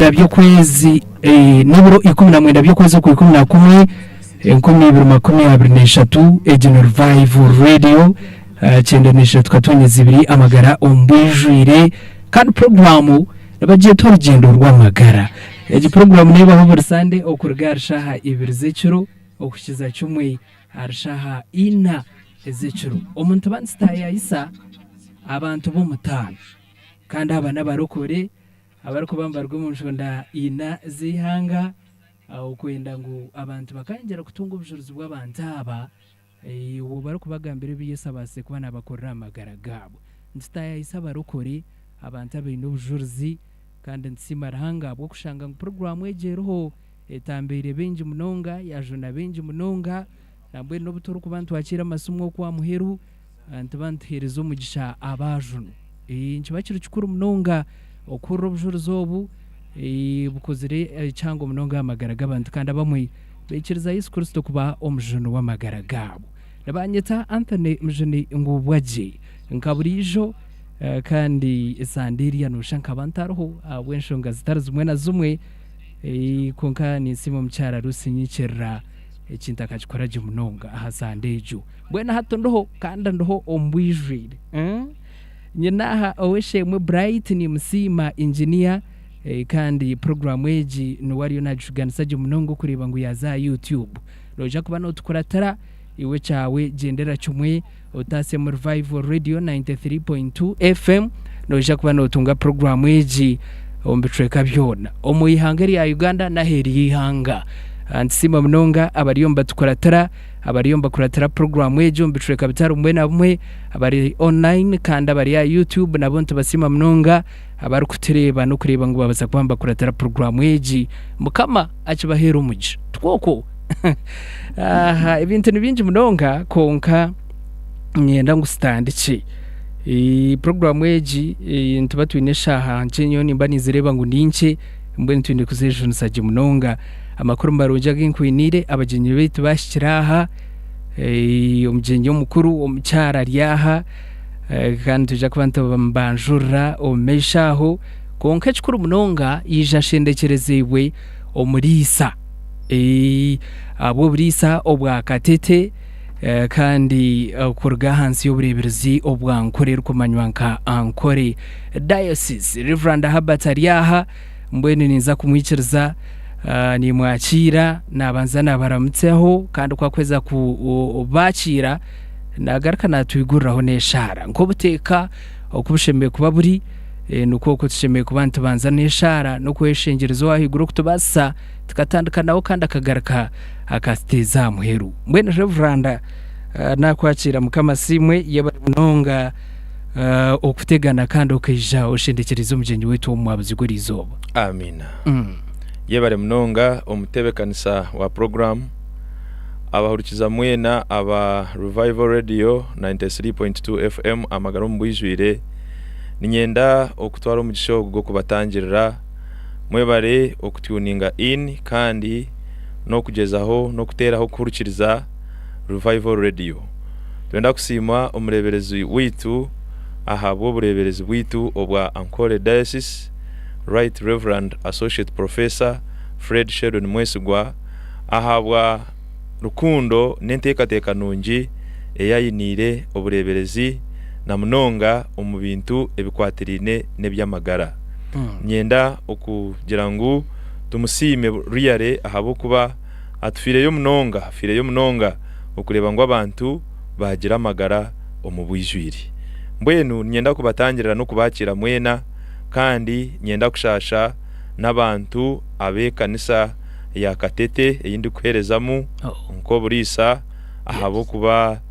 mwenda by'okwezi n'ebiro 19 by'okwezi okwa 11 2023. Egi ni Revival Radio 93.2, amagara omu bwijwire, kandi puroguraamu nibagyeta Orugyendo rw'Amagara. Egi puroguraamu neebaho buri Sande okuruga ahari shaaha ibiri z'ekiro okuhikiza kimwe ahari shaaha ina ez'ekiro. Omu nituba nitutaayayisa abantu b'omutaano kandi aba n'abarokore abarikuba nibaruga omu nshonda ina z'eihanga okwenda ngu abantu bakayongyera kutunga obujurizi bw'abantu aba obwo barikubagambira ebi Yesu abaasize kuba naabakorera aha magara gaabo. Nitutaayayisa abarokore, abantu abaine obujurizi, kandi nitusiima Ruhanga ahabw'okushanga ngu puroguraamu egi eriho etambaire baingi munonga, yaajuna baingi munonga. Nambwenu n'obu turikuba nitwakiira amasimu okwo aha muheru, nituba nituheereza omugisha abaajunwa. Nikiba kiri kikuru munonga okuhurira obujurizi obu, bukozire kihango munonga aha magara g'abantu kandi abamwe baikiriza Yesu Kristo kuba omujuni w'amagara gaabo. Nibanyeta Anthony Mujuni Ngubwagye nka buriijo kandi esande eriya noshusha nkaba ntariho ahabw'enshonga zitari zimwe na zimwe, kwonka ninsiima omukyara Lucy Nyikirira. Ekintu akakikora gye munonga aha sande egyo. Mbwenu hati ndiho kandi ndiho omu bwijwire. Nyine aha ow'eishe-emwe Bright nimusiima engineer kandi puroguraamu egi niwe ariyo naagishuganisa gye munonga okureeba ngu yaaza aha YouTube. Noija kuba nootukuratira, iwe ekyawe gyendera kimwe otaasemu Revival Radio 93.2 FM, noija kuba nootunga puroguraamu egi omu bicweka byona omu ihanga erya Uganda n'aheeru y'eihanga. Nitusiima munonga abariyo nibatukuratira, abariyo nibakuratira puroguraamu egi omu bicweka bitari bimwe na bimwe, abari online kandi abari aha YouTube nabo nitubasiima munonga abarikutureeba n'okureeba ngu babaasa kuba nibakuratira puroguraamu egi. Mukama akibaheere omugisha. Tikwo okwo? Aha, ebintu ni bingi munonga kwonka niinyenda ngu tutandikye. Puroguraamu egi nituba twine eshaaha nkye nyowe nimba ninzireeba ngu ni nkye mbwenu twine kuzejunisa gye munonga. Amakuru marungi agu nkwiniire abagyenyi baitu baahikire aha, omugyenyi omukuru omukyara ari aha kandi nitwija kuba nitubanjurira omu maisho aho kwonka ekikuru munonga yaija ashendekyereziibwe omuriisa. Ahabw'oburiisa obwa Katete kandi kuruga ahansi y'obureeberezi obwa Ankole erikumanywa nka Ankole Diocese. Rev. Herbert ari aha, mbwenu ninza kumwikiriza nimwakiira nabanza nabaramutsaho kandi ku akuheza kubakiira nagaruka natwiguriraho n'eshaara nk'obuteeka oku bushemereire kuba buri nikwo oku tushemereire kuba nitubanza n'eshaara n'okweshengyereza ow'ahaiguru okutubaasisa Tukatandika nawe kandi akagaruka akatuteeza aha muheru. Mbwenu Reveranda nakwakiira Mukama asiimwe yebare munonga okutegana kandi okaija oshendekyereza omugyenyi waitu omu mwabuzi gw'eriizooba. Amiina. Yebare munonga omutebekanisa wa puroguramu, abahurikiza mwena aba Revival Radio 93.2 FM Amagara omu bwijwire. Niinyenda okutwara omugisha ogu gw'okubatangirira. Mwebare okutuninga in kandi n'okugyezaho n'okuteeraho kuhurikiriza Revival Radio. Nitwenda kusiima omureeberezi waitu ahabw'obureeberezi bwaitu obwa Ankole Diocese, Right Reverend Associate Professor Fred Sheldon Mwesigwa ahabwa rukundo n'enteekateeka nungi ei ainiire obureeberezi na munonga omu bintu ebikwatiraine n'eby'amagara. Niinyenda okugira ngu tumusiime really ahabw'okuba atufiireyo munonga, afiireyo munonga okureeba ngu abantu baagira amagara omu bwijwire. Mbwenu niinyenda kubatangirira n'okubakiira mwena kandi niinyenda kushaasha n'abantu ab'ekanisa ya Katete ei ndikuheerezamu nk'oburiisa ahabw'okuba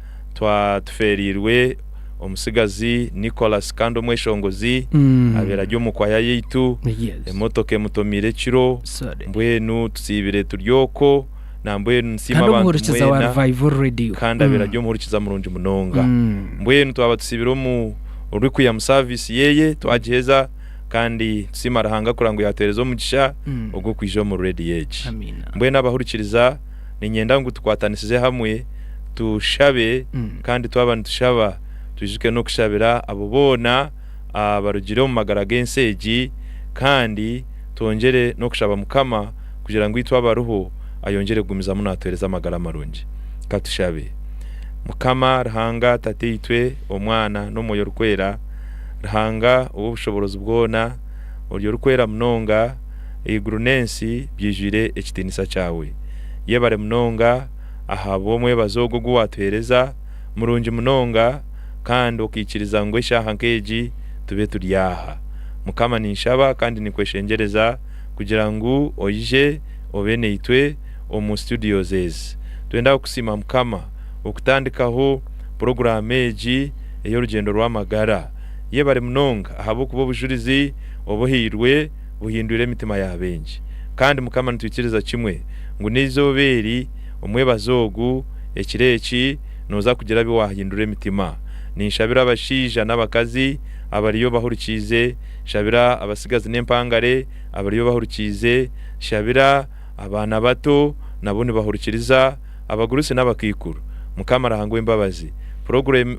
tufeereirwe Omutsigazi Nicholas kandi omweshongozi abaire ari omu kwaya yaitu. Emotoka emutomiire ekiro. Mbwenu tusiibire turi okwo. Nambwenu nsiima Kandi abantu omuhurikiza wa mwena. Revival Radio. Kandi abaire ari omuhurikiza murungi munonga. Mbwenu twaba tusiibire omu Requiem service yeye twagiheza kandi tusiima Ruhanga kureba ngu yatuhereza omugisha ogw'okwija omu radio egi. Amiina. Mbwenu abahurikiriza niinyenda ngu tukwatanisize hamwe tushabe kandi twaba nitushaba twijuke n'okushabira abo boona abarugire omu magara g'ensi egi kandi Twongyere n'okushaba Mukama kugira ngu itwe abariho ayongyere kugumizamu naatuheereza amagara marungi. Ka tushabe. Mukama Ruhanga Tataitwe, Omwana, n'Omwoyo Orikwera, Ruhanga ow'obushoboorozi bwona, ori orikwera munonga, eiguru n'ensi byijwire ekitiinisa kyawe. Yebare munonga ahabw'omwebazo ogu ogu waatuheereza, murungi munonga, kandi okaikiriza ngu eshaaha nk'egi tube turi aha. Mukama ninshaba kandi ninkweshengyereza kugira ngu oije obe naitwe omu studios ezi. Twenda kukusiima Mukama okutandikaho puroguraamu egi ey'orugyendo rw'amagara. Yebare munonga ahabw'okuba obujurizi obuhairwe buhindwire emitima ya baingi. Kandi Mukama nitwikiriza kimwe ngu n'eizooba eri, omwebazo ogu, ekiro eki, nooza kugira bi waahindura emitima. Ninshabira abashaija n'abakazi abariyo bahurikiize, nshabira abatsigazi n'empangare abariyo bahurikiize, nshabira abaana bato nabo nibahurikiriza, abagurusi n'abakaikuru. Mukama Ruhanga w'embabazi,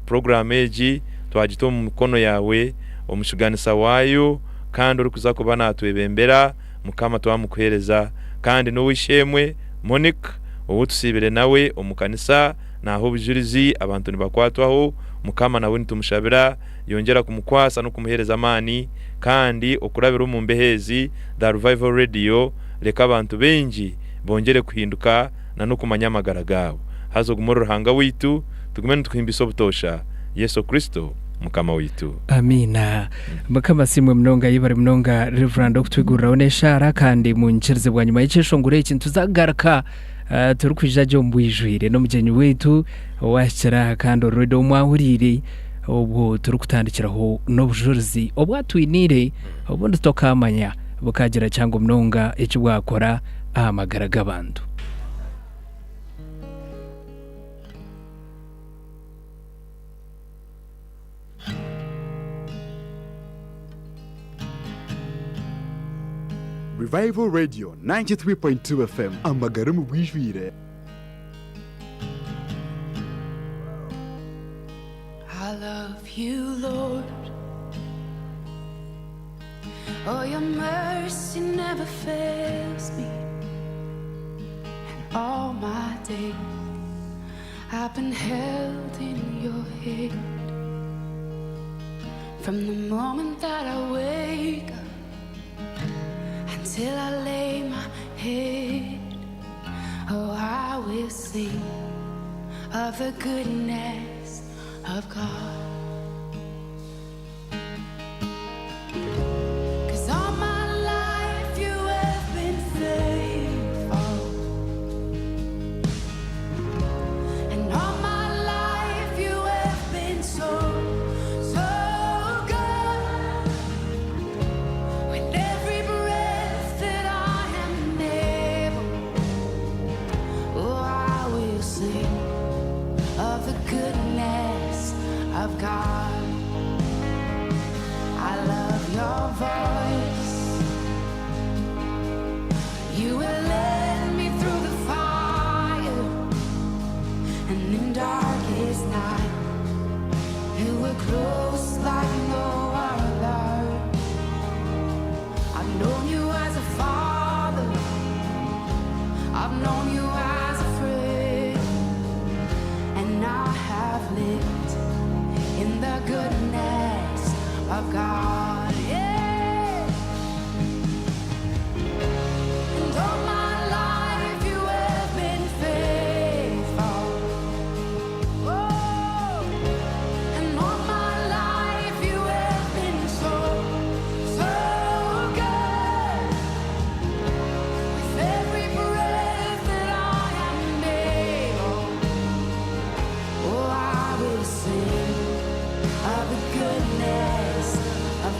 puroguraamu egi twagita omu mikono yaawe, omushuganisa waayo kandi orikuza kuba naatwebembera, Mukama twamukuheereza. Kandi n'ow'eishe-emwe Monique ou tusiibire nawe omu kanisa naaha obujurizi, abantu nibakwatwaho. Mukama nawe nitumushabira yongyera kumukwasa n'okumuheereza amaani kandi okurabira omu mbeho ezi za Revival Radio reka abantu baingi bongyere kuhinduka na n'okumanya amagara gaabo. Haza ogume ori Ruhanga waitu, tugume nitukuhimbisa obutoosha. Yesu Kristo Mukama waitu. Amiina. Mukama asiimwe munonga yebare munonga Reverand okutwiguriraho n'eshaara kandi munyikirize bwanyima y'ekyeshongoro eki nituza kugaruka eh, turikwija gye omu bwijwire n'omugyenyi waitu owahikire aha kandi already omwahuriire obwo turikutandikiraho n'obujurizi obu atwiniire obundi tokaamanya bukagira kihango munonga eki bwakora aha magara g'abantu. Revival Radio 93.2 FM amagara omu bwijwire. I love you, Lord. Oh, your mercy never fails me. And all my days I've been held in your hand. From the moment that I wake up until I lay my head, oh, I will sing of the goodness of God. Cause all my life you have been faithful. And all my life you have been so, so good. With every breath that I am able, oh, I will sing of the goodness of God. I love your voice. You will lead me through the fire and in darkest night. You were close like no other. I've known you as a father. I've known you as a friend. And I have lived in the goodness of God. Yeah. And all my life you have been faithful. Oh, and all my life you have been so, so good. With every breath that I am able, oh, I will sing of the goodness of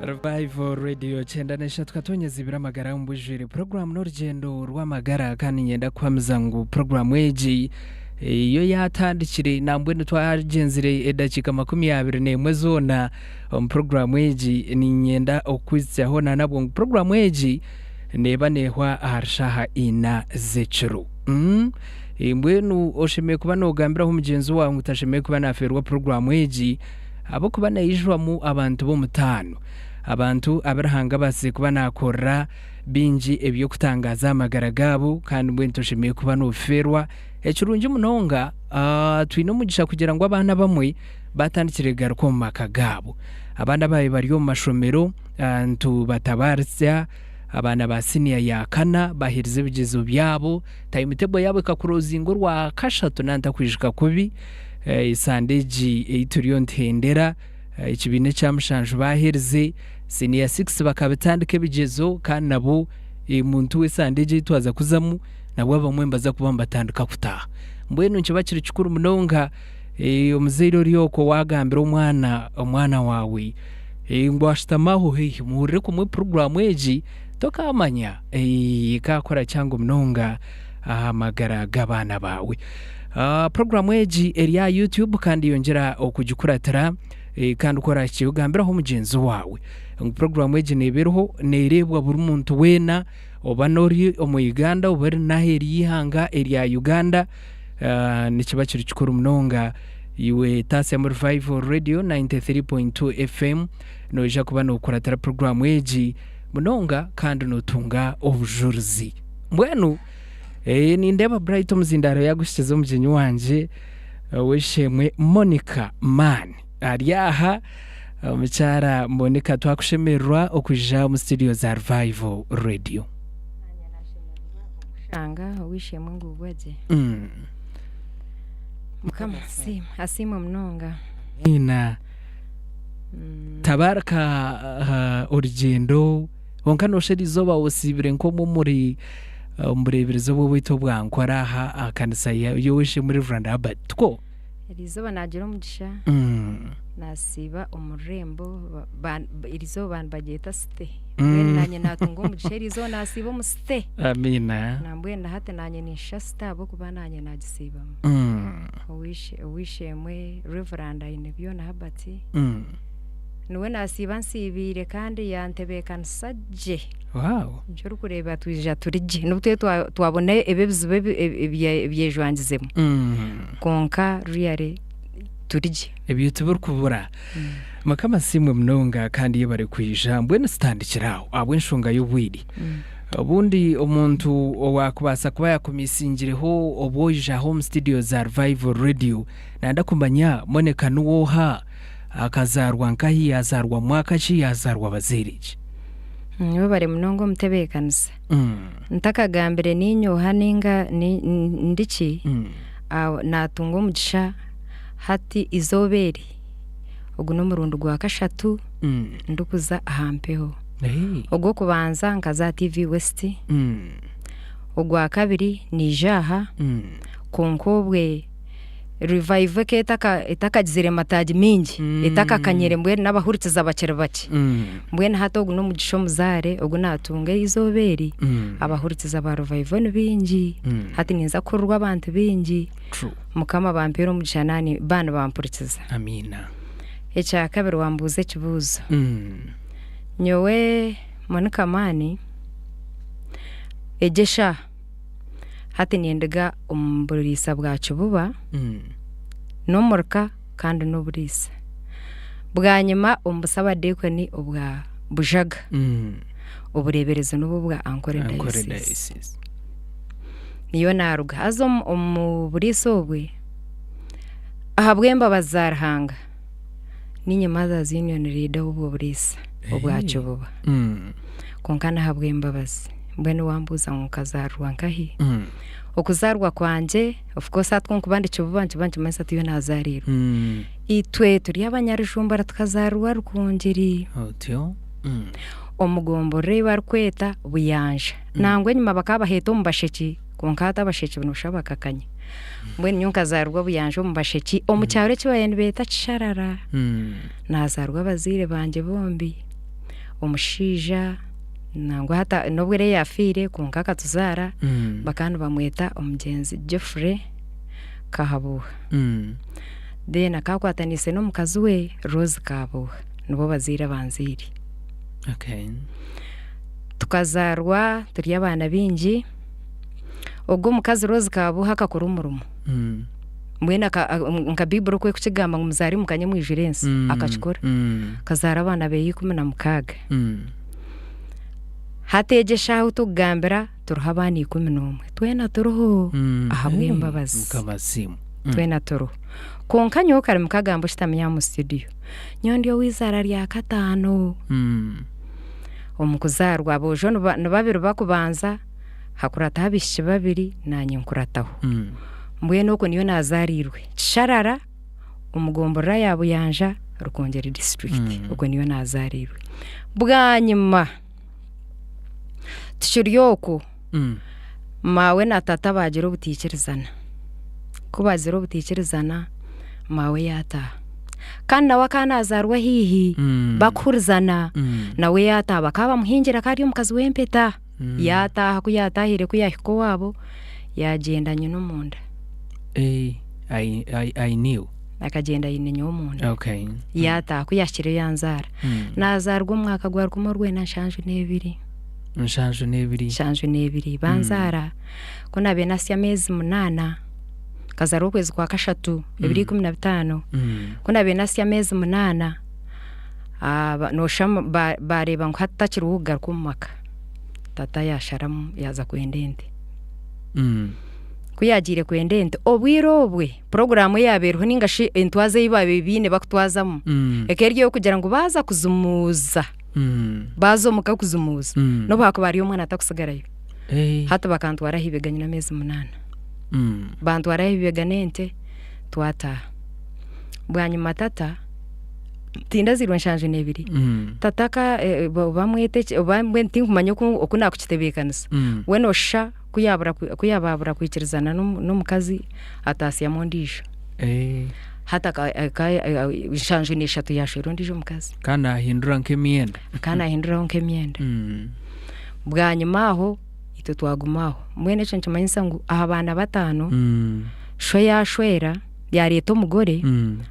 Revival Radio 93 katonyeza ibiri amagara omu bwijwire. Puroguraamu n'orugyendo rw'amagara kandi niinyenda kuhamiza ngu puroguraamu egi yo yaatandikire nambwenu twagyenzire edakiika 21 zoona omu puroguraamu egi. Niinyenda okukwitsyaho na nabwo ngu puroguraamu egi neeba neehwa ahari shaaha ina z'ekiro. Mbwenu oshemereire kuba noogambiraho mugyenzi waawe ngu tashemereire kuba naafeerwa puroguraamu egi. Ahabw'okuba naijwamu abantu b'omutaano, abantu abu Ruhanga abaasize kuba naakorera bingi eby'okutangaaza aha magara gaabo, kandi mbwenu toshemereire kuba noofeerwa. Ekirungi munonga, twine omugisha kugira ngu abaana abamwe baatandikire kugaruka omu maka gaabo. Abandi abaabaire bari omu mashomero nitubatabaaritsya, abaana ba siniya ya kana baaherize ebigyezo byabo, tayimu-tebo yaabo ekakurozinga orwakashatu naaba ntakwijuka kubi. Esande egi ei turiyo nituhendera, ekibiina ekya mushanju baaherize, siniya sikisi bakabitandika ebigyezo kandi nabo omuntu w'esande egi ei twaza kuzamu nabwo abamwe nibaza kuba nibatandika kutaaha. Mbwenu nikiba kiri kikuru munonga omuzaire ori okwo waagambira omwana omwana waawe ngu ashutame aho haihi muhurire kumwe puroguraamu egi, tokaamanya ekaakora kihango munonga aha magara g'abaana baawe. Puroguraamu egi eri aha YouTube kandi yongyera okugikuratira kandi ku orahikye ogambiraho mugyenzi waawe ngu puroguraamu egi neeba eriho neereebwa buri muntu weena oba n'ori omu Uganda oba ori n'aheeru y'eihanga erya Uganda nikiba kiri kikuru munonga iwe taasyamu Revival Radio 93.2 FM noija kuba nookuratira puroguraamu egi munonga kandi nootunga obujurizi. Mbwenu Nindeeba Bright omuzindaaro yaaguhikize omugyenyi wangye ow'eishe-emwe Monica Mann ari aha. Omukyara Monica twakushemererwa okwija omu studio za Revival Radio. Naanye nashemererwa okukushanga ow'eishe-emwe nguubwa gye. Mukama asiimwe, asiimwe munonga. Amiina. Tabarika orugyendo. Kwonka nooshusha erizooba osiibire nk'omwe omuri omu bureeberezi obu obwaitu obwa Nkore aha aha kanisa y'ow'eishe-emwe Rev. Herbert. Tikwo? Erizooba naagira omugisha naasiiba omu rurembo erizooba nibagyeta site mbwenu naanye naatunga omugisha erizooba naasiiba omu site. Amiina. Nambwenu na hati naanye ninshusha site ahabw'okuba naanye naagisiibamu. Ow'eishe-emwe Rev. Ainebyona Herbert. Niwe naasiiba ansiibiire kandi yantebeekanisa gye. Wow. Nikyo orikureeba twija turi gye. N'obu tube twabona ebi ebizibu ebyejwangizemu, kwonka really turi gye. Ebyo tibirikubura. Mukama asiimwe munonga kandi yebare kwija. Mbwenu tutandikire aho ahabw'enshonga y'obwire. Obundi omuntu owaakubaasa kuba yaakumisingireho obu oija aha omu studio za Revival Radio, nayenda kumanya Monica niwe oha? Akazaarwa nkahi? Yaazaarwa mwaka ki? Yaazaarwa bazaire ki? Webare munonga omutebeekanisa. Ntakagambire niinye oha ninga ndi ki, naatunga omugisha hati eizooba eri, ogu n'omurundi gwa kashatu ndikuza aha mpeho. Ogw'okubanza nkaza aha TV West, ogwa kabiri naija aha, kwonka obwe Revival eka etakagizire mataagi maingi, etakakanyire mbwenu n'abahurikiza bakiri bakye. Mbwenu hati ogu n'omugisha omuzaare ogu naatunga eizooba eri, abahurikiza ba Revival ni baingi, hati ninza kuhurirwa abantu baingi, Mukama bampeere omugisha naanye baaba nibampurikiza. Ekyakabiri wambuuza ekibuuzo, nyowe Monica Maani, egi eshaaha. Hati nindiga omu buriisa bwa Kibuba, n'omurika kandi n'oburiisa. Bwanyima omu busabadiikoni obwa Bujaga, obureeberezi nibwo bwa Ankole Diocese. Niyo naaruga. Haza omu buriisa obwe, ahabw'embabazi za Ruhanga, niinye Mothers Union Leader w'obwo buriisa obwa Kibuba. Kwonka n'ahabw'embabazi. Mbwenu wambuuza ngu nkazaarirwa nkahi? Okuzaarwa kwangye of course hati ku nkuba ndi Kibuba nikiba nikimanyisa tiyo naazaariirwe. Itwe turi Abanyarujumbura tukazaarirwa Rukungiri. Otyo. Omu gomborora ei barikweta Buyanja. Nangwa enyima bakaba baheeta omu Basheki kwonka hati Abasheki nooshusha bakakanya. Mbwenu nyowe nkazaarirwa Buyanja omu Basheki omu kyaro eki baabaire nibeeta Kisharara. Naazaarwa abazaire bangye bombi. Omushaija nangwa hati nobu ariyo yaafiire kwonka akatuzaara bakaba nibamweta omugyenzi Geoffrey Kahabuuha. Then akaba akwataniise n'omukazi we Rose Kahabuuha nibo bazaire abanzaire. Tukazaarwa turi abaana baingi, ogwo omukazi Rose Kahabuuha akakora omurimo mbwenu nka Baiburi oku erikukigamba ngu muzaare mukanye mwijure ensi, akakikora. Akazaara abaana beye 16. Hati egi eshaaha ahu turikugambira turiho abaana 11 twena turiho ahabw'embabazi. Twena turiho. Kwonka nyowe kare mukagamba oshutami aha omu studio, nyowe ndi ow'eizaara rya kataano omu kuzaarwa. Aboojo ni babiri bakubanza, hakurataho abaishiki babiri naanye nkurataho. Mbwenu okwo niyo naazaariirwe, Kisharara omu gomborora ya Buyanja, Rukungiri disiturikiti, okwo niyo naazaariirwe. Bwanyima tukiri okwo, maawe na tata baagira obutaikirizana, ku baagizire obutaikirizana maawe yaataaha kandi nawe akaba naazaarwa haihi bakuhurizana nawe yaataaha bakaba bamuhingire akaba ari omukazi w'empeta yaataaha ku yaataahire ku yaahika owaabo yaagyenda nyina omunda. Aine iwe? Akagyenda aine nyowe omunda. Yaataaha ku yaahikireyo yanzaara. Naazaarwa omu mwaka gwa rukumi orwenda 72. 72. 72. Banzaara ku naabaire naahitsya ameezi 8, nkazaarwa okwezi kwa kashatu ebiro 15. Ku naabaire naahitsya ameezi 8, nooshusha baareeba ngu hati takiriho kugaruka omu maka, tata yaasharamu yaaza kwenda ente. Ku yaagiire kwenda ente, obwire obwe puroguraamu eyaabaire eriho nainga shi entwaza ei baabaire baine bakutwazamu, ekaba eri ey'okugira ngu baaza kuzimuuza, baaza omuka kuzimuuza, n'obu haakuba hariyo omwana atakusigarayo. Hati bakantwara aha ibega nyine ameezi 8. Bantwara aha ibega n'ente, twataaha. Bwanyima tata, tindazairwe 72, tata aka bamwete ki oba mbwenu tinkumanya oku naakukitebeekanisa, we nooshusha ku yaabura ku yaabura kwikirizana n'omukazi ataasyamu ondiijo. Hati 73 yaashwera ondiijo mukazi. Ka naahindura nk'emyenda. Ka naahinduraho nk'emyenda. Bwanyima aho itwe twaguma aho. Mbwenu ekyo nikimanyisa ngu aha baana bataano, sho yaashwera yaareeta omugore,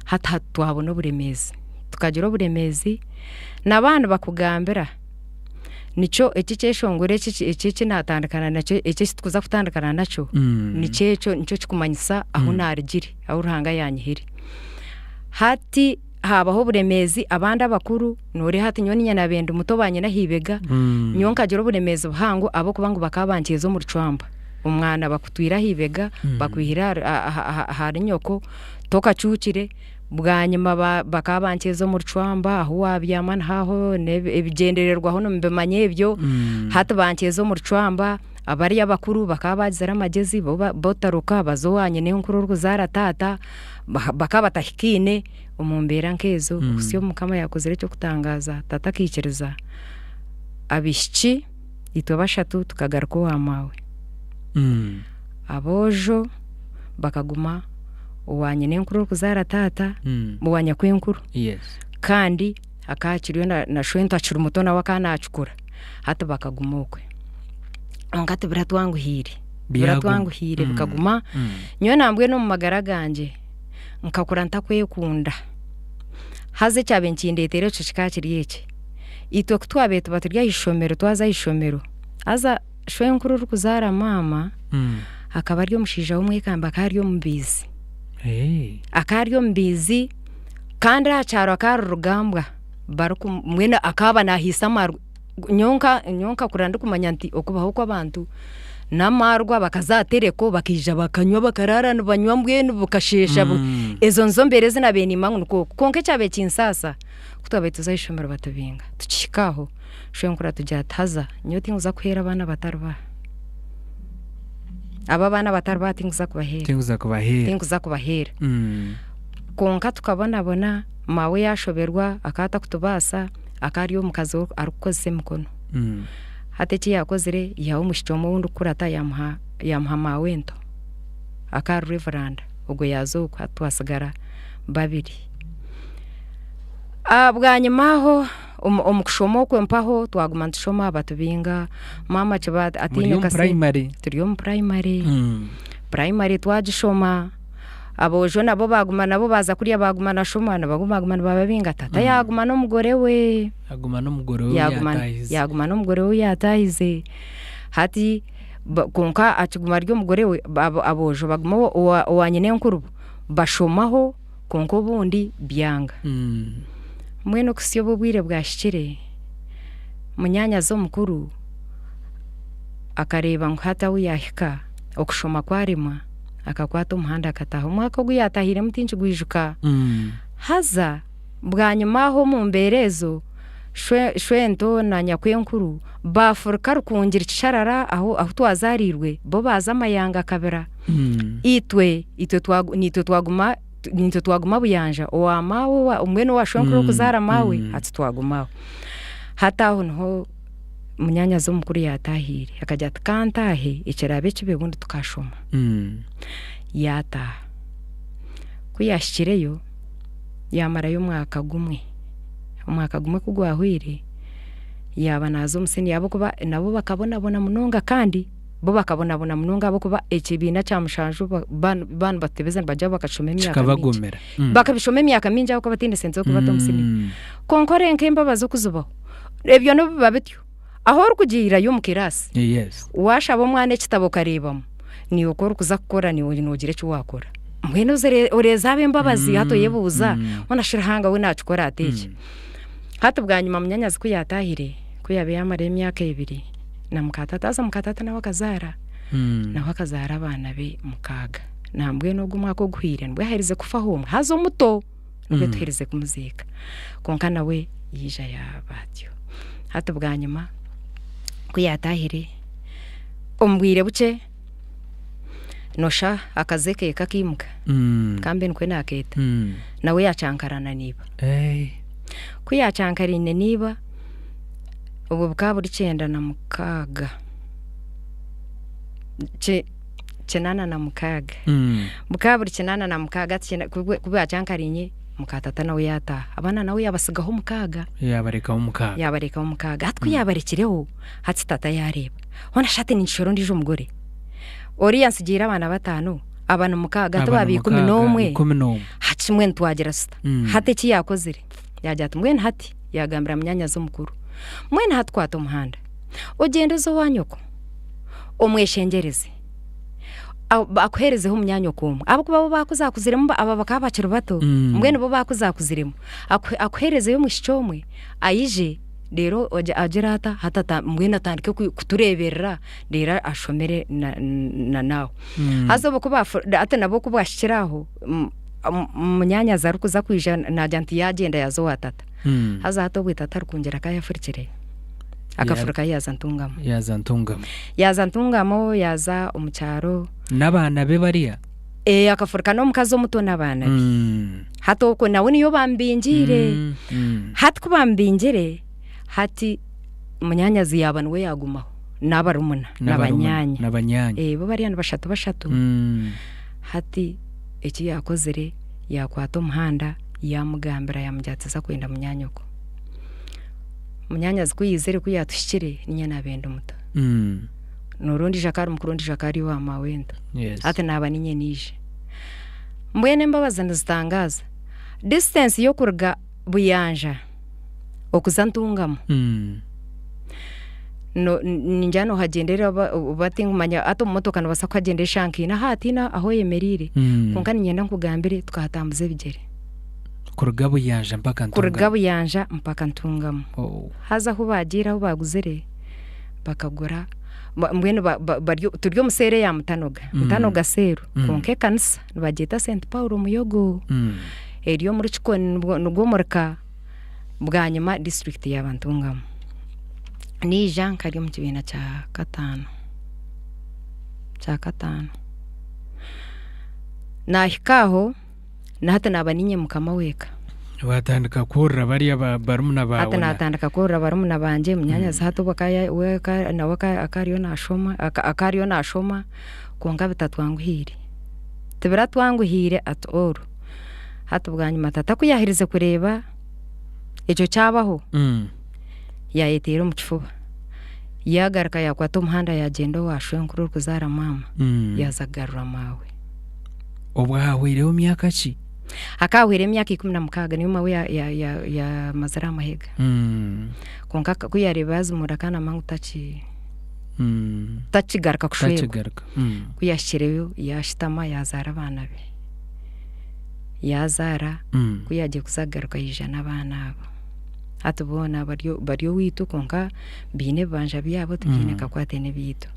hati hati twabona oburemeezi. Tukagira oburemeezi, n'abaana bakugambira. Nikyo eki ekyeshongoro eki eki eki naatandikana nakyo eki eki turikuza kutandikana nakyo, nikyo ekyo nikyo kikumanyisa ahu naarugire, ahu Ruhanga yaanyihire. Hati haabaho oburemeezi abandi abakuru, nooreeba hati nyowe niinye naabaire ndi muto baanyine aha ibega, nyowe nkagira oburemeezi buhango ahabw'okuba ngu bakaba bankiize omu rucwamba. Omwana bakutwire aha ibega, bakwihire ahari ahari nyoko, tokacuukire. Bwanyima bakaba banteeza omu rucwamba ahu waabyama niho aho ebigyendererwaho nimubimanya ebyo, hati banteeza omu rucwamba, abariya abakuru bakaba baagizire amagyezi bo botaruka baza owa nyinenkuru orikuzaara taata, bakaba batahikaine omu mbeera nk'ezo kuhitsya obu Mukama yaakozire eky'okutangaaza taata akaikiriza abaishiki itwe bashatu tukagaruka owa maawe, aboojo bakaguma owa nyinenkuru orikuzaara taata, owa nyakwenkuru kandi hakaba hakiriyo na shwento akiri muto nawe akaba naakikura, hati bakaguma okwe. Kwonka tibiratwanguhiire, tibiratwanguhiire bikaguma, nyowe nambwenu omu magara gangye nkakura ntakwekunda, haza ekyabaire nikindeetera ekyo kikaba kiri eki, itwe ku twabaire tuba turi aha ishomero twaza aha ishomero, haza Shwenkuru orikuzaara maama akaba ari omushaija w'omwekambi akaba ari omubaizi. Akaba ari omubaizi kandi aha kyaro akaba ari rugambwa mbwenu akaba naahiisa amaarwa. Nyowe nkakura ndikumanya nti okubaho kw'abantu n'amaarwa bakaza aha tereko bakaija bakanywa bakaraara nibanywa mbwenu bukasheesha. Ezo nizo mbeera ezi naabaire niimanya ngu nikwo oku. Kwonka ekyabaire kinsaasa ku twabaire tuza aha ishomero batubinga tukihika aho. Shwenkuru atugira ati, Haza nyowe tinkuza kuheera abaana abatari baaha. Abo abaana abatari baaha tinkuza kubaheera. Tinkuza kubaheera. Tinkuza kubaheera. Kwonka tukabonabona, maawe yaashoberwa akaba atakutubaasa, akaba ari omukazi arikukozesa emikono. Hati eki yaakozire yaihaho omwishiki omwe ou ndikukurata yaamuha yaamuha maawento, akaba ari Reverand, ogwo yaaza okwo hati twatsigara babiri. Bwanyima aho. Omu kushoma okwe mpaho twaguma nitushoma batubinga, maama akiba Muri ataine omu kasente. primary? Turi omu primary. Primary twagishoma, aboojo nabo baaguma nabo baaza kuriya baaguma nashoma nabo baaguma nibababinga, tata yaaguma n'omugore we. Aguma n'omugore we Yaaguma yaataahize. yaaguma n'omugore we yaataahize. Hati kwonka akiguma ari omugore we, aboojo baguma owa nyinenkuru bo bashomaho kwonka obundi byanga. Mbwenu okuhitsya obu obwire bwahikire, munyaanyazi omukuru akareeba ngu hati ahu yaahika okushoma kwaremwa, akakwata omuhanda akataaha. Omwaka ogu yaataahiremu tinkigwijuka, haza bwanyima aho omu mbeera ezo, shwento na nyakwenkuru baafuruka Rukungiri Kisharara ahu twazaariirwe, bo baaza Mayanga Kabira, itwe naitwe twaguma Naitwe twaguma Buyanja owa maawe mbwenu owa shwenkuru orikuzaara maawe hati twaguma aho. Hati aho niho munyaanyazi omukuru yaataahiire akagira ati ka ntaahe ekiraabe kibe obundi tukaashoma. Yaataaha, ku yaahikireyo yaamarayo omwaka gumwe, omwaka gumwe ku gwahweire yaaba naaza omu siniya ahabw'okuba nabo bakabonabona munonga kandi bo bakabonabona munonga ahabw'okuba ekibiina kya mushanju baaba nibatebeza nibagira ngu bakakishoma emyaka mingi. Kikabagumira. Bakabishoma emyaka mingi ahabw'okuba bataine sente z'okubata omu siniya. Kwonka oreba nk'embabazi oku zibaho, ebyo n'obu biba bityo, ahu orikugiirayo omu kiraasi, waashaba omwana ekitabo okareebamu, naiwe oku orikuza kukora naiwe noogira eki waakora. Mbwenu oreeza ab'embabazi hati oyebuuza, hoona shi Ruhanga we naakikora ata eki? Hati bwanyima munyaanyazi ku yaataahire, ku yaabaire yaamara emyaka ebiri, na muka tata haza muka tata nawe akazaara, nawe akazaara abaana be mukaaga. Nambwenu ogu omwaka oguhweire nibwo yaaherize kufaho omwe haza omuto nibwo tuherize kumuziika. Kwonka nawe yaija yaaba atyo. Hati bwanyima ku yaataahire, omu bwire bukye noshusha akaze ke kakaimuka, kambe nikwo naakeeta, nawe yaakyankarana na iba. Ku yaakyankaraine na iba, obwo bukaba buri 96, 86, bukaba buri 86 hati ku baakyankaraine muka tata nawe yaataaha, abaana nawe yaabatsigaho mukaaga. Yaabarekaho mukaaga. Yaabarekaho mukaaga, hati ku yaabarekireho, hati tata yaareeba, hoona shi hati ninkishwera ondiijo mugore? Oriya antsigiire abaana bataano, aba ni mukaaga hati Aba ni baaba ikumi mukaaga, n'omwe, 11. hati mbwenu twagira tuta? Hati eki yaakozire, yaagira ati mbwenu hati yaagambira munyaanyazi omukuru, mbwenu hati kwata omuhanda ogyende oze owa nyoko omweshengyereze akuheerezeho munyaanyoko omwe ahabw'okuba bo baakuzakuziremu aba bakaba bakiri bato mbwenu bo baakuzakuziremu akuheerezeyo omwishiki omwe aije reero agire ata hati mbwenu atandike kutureeberera reero ashomere na naawe. Haza obwo ku hati nabwo ku bwahikire aho munyaanyazi arikuza kwija naagira nti yaagyenda yaaza owa tata. Haza hati obwe tata arikwongyera akaba yaafurukire, akafurukayo yaaza Ntungamo. Yaaza Ntungamo. Yaaza Ntungamo yaaza omu kyaro. N'abaana be bariya? Ee akafuruka n'omukazi omuto n'abaana be. Hati okwo nawe niyo bamubingiire. Hati ku bamubingire, hati munyaanyazi yaaba niwe yaagumaho n'abarumuna na banyaanya. Na banyaanya. Ee bo bariya ni bashatu bashatu. Hati eki yaakozire yaakwata omuhanda yaamugambira yaamugira ati za kwenda munyaanyoko. Munyaanyazi ku yaizire ku yaatuhikire niinye naabaire ndi muto. Nooreeba ondiijo akaba ari mukuru ondiijo akaba ari owa maawento. Hati naaba niinye naija. Mbwenu embabazi nizitangaaza, distance y'okuruga Buyanja okuza Ntungamo, ningira noohagyendera oba tinkumanya hati omu motoka noobaasa kuhagyenda eshaaha nka ina hatiine ahu oyemereire, kwonka niinyenda nkugambire tukahatambuza ebigyere. Kuruga Buyanja mpaka Ntungamo? Kuruga Buyanja mpaka Ntungamo. Haza ahu baagiire ahu baaguzire bakagura mbwenu turi omu seeri eya Mutanoga, Mutanoga seeru kwonka ekanisa nibagyeta St Paul Muyogo eri omuri Kikoni nigwo murika bwanyima disiturikiti yaaba Ntungamo. Naija nkari omu kibiina kya kataano, kya kataano. Naahika aho na hati naaba niinye mukama w'eka. Waatandika kuhurira bariya barumuna baawe. Hati naatandika kuhurira barumuna bangye, munyaanyazi hati obu we nawe akaba ariyo naashoma, akaba ariyo naashoma kwonka bitatwanguhiire, tibiratwanguhiire at all. Hati bwanyima tata ku yaaherize kureeba. Ekyo kyabaho, yaayeteera omu kifuba, yaagaruka yaakwata omuhanda yaagyenda owa shwenkuru orikuzaara maama, yaaza kugarura maawe. Obwo haahweireho myaka ki? Hakaba hahweireho emyaka 16 niyo maawe yaamazire aha mahega. Kwonka ku yaareebire azimuura akanama ngu takigaruka kushwerwa. Takigaruka. Ku yaahikireyo yaashutama yaazaara abaana be. Yaazaara, ku yaagiire kuza kugaruka yaija n'abaana abo. Hati boona bari owaitu kwonka baine ebibanja byabo tibiine kakwate n'ebyaitu.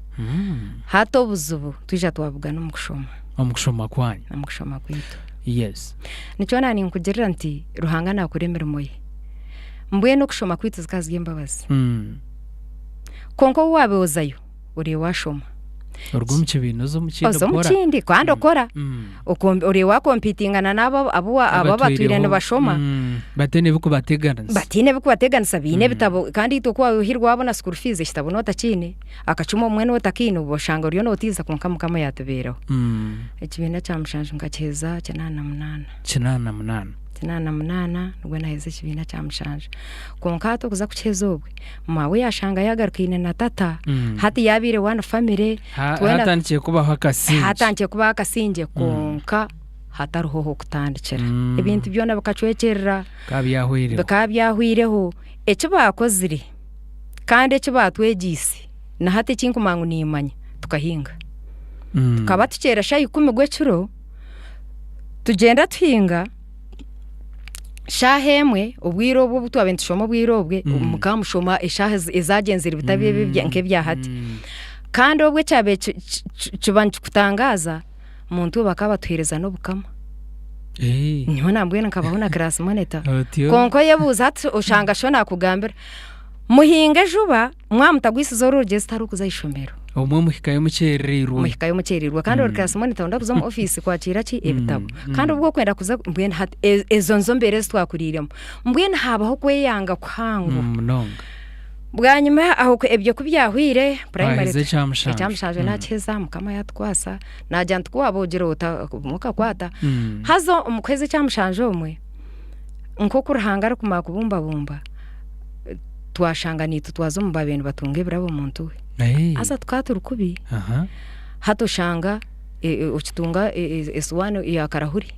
Hati obuzibu twija twabugana omu kushoma. Omu kushoma kwanyu. Omu kushoma kwaitu. Yes. Nikyo naninkugirira nti Ruhanga naakora emirimo ye. Mbwenu okushoma kwaitu zikaba ziri embabazi. Kwonka ou waabeozayo oreeba waashoma. Oruga omu kibiina oza omu kindi Oza omu okora. kindi kandi okora. Oreeba waakompitingana n'abo abu abu abatwire nibashoma. Bataine ebikubateganisa. Bataine ebikubateganisa baine ebitabo kandi itwe ku waahirwe waabona school fees ekitabo nootakiine, akacumu obumwe nootakiine oshanga oriyo nootiiza kwonka Mukama yaatubeeraho. Ekibiina kya mushanju nkakiheza 88. 88. 88 nibwo naaheza ekibiina kya mushanju. Kwonka hati okuza kukiheza obwe, maawe yaashanga yaagarukaine na tata, hati yaabaire one family, twena Hatandikire kubaho akasingye. Hatandikire kubaho akasingye kwonka hatariho h'okutandikira. Ebintu byona bikacwekyerera, Bikaba byahweireho. bikaba byahweireho. Eki baakozire kandi eki baatwegyeise na hati eki nkumanya ngu niimanya, tukahinga. Tukaba tukyera shaaha ikumi gw'ekiro, tugyenda tuhinga, shaaha emwe obwire obwo obu twabaire nitushoma obwire obwe mukaba mushoma eshaaha ezagyenzire bitari ebi nk'ebya hati. Kandi obwo ekyabaire kiba nikikutangaaza, muntu we bakaba batuheereza n'obukama. Nyowe nambwenu nkabaho na class monitor. Kwonka oyebuuza hati oshanga sho naakugambira, muhinge juba Mwaba mutagwisize oru rugyezi tarikuza aha ishomero. Obumwe muhikayo mukyerereirwe. Muhikayo mukyerereirwe kandi ori class monitor onda kuza omu office kwakiira ki ebitabo. Kandi obwo okwenda kuza mbwenu hati ezo nizo mbeera ezi twakuriiremu. Mbwenu haabaho okweyanga kuhango. Munonga. Bwanyima aho ebyo ku byahweire primary Waheza ekya mushanju. Ekya mushanju naakiheza Mukama yaatukwasa naagira nti ku waaba ogira ota obumwe okakwata. Haza omu kuheza ekya mushanju omwe, nk'oku Ruhanga arikumara kubumbabumba, twashanga naitwe twaza omu baabaire nibatunga ebirabo omuntu we. Haza tukaba turi kubi, hati oshanga okitunga esuwaani ya karahuri,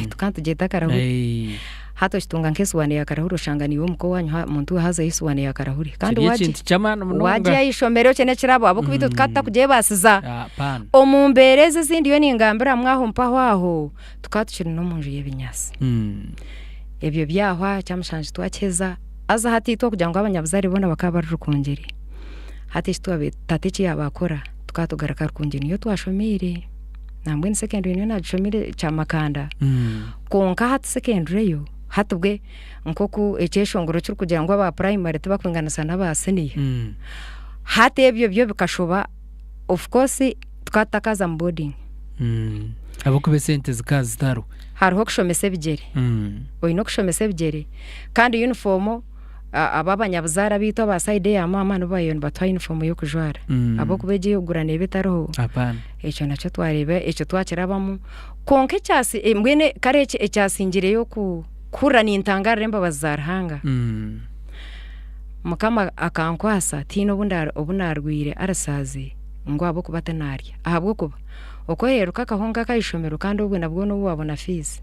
tukaba nitugyeta karahuri, hati okitunga nk'esuwaani ya karahuri oshanga naiwe omuka owaanyu muntu we hazayo esuwaani ya karahuri. Kandi Kiri ekintu ky'amaani munonga. waagiha aha ishomero ekyo n'ekirabo ahabw'okuba itwe tukaba tutakugyebaasiza. Omu mbeera ezi ezi ndiyo ningambiramu aho mpaho aho, tukaba tukiri n'omu nju y'ebinyaatsi. Ebyo byahwa, ekyamushanju twakiheza, haza hati itwe kugira ngu abanyabuzaare boona bakaba bari Rukungiri, hati eki twabaire tata eki yaaba akora, tukaba tugaruka Rukungiri niyo twashomeire, nambwenu secondary niyo naagishomire Kyamakanda, kwonka hati secondary yo, hati bwe nk'oku ekyeshongoro kirikugira ngu aba primary tibakwinganisa n'aba senior, hati ebyo byo bikashoba of course tukaba tutakaza mu boarding. Ahabw'okuba esente zikaba zitariho. Hariho okushomesa ebigyere. Oine okushomesa ebigyere kandi uniform abo abanyabuzaare abaitu aba side eya maama nibo baabaire nibatuha uniform y'okujwara ahabw'okuba egyo ey'okugura neeba etariho. Apana. Ekyo nakyo twareeba ekyo twakirabamu kwonka ekyasi mbwenu kare ekyasingireyo kuhurira nintangaarira embabazi za Ruhanga, Mukama akankwasa tihaine obu naarwaire arisaazi ngu ahabw'okuba tinaarya ahabw'okuba Okweheruka akahunga ak'aha ishomero kandi obwo nabwo n'obu waabona fiizi.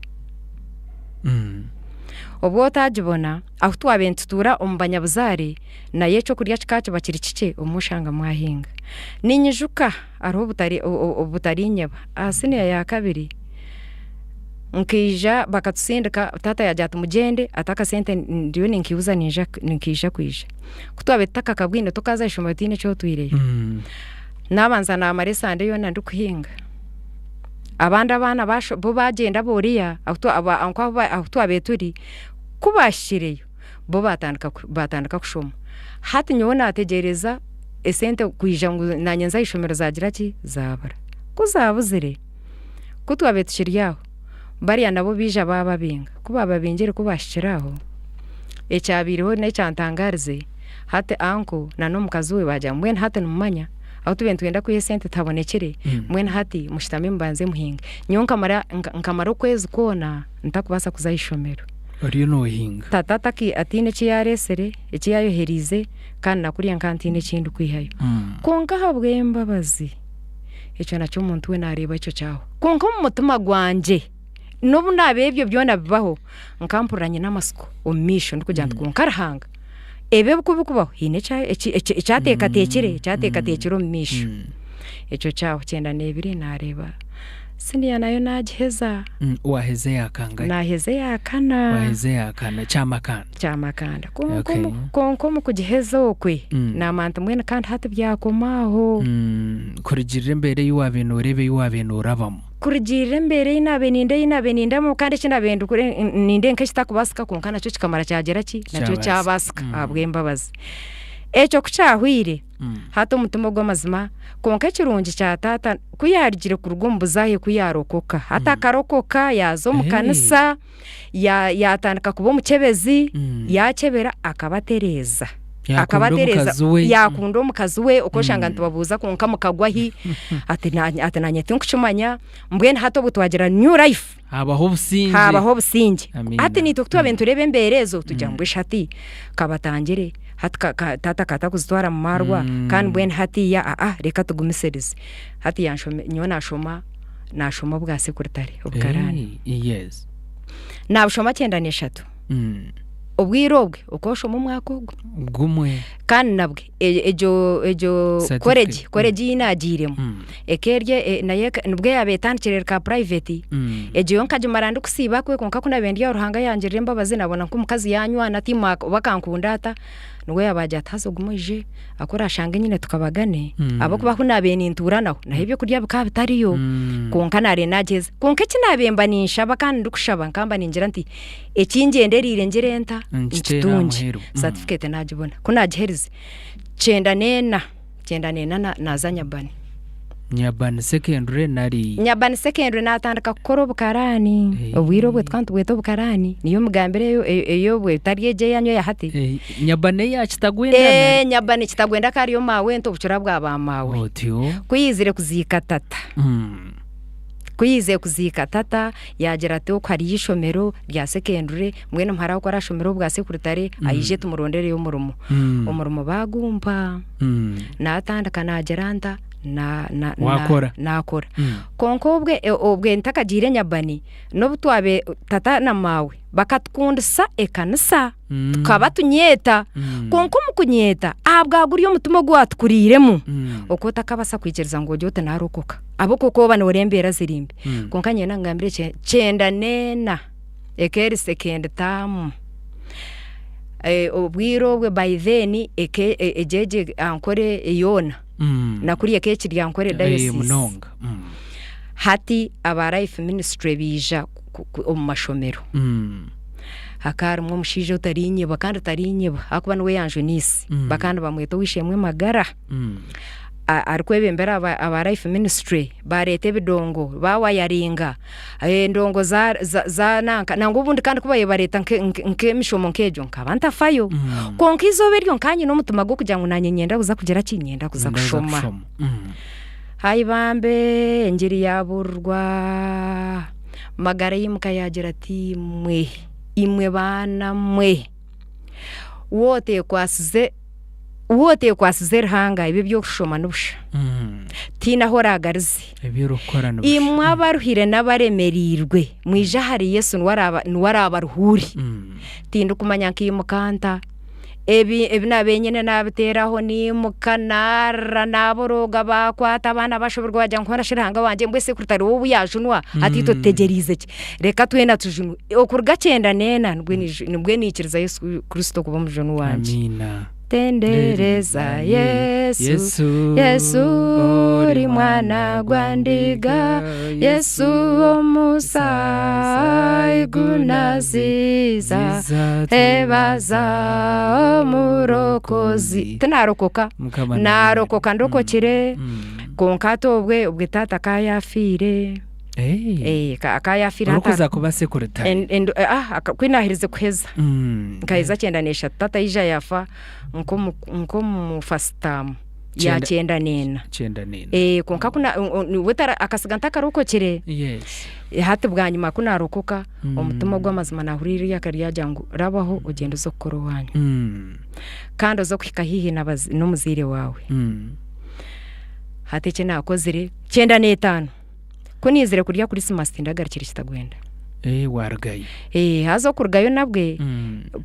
Obu otaagibona, ahu twabaire nitutuura omu banyabuzaare, nayo eky'okurya kikaba kiba kiri kikye obumwe oshanga mwahinga. Ninyijuka hariho obutari obutarinyeba, aha siniya ya kabiri, nkaija bakatusindika taata yaagira ati mugyende ati akasente ndiyo ninkiihuza ninja nikiija kwija. Ku twabaire tutakakabwine tokaza aha ishomero otiine eki otwireyo. Naabanza naamara esande yoona ndikuhinga. Abandi abaana bo baagyenda booriya ahu twabaire turi, ku baahikireyo bo baatandika kushoma. Hati nyowe naategyereza esente kwija ngu naanye nze aha ishomero zaagira ki, zaabura. Ku zaabuzire, ku twabaire tukiri aho, bariya nabo baija baababinga, ku baababingire ku baahikire aho, ekyabaireho n'ekyantangaarize, Hati anko na n'omukazi we baagira ngu mbwenu hati nimumanya ahu tubaire nitwenda kwiha esente tihabonekire, mbwenu hati mushutame mubanze muhinge. Nyowe nkamara nkamara okwezi kwona ntakubaasa kuza aha ishomero. Oriyo noohinga. Tata ataki ataine eki yaareesire, eki yaayoheriize kandi na kuriya nka ntaine eki ndikwihayo. Kwonka ahabw'embabazi, ekyo nakyo omuntu we naareeba ekyo kyahwa. Kwonka omu mutima gwangye, n'obu naaba ebyo byona bibaho, nkampurira nyine amatsiko omu maisho ndikugira nti kwonka Ruhanga, ebi ku bikubaho haine eki eki ateekateekire, eki ateekateekire omu maisho. Ekyo kyahwa kyenda n'ebiri naareeba siniya nayo naagiheza. Waaheza eya kangahi? Naaheza eya kana. Waaheza eya kana, Kyamakanda. Kyamakanda. Kwonka omu kwonka omu kugiheza okwe, naamanya nti mbwenu kandi hati byakoma aho. Kurugiirira embeera ei waabaire nooreeba ei waabaire noorabamu. Kurugiirira embeera ei naabaire ninda ei naabaire nindabamu kandi eki naabaire nindeeba nk'ekitakubaasika kwonka nakyo kikamara kyagira ki? Nakyo kyabaasika ahabw'embabazi. Ekyo ku kyahwaire, hati omutima ogw'amazima, kwonka ekirungi kya taata ku yaarugire kuruga omu buzaahe ku yaarokoka, hati akarokoka yaaza omu kanisa, yaatandika kuba omukyebezi, yaakyebera akabatereeza. Yakunda omukazi we. Yakunda omukazi we oku oshanga nitubabuuza kwonka mukagwa hi ati nanye tinkukimanya mbwenu hati obu twagira new life Habaho obusingye. Habaho obusingye. Amiina. Hati naitwe ku twabaire nitureeba embeera ezo tugira ngu mbwenu shi hati kabatangire hati taata akaba atarikuzitwara mu maarwa kandi mbwenu hatiiya aa reka tugumisirize. Hati yanshome nyowe naashoma naashoma obwa sekuritare obukaraani. Yes. Naabushoma kyenda n'eshatu. Obwire obwe okooshoma omwaka ogwo. Gumwe. Kandi nabwe egyo egyo Certificate. koregi koregi ei naagiiremu eka eri nayo nibwo yaaba etandikire eri ka private, egyo yo nkagimara ndikusiiba kwe kwonka ku naabaire ndi aho Ruhanga yangirira embabazi naabona nk'omukazi yaanywana tiimwe oba akankunda ata, nibwo yaabagira ati haza ogume oije aku oraashange nyine tukabagane ahabw'okuba ahu naabaire nintuura naho, naho ebyokurya bikaba bitariyo kwonka naareeba naagyeza. Kwonka eki naabaire mba ninshaba kandi ndikushaba nkaba mba ningira nti eki ngyendereire ngire nta? Nkiteere aha Nkitungye. muheru. Certificate naagibona. Ku naagiherize, kyenda n'ena, kyenda n'ena naaza Nyabani. Nyabani secondary nari? Nyabani secondary naatandika kukora obukaraani. Obwire obwo tukaba nitubweta obukaraani, niyo migambire ey'obwo etari egyo eyanyu eya hati. Nyabani eya Kitagwenda nari? Nyabani Kitagwenda akaba ariyo maawento obucura bwa ba maawe. Otyo. Ku yaizire kuziika tata. Ku yaizire kuziika tata, yaagira ati oku hariyo eishomero rya secondary, mbwenu muhara we ku araashomere obwa sekuritare aije tumurondereyo omurimo. Omurimo baagumpa, naatandika naagira nta, Waakora. naakora. Kwonka obwe obwe ntakagiire Nyabani, n'obu twabaire tata na maawe bakatukundisa ekanisa. Tukaba tunyeeta, kwonka omu kunyeeta ahabwa guriya omutima ogu waatukuriiremu, okwo otakabaasa kwikiriza ngu ogire oti naarokoka ahabw'okuba okaba nooreeba embeera ziri mbi. Kwonka nyowe naakugambira kyenda n'ena eka eri second term, obwire obwe by then eka egyo egyo Ankole yoona na kuriya eka ekiri Ankole diocese. Hati aba life ministry baija omu mashomero. Hakaba harimu omushaija otarinyebwa kandi otarinyebwa ahakuba niwe yanjuniise. Bakaba nibamweta ow'eishe-emwe Magara. Arikwebembera aba Life Ministry bareeta ebidongo bawayaringa endongo za nanka nangwa obundi kandi ku baabaire bareeta nk'emishomo nk'egyo nkaba ntafayo. Kwonka eizooba eryo nkaba nyine omutima gw'okugira ngu naanye niinyenda kuza kugira ki? Niinyenda kuza kushoma. Ai bambe engiri yaabuurirwa. Magara yaimuka yaagira ati, Imwe, imwe baana mwe, waaba oteekwatsize Ruhanga ebi eby'okushoma ni busha, tihaine ahu oraagarize. Imwe abaruhire n'abaremereirwe, mwije ahari Yesu niwe araabaruhuure. Tindikumanya nkaimuka nta. Ebi ebi naabaire nyine naabiteeraho naimuka naarira naaborooga baakwata abaana baashoberwa baagira ngu hoona shi Ruhanga wangye mbwenu sekuritare we obu yaajunwa hati itwe tutegyereize ki? Reka twena tujunwe. Okuruga kyenda n'ena nibwe nibwe naikiriza Yesu Kristo kuba omujuni wangye. Amiina. Tendereza Yesu, Yesu ori mwana gwa ndiga, Yesu omusaayi gunaziza, Ebaza omurokozi. Tinarokoka, Mukama narokoka ndokokire, kwonka hati obwe obwe taata akaba yafiire, Hey. eh, akaba yafiire hati Orikuza kuba sekuritare. En- en- ah, aka- ku naaherize kuheza nkaheza kyenda n'eshatu taata yaija yaafa nk'omu nk'omu fasitaamu. ya Kyenda- kyenda n'ena. 94. Eh, kwonka ku na- o- o- we tara- akasiga ntakarokokire. Yes. Hati bwanyima ku naarokoka, Mm. omutima ogw'amazima naahurira eiraka ryagira ngu rabaho ogyende oze kukora owaanyu. Kandi oze kuhika haihi n'abazi- n'omuzaire waawe. Hati eki naakozire, 95, ku naizire kurya Kurisimasi tindagarukire Kitagwenda. Eh, waarugayo. Eh, haza okurugayo nabwe,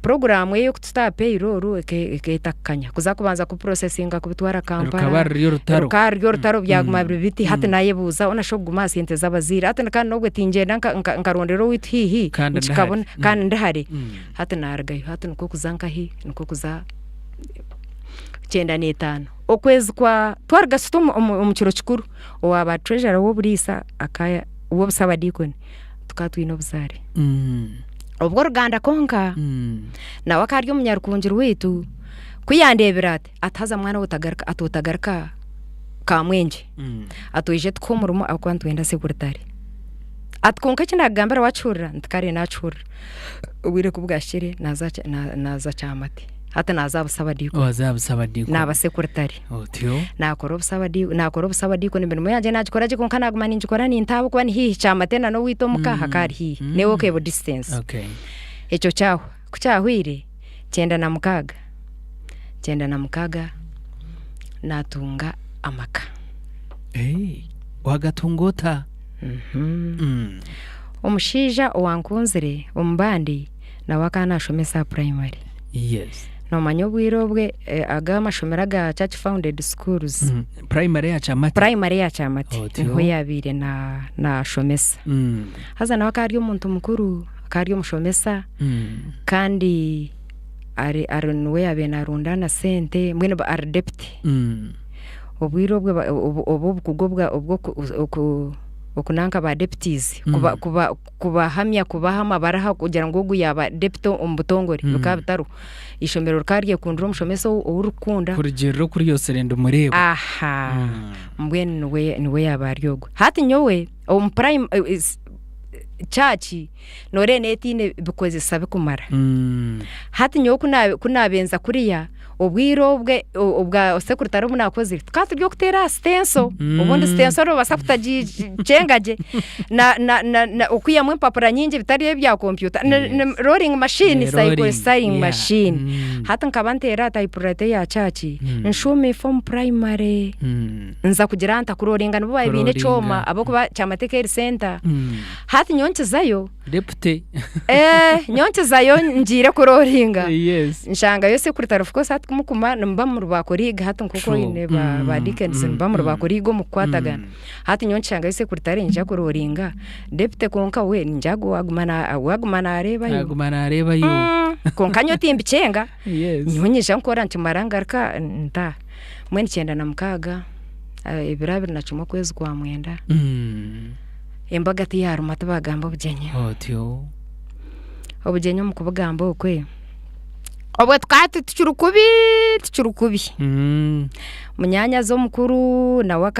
puroguraamu ey'okututa aha payroll ekeetakukanya. Kuza kubanza kupurosesinga kubitwara Rukaba Kampala, ruri orutaro. rukaba ruri orutaro byaguma biri biti, hati naayebuuza hoona shi okuguma aha sente z'abazaire, hati kandi nobwe tingyenda nkarondera owaitu haihi Kandi ndi nkikabona hare. kandi ndi hare. Hati naarugayo, hati nikwo kuza nkahi, nikwo kuza 95. Okwezi kwa, twaruga sita omu kiro kikuru, owaaba treasurer w'oburiisa aka w'obusabadiikoni tukaba twine obuzaare. Obw'oruganda kwonka nawe akaba ari omunyarukungiri waitu, ku yandeebire ati, ati haza mwana we otagaruka ati otagaruka Kamwengye, ati oije tukuhe omurimo ahabw'okuba nitwenda sekuritare. Ati kwonka eki naakugambira waakihurira? Nti kare naakihurira. Obwire ku bwahikire naaza naaza Kyamate, hati naaza aha busabadiikoni. Waaza aha busabadiikoni. Naaba sekuritare. Otyo. Naakora obusabadi naakora obusabadiikoni emirimo yangye naagikora gye kwonka naaguma ningikora nintaaha ahabw'okuba ni haihi Kyamate na n'owaitu omuka hakaba hari haihi, n'ewalkable distance. Okay. Ekyo kyahwa, ku kyahwaire, 96, 96 naatunga amaka. Hey, waagatunga ota? Omushaija owankunzire omu bandi nawe akaba naashomesa aha primary. Yes. Noomanya obwire obwe aga amashomero aga church founded schools. Primary eya Kyamate? Primary eya Kyamate Otyo. niho yaabaire naashomesa. Haza nawe akaba ari omuntu mukuru, akaba ari omushomesa kandi ari ari niwe yaabaire naarundaana sente mbwenu ari deputy. Obwire obwe obu obukugu obw'oku okunanka ba deputies kuba kuba kubahamya kubaha amabaraha kugira ngu ogu yaaba deputy omu butongore bikaba bitariho. Eishomero rikaba ryekundira omushomesa ou orikukunda. Kurugiirira oku ryosire ndimureeba. Aha mbwenu niwe niwe yaaba ari ogwo. Hati nyowe omu prime church nooreeba neeba etaine bikozesa bikumara. Hati nyowe ku naabenza kuriya, obwire obwe obwa sekuritare obu naakozire, tukaba turi okuteera aha sitenso, obundi sitenso noobaasa kutagikyenga gye, okwihamu empapura nyingi bitari ebya kompyuta, rolling machine, sewing machine. Hati nkaba nteera aha typewriter eya church, nshuuma efa omu primary, nza kugira nta kuroringa nibo baabaire baine ekyoma ahabw'okuba Kyamateka eri center. Hati nyowe nkizayo, Deputy. Eh, nyowe nkizayo ngiire kuroringa. Yes. Nshangayo sekuritare of course hati kumukuma nimuba muri ba colleague hati nk'oku True. oine ba, ba deacons nimuba muri ba colleague omu kukwatagana. Hati nyowe nkishangayo sekuritare nyija kuroringa, deputy kwonka we ningira ngu we aguma na we aguma naareebayo. Aguma naareebayo. Kwonka nyowe timbikyenga. Yes. Nyowe nyija nkora nkimara ngaruka ntaaha. Mbwenu 96, ebiro 21 okwezi kwa mwenda. Embaga tiyaaruma tibaagamba obugyenyi. Otyo. Obugyenyi omu kubugamba okwe, obwe tukaba tukiri kubi tukiri kubi. Munyaanyazi omukuru nawe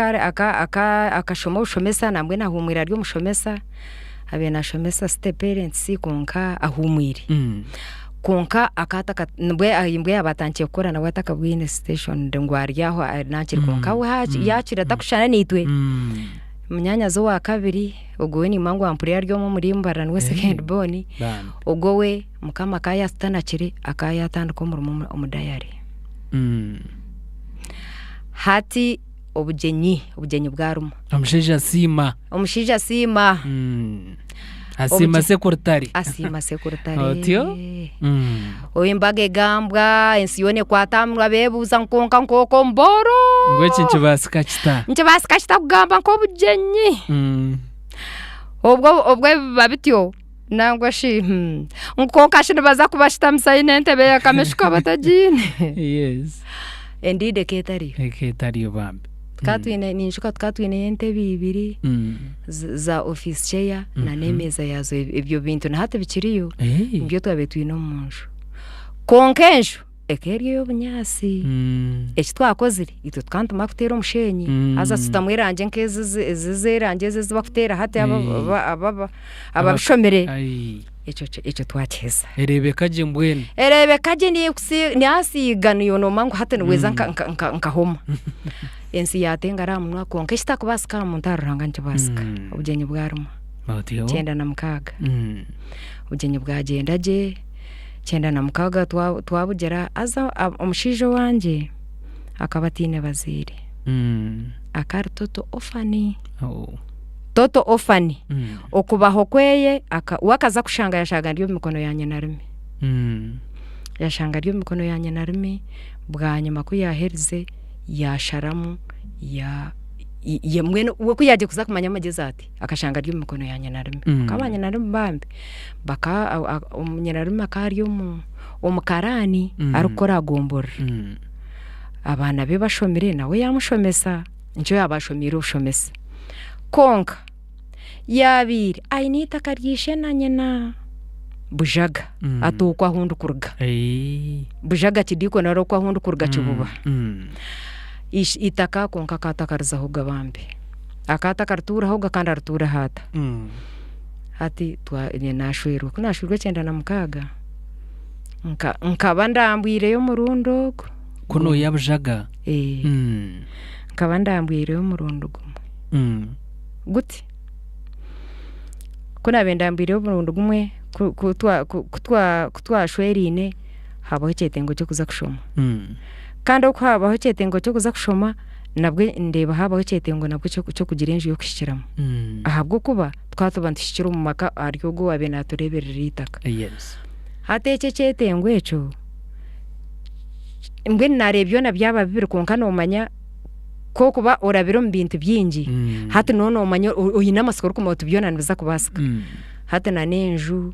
akashoma obushomesa nambwenu ahuumwire ari omushomesa, abaire naashomesa City Parents kwonka ahuumwire. Kwonka akaba ataka nibwe yaaba atandikire kukora nawe atakabwine station ngu ari aho naakiri kwonka we yaakira atakushushana naitwe. Munyaanyazi owa kabiri ogwo we niimanya ngu ampuriire ari omwe omuri Mbarara niwe second born, ogwo we Mukama akaba yaatutanakire akaba yaatandika omurimo omu dayare. Hati obugyenyi, obugyenyi bwaruma. Omushaija asiima. Omushaija asiima. Asiima sekurutare. Asiima sekurutare. Otyo? Embaga egambwa, ensi yoona ekwata aha munwa beebuuza ngu kwonka nk'oku omubooro. Ngu eki nikibaasika kita? Nikibaasika kita kugamba nk'obugyenyi? Obwo obwo biba bityo nangwa shi ngu kwonka shi nibaza kubashutamisa hi n'entebe ya kameshuka batagiine? Yes. Endiijo eka etariyo. Eka etariyo bambi. Tukaba twine ninjuka tukaba twineyo entebe ibiri za office chair na n'emeeza yaazo ebyo bintu na hati bikiriyo nibyo twabaire twine omu nju. Kwonka enju eka eri ey'obunyaatsi. Eki twakozire itwe tukaba nitumara kuteera omusheenyi haza tutamu erangi nk'ezi ez'erangi ezi ezi barikuteera hati ababishomire. Ekyo ekyo twakiheza. Ereebeka gye mbwenu. Ereebeka gye nasiiga niiwe noomanya ngu hati niweeza nka homa. Ensi yaata engaro aha munwa kwonka ekitakubaasika aha muntu ahari Ruhanga nikibaasika. Obugyenyi bwaruma. 96. Obugyenyi bwagyenda gye, 96 twabugira haza omushaija owangye akaba ataine bazaire. Akaba ari total orphan. Total orphan. Okubaho kweye we akaza kushanga yashanga ndi omu mikono ya nyinarume. Yashanga ari omu mikono ya nyinarume, bwanyima ku yaaherize yaasharamu mbwenu we ku yaagiire kuza kumanya amagyezi ati, akashanga ari omu mikono ya nyinarume. Kwonka ba nyinarume bambi baka nyinarume akaba ari omukaraani arikukora aha gomborora. Abaana be bashomire nawe yaamushomesa, nikyo yaaba ashomiire obushomesa. Kwonka yaabaire aine eitaka rya ishe na nyina Bujaga hati okwo ahu ndikuruga. Bujaga Kidiiko nari okwo ahu ndikuruga Kibuba. Eitaka kwonka akaba atakarizahoga bambi. Akaba atakarituurahoga kandi arituuraho ata? Hati naashwerwa, ku naashwerwa 96, nkaba ndambwireyo omurundi ogwo. Ku nooya Bujaga? Nkaba ndambwireyo omurundi gumwe. Guti, ku naabaire ndambwireyo omurundi gumwe, ku twashweraine haabaho ekyetengo ky'okuza kushoma. Kandi oku haabaho ekyetengo ky'okuza kushoma, nabwe ndeeba haabaho ekyetengo nabwe ky'okugira enju y'okuhikiramu. Ahabw'okuba tukaba tuba nituhikira omu maka ahari ogwo owaabaire naatureeberera eitaka. Hati ekyo ekyetengo ekyo, mbwenu naareeba byona byaba bibiri kwonka noomanya ku orikuba orabire omu bintu bingi, hati nooba noomanya oine amatsiko orikumanya oti byona nibiza kubaasika. Hati na n'enju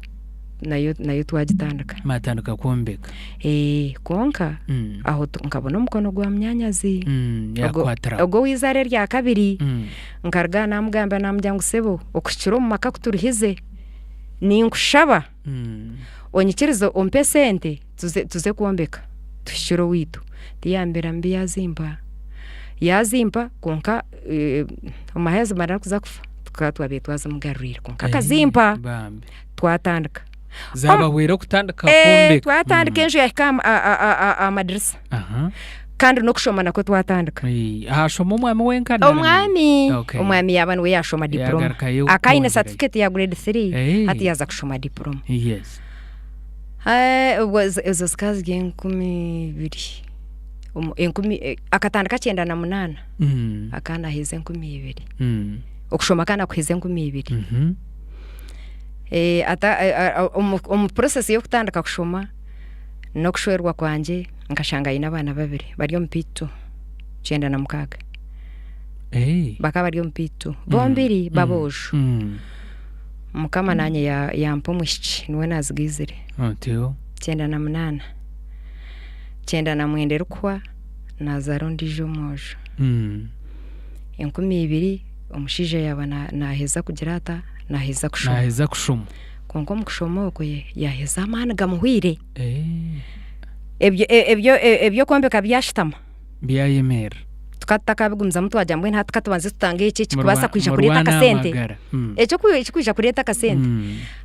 nayo nayo twagitandika. Mwatandika kwombeka. Kwonka aho nkabona omukono gwa munyaanyazi Yakukwatiraho. ogwo ow'eizaara erya kabiri. Nkaruga aha naamugambira naamugira ngu sebo okuhikira omu maka kuturuhize, ninkushaba onyikirize ompe esente tuze tuze kwombeka tuhikire owaitu. Tiyambeera mubi yaazimpa, yaazimpa kwonka omu mahezi arikuza kufa tukaba twabaire twazimugaruriire kwonka akazimpa Bambi. twatandika. Zaabahwera okutandika kwombeka. Twatandika enju yahika aha madirisa kandi n'okushoma nakwo twatandika. Ahashoma omwami wenka nari? Omwami, Okay. omwami yaaba niwe yaashoma diploma. Yagarukayo Akaba aine kwongyerayo. certificate ya grade 3 hati yaaza kushoma diploma. Yes. Obwo ezo zikaba ziri 2000, enkumi, akatandika 98 akaba naaheeza 2000. Okushoma akaba naakuheeza 2000. Omu process y'okutandika kushoma n'okushwerwa kwangye nkashanga aine abaana babiri bari omu P2, 96. Bakaba bari omu P2 bombiri b'aboojo. Mukama naanye yampa omwishiki niwe naazigaizire. Otyo. 98. 99 erikuhwa naazaara ondiijo omwojo. 2000 omushaija yaaba naaheza kugira ata? Naaheza kushoma. Naaheza kushoma. Kwonka omu kushoma okwe yaaheza amaani gamuhweire. Ebyo ebyo eby'okwombeka byashutama. Byayemerera. Tukaba tutakabigumizamu twagira mbwenu hati katubanze tutange eki ekikubaasa kwija kureeta akasente. Eki ekirikwija kureeta akasente.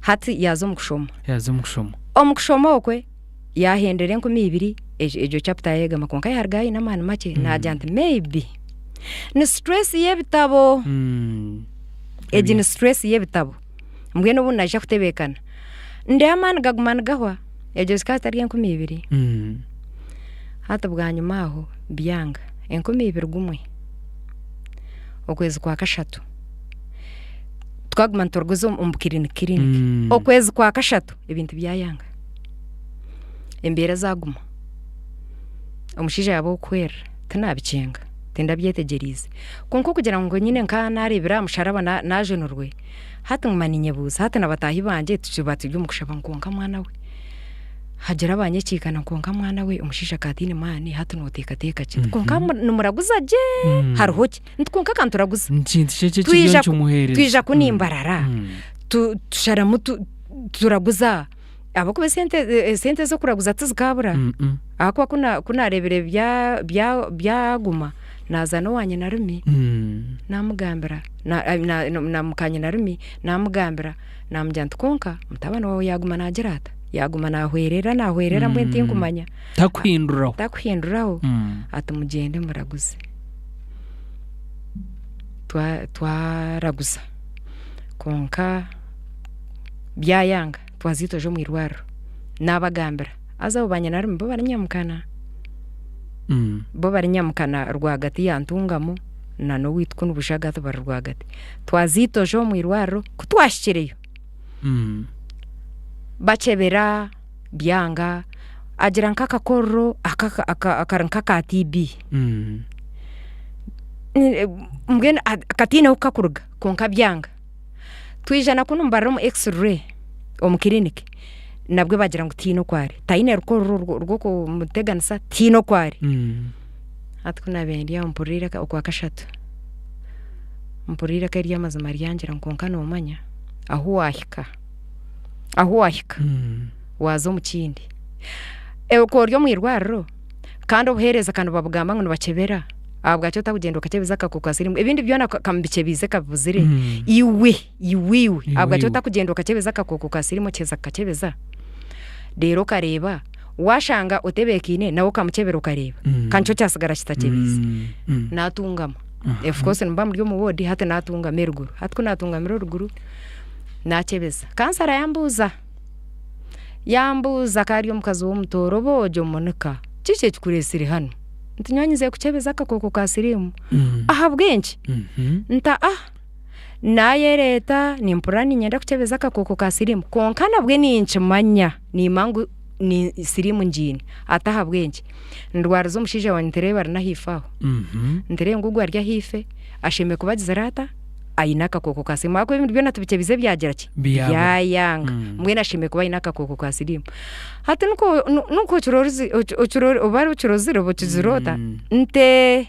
Hati yaaza omu kushoma. Yaaza omu kushoma. Omu kushoma okwe yaahendera 2000 egyo chapter yaayegama kwonka yaarugayo aine amaani makye naagira nti maybe ni stress y'ebitabo. Egi ni stress y'ebitabo. Mbwenu obu naija kutebeekana. Ndeeba amaani gaguma nigahwa, egyo zikaba zitari 2000. Hati bwanyima aho byanga, 2000 gumwe, okwezi kwa kashatu twaguma nituruguza omu clinic clinic, okwezi kwa kashatu ebintu byayanga, embeera zaaguma, omushaija yaaba ow'okuhwerera tinabikyenga, tindabyetegyereize, kwonka okugira ngu nyine nka naareebire aha musharaba naajunirwe, hati nguma ninyebuuza hati na bataahi bangye tuba turi omu kushaba ngu kwonka mwana we, hagira abanyekiikana kwonka mwana we omushaija akaba ataine maani hati nooteekateeka ki? Kwonka nimuraguza gye hariho ki? Nti kwonka ka nituraguza. Nikintu ki eki ekiriyo nikimuheereza? Twija kunimbarara tusharamu turaguza ahabw'okuba esente ez'okuraguza tizikaabura ahabw'okuba ku naareebire byaguma. Naaza n'owa nyinarumi naamugambira na muka nyinarumi naamugambira naamugira nti kwonka mutabani waawe yaaguma naagira ata, yaaguma naahwerera naahwerera mbwenu tinkumanya. Takuhinduraho. Takuhinduraho ati mugyende muraguze. Twaraguza kwonka byayanga twaza itwe omu irwariro naabagambira haza abo banyinarumi bo bari nyamukana, bo bari nyamukana rwagati ya Ntungamo na n'owaitu kunu Bushagati bari rwagati. Twaza itwe omu irwariro ku twahikireyo bakyebera byanga agira nk'akakororo akari nk'aka TB. Mbwenu kataine ahu kakuruga kwonka byanga. Twija na kunu nibarora omu x-ray omu clinic nabwe bagira ngu tihaine oku ari, taine rukororo rw'okumuteganisa tihaine oku ari. Hati ku naabiire ndi aho mpuriire okwakashatu, mpurira eiraka ery'amazima ryangira ngu kwonka noomanya ahu waahika, ahu waahika waaza omu kindi. Okaba ori omu irwariro kandi obuheereza ka nibabugamba ngu nibakyebera, ahabwaki otakugyenda okakyebeza akakooko ka siriimu ebindi byona ka mubikyebiize kabibuzire, iwe iwe iwe ahabwaki otakugyenda okakyebeza akakooko ka siriimu okiheza kukakyebeza reero okareeba waashanga otebeekaine nawe okamukyebera okareeba ka nikyo kyasigara kitakyebiize. Naatungama, of course nimuba muri omu ward hati naatungama eruguru, hati ku naatungamire eruguru naakyebeza, kansara yambuuza. Yambuuza ka ari omukazi w'omutooro oba ogye Monica kiki ekikureetsire hanu? Nti nyowe nyizire kukyebeza akakooko ka siriimu. Ahabw'enki? Nti aa naayereeta nimpurira niinyenda kukyebeza akakooko ka siriimu kwonka nabwe ninkimanya niimanya ngu ni siriimu ngiine. Ati ahabw'enki? Ndwarize omushaija wangye nti reeba ari n'ahaifo aho. Nti reeba ngu ogu ari ahaifo ashemereire kuba agizire ata? Aine akakooko ka siriimu ahakuba ebintu byona tubikyebize byagira ki? Byabura. Byayanga. Mbwenu ashemereire kuba aine akakooko ka siriimu. Hati nikwo nikwo okirorize oba okirozire oba okizire ota? Nti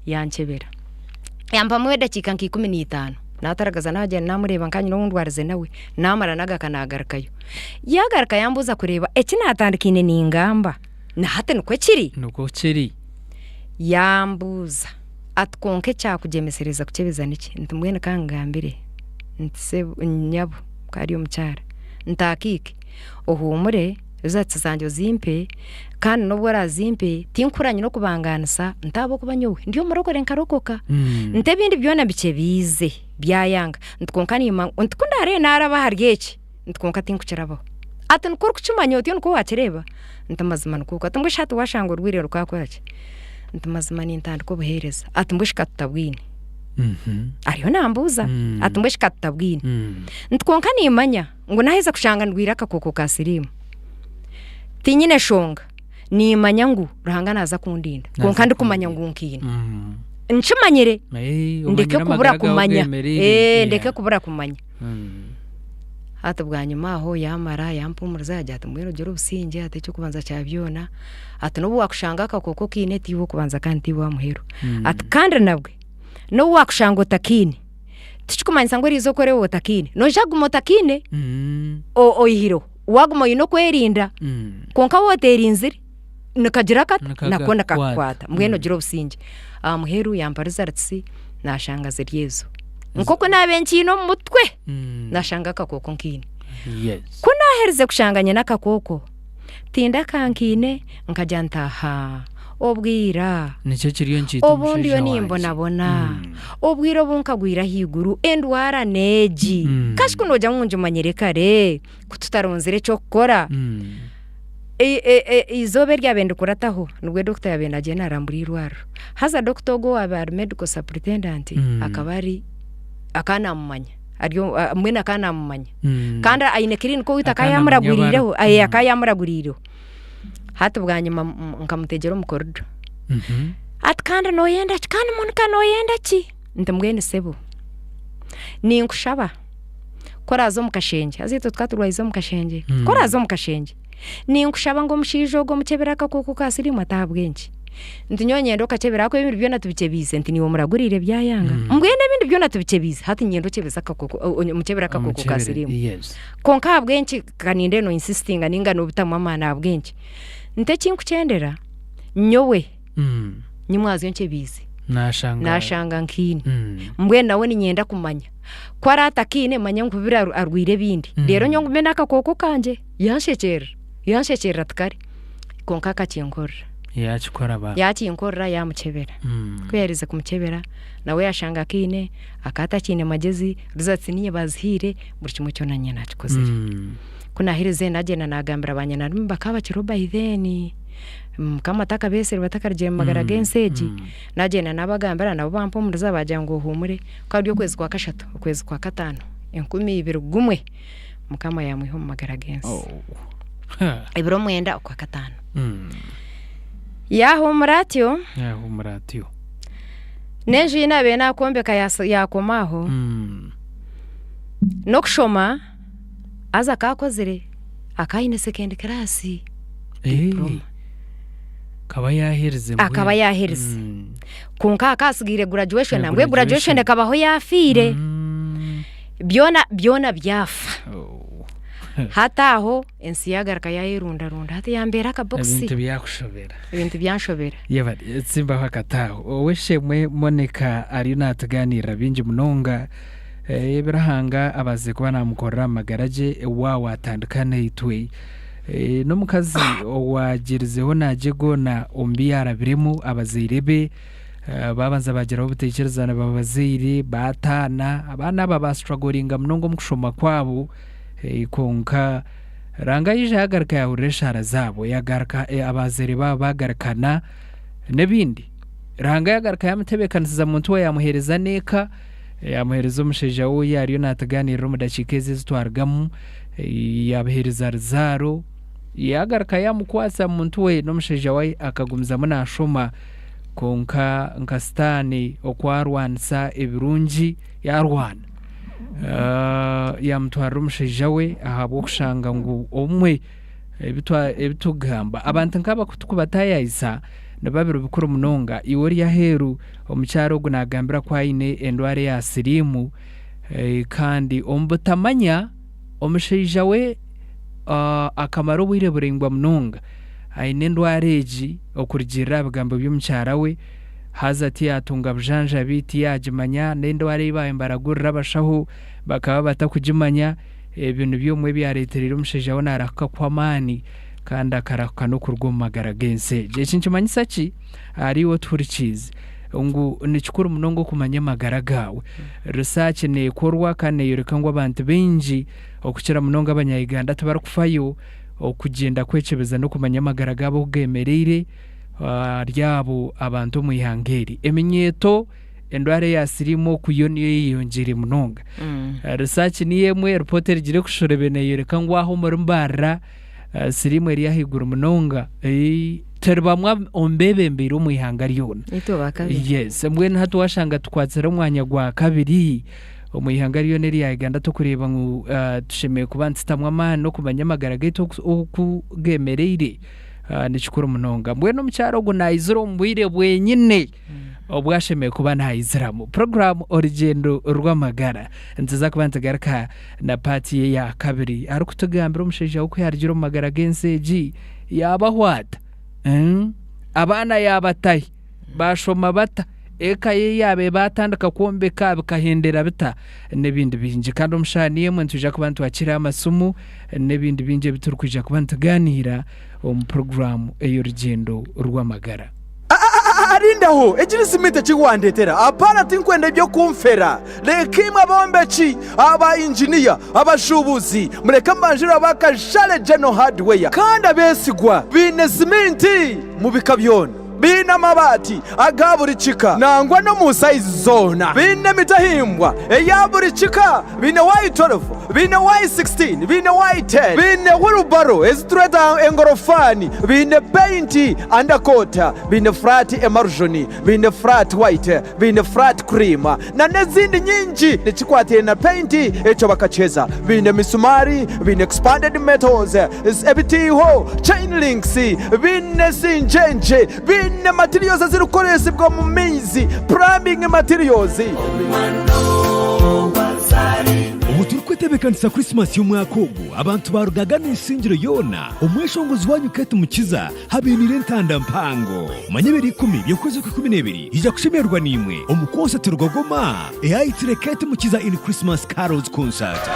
yankyebera. Yampamu edakiika nka ikumi n'itaano. Naataragaza naagyenda naamureeba nka nyine ou ndwarize nawe, naamara nagaruka naagarukayo. Yaagaruka yambuuza kureeba eki naatandikaine ningamba na hati nikwo kiri? Nikwo kiri. Yambuuza ati kwonka ekyakugyemesereza kukyebeza niki? Nti mbwenu ka nkugambire nti sebo nyabo ku ari omukyara nti akiike ohuumure results zangye ozimpe kandi n'obu orazimpe tinkuhurira nyine okubangaanisa nti ahabw'okuba nyowe ndi omurokore nkarokoka nti ebindi byona mbikyebiize byayanga nti kwonka nimanya nti ku ndaarebe naaraba ahari eki nti kwonka tinkukirabaho. Ati nikwo orikukimanya otyo nikwo waakireeba? Nti mazima nikwo kuri. Ati mbwenu shi hati waashanga orwaire rukaakora ki? Nti mazima nintandika obuheereza. Ati mbwenu shi ka tutabwine? Ariyo nambuuza ati mbwenu shi ka tutabwine? Nti kwonka nimmanya ngu naaheza kushanga ndwaire akakooko ka siriimu, tinyine nshonga, nimmanya ngu Ruhanga naaza kundinda kwonka ndikumanya ngu nkiine. Nkimanyire ndeke kubura kumanya, ndeke kubura kumanya. Hati bwanyima aho yaamara yampuumuriza yaagira ati mbwenu ogyire obusingye ati eky'okubanza kya byona ati n'obu waakushanga akakooko okiine tiiwe w'okubanza kandi tiiwe w'aha muheru. Ati kandi nabwe n'obu waakushanga otakiine tikikumanyisa ngu eriizooba ku orikuba otakiine noija kuguma otakiine oihireho waaguma oine okwerinda kwonka waaba oteerinzire nikagira kata nako nikakukwata mbwenu ogire obusingye. Aha muheru yampa results naashanga ziri ezo. Nk'oku naabaire nkiine omu mutwe naashanga akakooko nkiine. Ku naaherize kushanga nyine akakooko, tindakankiine nkagira nti ahaa obwira Nikyo kiriyo nikiita obu omushaija ndiyo wangye. nimbonabona, obwire obu nkagwire ahaiguru endwara n'egi, kashi ku noogira ngu ngimanyire kare ku tutaronzire eky'okukora. Eizooba eryabaire nirikurataho nibwo dokita yaabaire naagyenda naarambura eirwariro. Haza dokita ogwo owaabaire ari medical superintendent akaba ari akaba naamumanya ari mbwenu akaba naamumanya kandi aine clinic owaitu akaba yaamuraguriireho akaba yaamuraguriireho. Hati bwanyima nkamutegyera omu corridor ati kandi nooyenda ki kandi Monica nooyenda ki? Nti mbwenu sebo ninkushaba ku oraaze omu kashengye haza itwe tukaba turwarize omu kashengye ku oraaze omu kashengye ninkushaba ngu omushaija ogwo omukyebere akakooko ka siriimu ati ahabw'enki? Nti nyowe niinyenda okakyebere ahakuba ebindi byona tubikyebiize nti niiwe omuraguriire byayanga mbwenu ebindi byona tubikyebiize hati niinyenda okyebeze akakooko omukyebere akakooko ka Omukyebere, siriimu. yes. Kwonka ahabw'enki ka ninde no insistinga ninga noobitamu amaani ahabw'enki? Nti ekinkukyendera nyowe nyimwazyo nkyebiize. Nashanga. Nashanga nkiine. Mm. Mbwenu nawe niinyenda kumanya. Ku araabe atakiine manye ngu biri arwaire ebindi. Mm. Reero nyowe ngume n'akakooko kangye. Yanshekyerera, yanshekyerera ati kare. Kwonka akakinkorera. Yaakikora ba. Yaakinkorera yaamukyebera. Mm. Ku yaaherize kumukyebera, nawe yaashanga akiine, akaba atakiine magyezi, results niinye baazihaire, buri kimwe kyona niinye naakikozire. Mm. Ku naaherize naagyenda naagambira baanyinarume bakaba bakiriho by then, Mukama atakabeetsire batakarugire mu magara g'ensi egi, naagyenda naabagambira nabo bampumuriza baagira ngu ohuumure, kukaba kuri okwezi kwa kashatu, okwezi kwa kataano, 2001, Mukama yaamwiha omu magara g'ensi. Oh. Ha. Ebiro mwenda okwa kataano. Yaahuumura Yaahuumura atyo, Yaahuumura atyo. n'enju ei naabaire naakwombeka yaas- yaakoma aho, N'okushoma haza akaakozire akaba aine second class Eh, diploma. Akaba yaaherize Akaba mbwenu. yaaherize. Kwonka hakaba hatsigaire graduation Ya nambwenu graduation. graduation ekabaho yaafiire. Byona byona byafa. Oh. Hati aho ensi yaagaruka yaayerundarunda hati yambeera akabokisi. Ebintu byakushobera. Ebintu byanshobera. Yebare tsimbaho akataaho. Ow'eishe-emwe Monica ariyo naatugaaniirira bingi munonga eh, ebi Ruhanga abaasize kuba naamukorera omu magara gye waaba waatandika naitwe. Eh, n'omukazi owagyerizeho naagyegona omu bi yaarabiremu abazaire be eh, baabanza baagiraho obutaikirizana babazaire baataana abaana aba baasituragoringa munonga omu kushoma kwabo eh, kwonka Ruhanga yaija yaagaruka yaahurira eshaara zaabo yaagaruka eh, abazaire baabo baagarukana n'ebindi. Ruhanga yaagaruka yaamutebeekanisiza muntu we yaamuheereza n'eka, yaamuheereza omushaija we ariyo naatugaaniirira omu dakiika ezi ezi twarugamu, eh, yaabaheereza ruzaaro, yaagaruka yaamukwatsa muntu we n'omushaija we akagumizamu naashoma kwonka nka sitaane oku arwanisa ebirungi yaarwana. Ah, yaamutwarira omushaija we ahabw'okushanga ngu obumwe ebitwa ebitugamba abantu nk'aba ku tukubataayaayisa nibiba biri bikuru munonga. Iwe ori aheeru omukyara ogu naagambira ku aine endwara eya siriimu eh, kandi omu butamanya omushaija we ah, akamara obwire buraingwa munonga aine endwara egi okurugiirira aha bigambo by'omukyara we haza tiyaatunga bujanjabi, tiyaagimanya n'endwara ei baabaire nibaragurira abashaho bakaba batakugimanya. Ebyo nibyo bimwe ebyareetereire omushaija we naarahuka kuhwa amaani kandi akarahuka n'okuruga omu magara g'ensi egi. Eki nikimanyisa ki ahariiwe otuhurikiize? Ngu ni kikuru munonga okumanya amagara gaawe. Research neekorwa kandi neeyoreka ngu abantu baingi okukira munonga abanya-Uganda tibarikufayo okugyenda kwekyebeza n'okumanya amagara gaabo oku geemereire ahari abo abantu omu ihanga eri. Eminyeeto endwara eya siriimu oku yo niyo eyeyongyeire munonga. Research niyo emwe, ripoota erugire kushorebe neeyoreka ngu aho omuri Mbarara siriimu eri ahaiguru munonga. Turi bamwe omu beebembeire omu ihanga ryona. Itwe ba kabiri. Yes, mbwenu hati waashanga tukwatsire omwanya gwa kabiri omu ihanga ryona erya Uganda turikureeba ngu tushemereire kuba nitutamu amaani n'okumanya amagara gaitu oku oku geemereire ni kikuru munonga. Mbwenu omukyara ogu naizira omu bwire bwenyine obu ashemereire kuba naiziramu. Puroguraamu Orugyendo rw'Amagara nituza kuba nitugaruka na paati ye ya kabiri arikutugambira omushaija we ku yaarugire omu magara g'ensi egi yaabaho ata, abaana yaabatahi, baashoma bata, eka ye yaabaire baatandika kwombeka bikahendera bita n'ebindi bingi. Kandi omu shaaha niyo emwe nitwija kuba nitwakira amasimu n'ebindi bingi ebi turikwija kuba nitugaaniira omu puroguraamu ey'orugyendo rw'amagara. Rindaho, egi ni siminti eki wandetera? Apaana, tinkwenda eby'okunfera. Reka imwe abombeki, aba inginiya, abashuubuzi, mureke mbanjure aba Kashare General Hardware kandi abeesigwa. Baine siminti mu bika byona. Baine amabaati aga buri kika nangwa n'omu sayizi zoona. Baine emitahimbwa eya buri kika. Baine Y12, baine Y16, baine Y10. Baine wheelbarrow ezi tureta engorofaani. Baine paint, undercoat, baine flat emulsion, baine flat white, baine flat cream na n'ezindi nyingi. Ekikwataine na paint ekyo bakakiheza. Baine emisumaari, baine expanded metals, ebitiiho, chain links, baine singyengye, baine materials ezirikukoresibwa omu maizi, plumbing materials. turikwetebeekanisa Krisimasi y'omwaka ogu, abantu ba Rugaga n'eisingiro yoona, omweshongozi waanyu Kate Mukiza abainiire entanda mpango. Manya ebiro ikumi by'okwezi okw'ikumi n'ebiri, yaija kushemererwa naimwe omu konsati Rugogoma eyayetsire Kate Mukiza in Christmas Carols Concert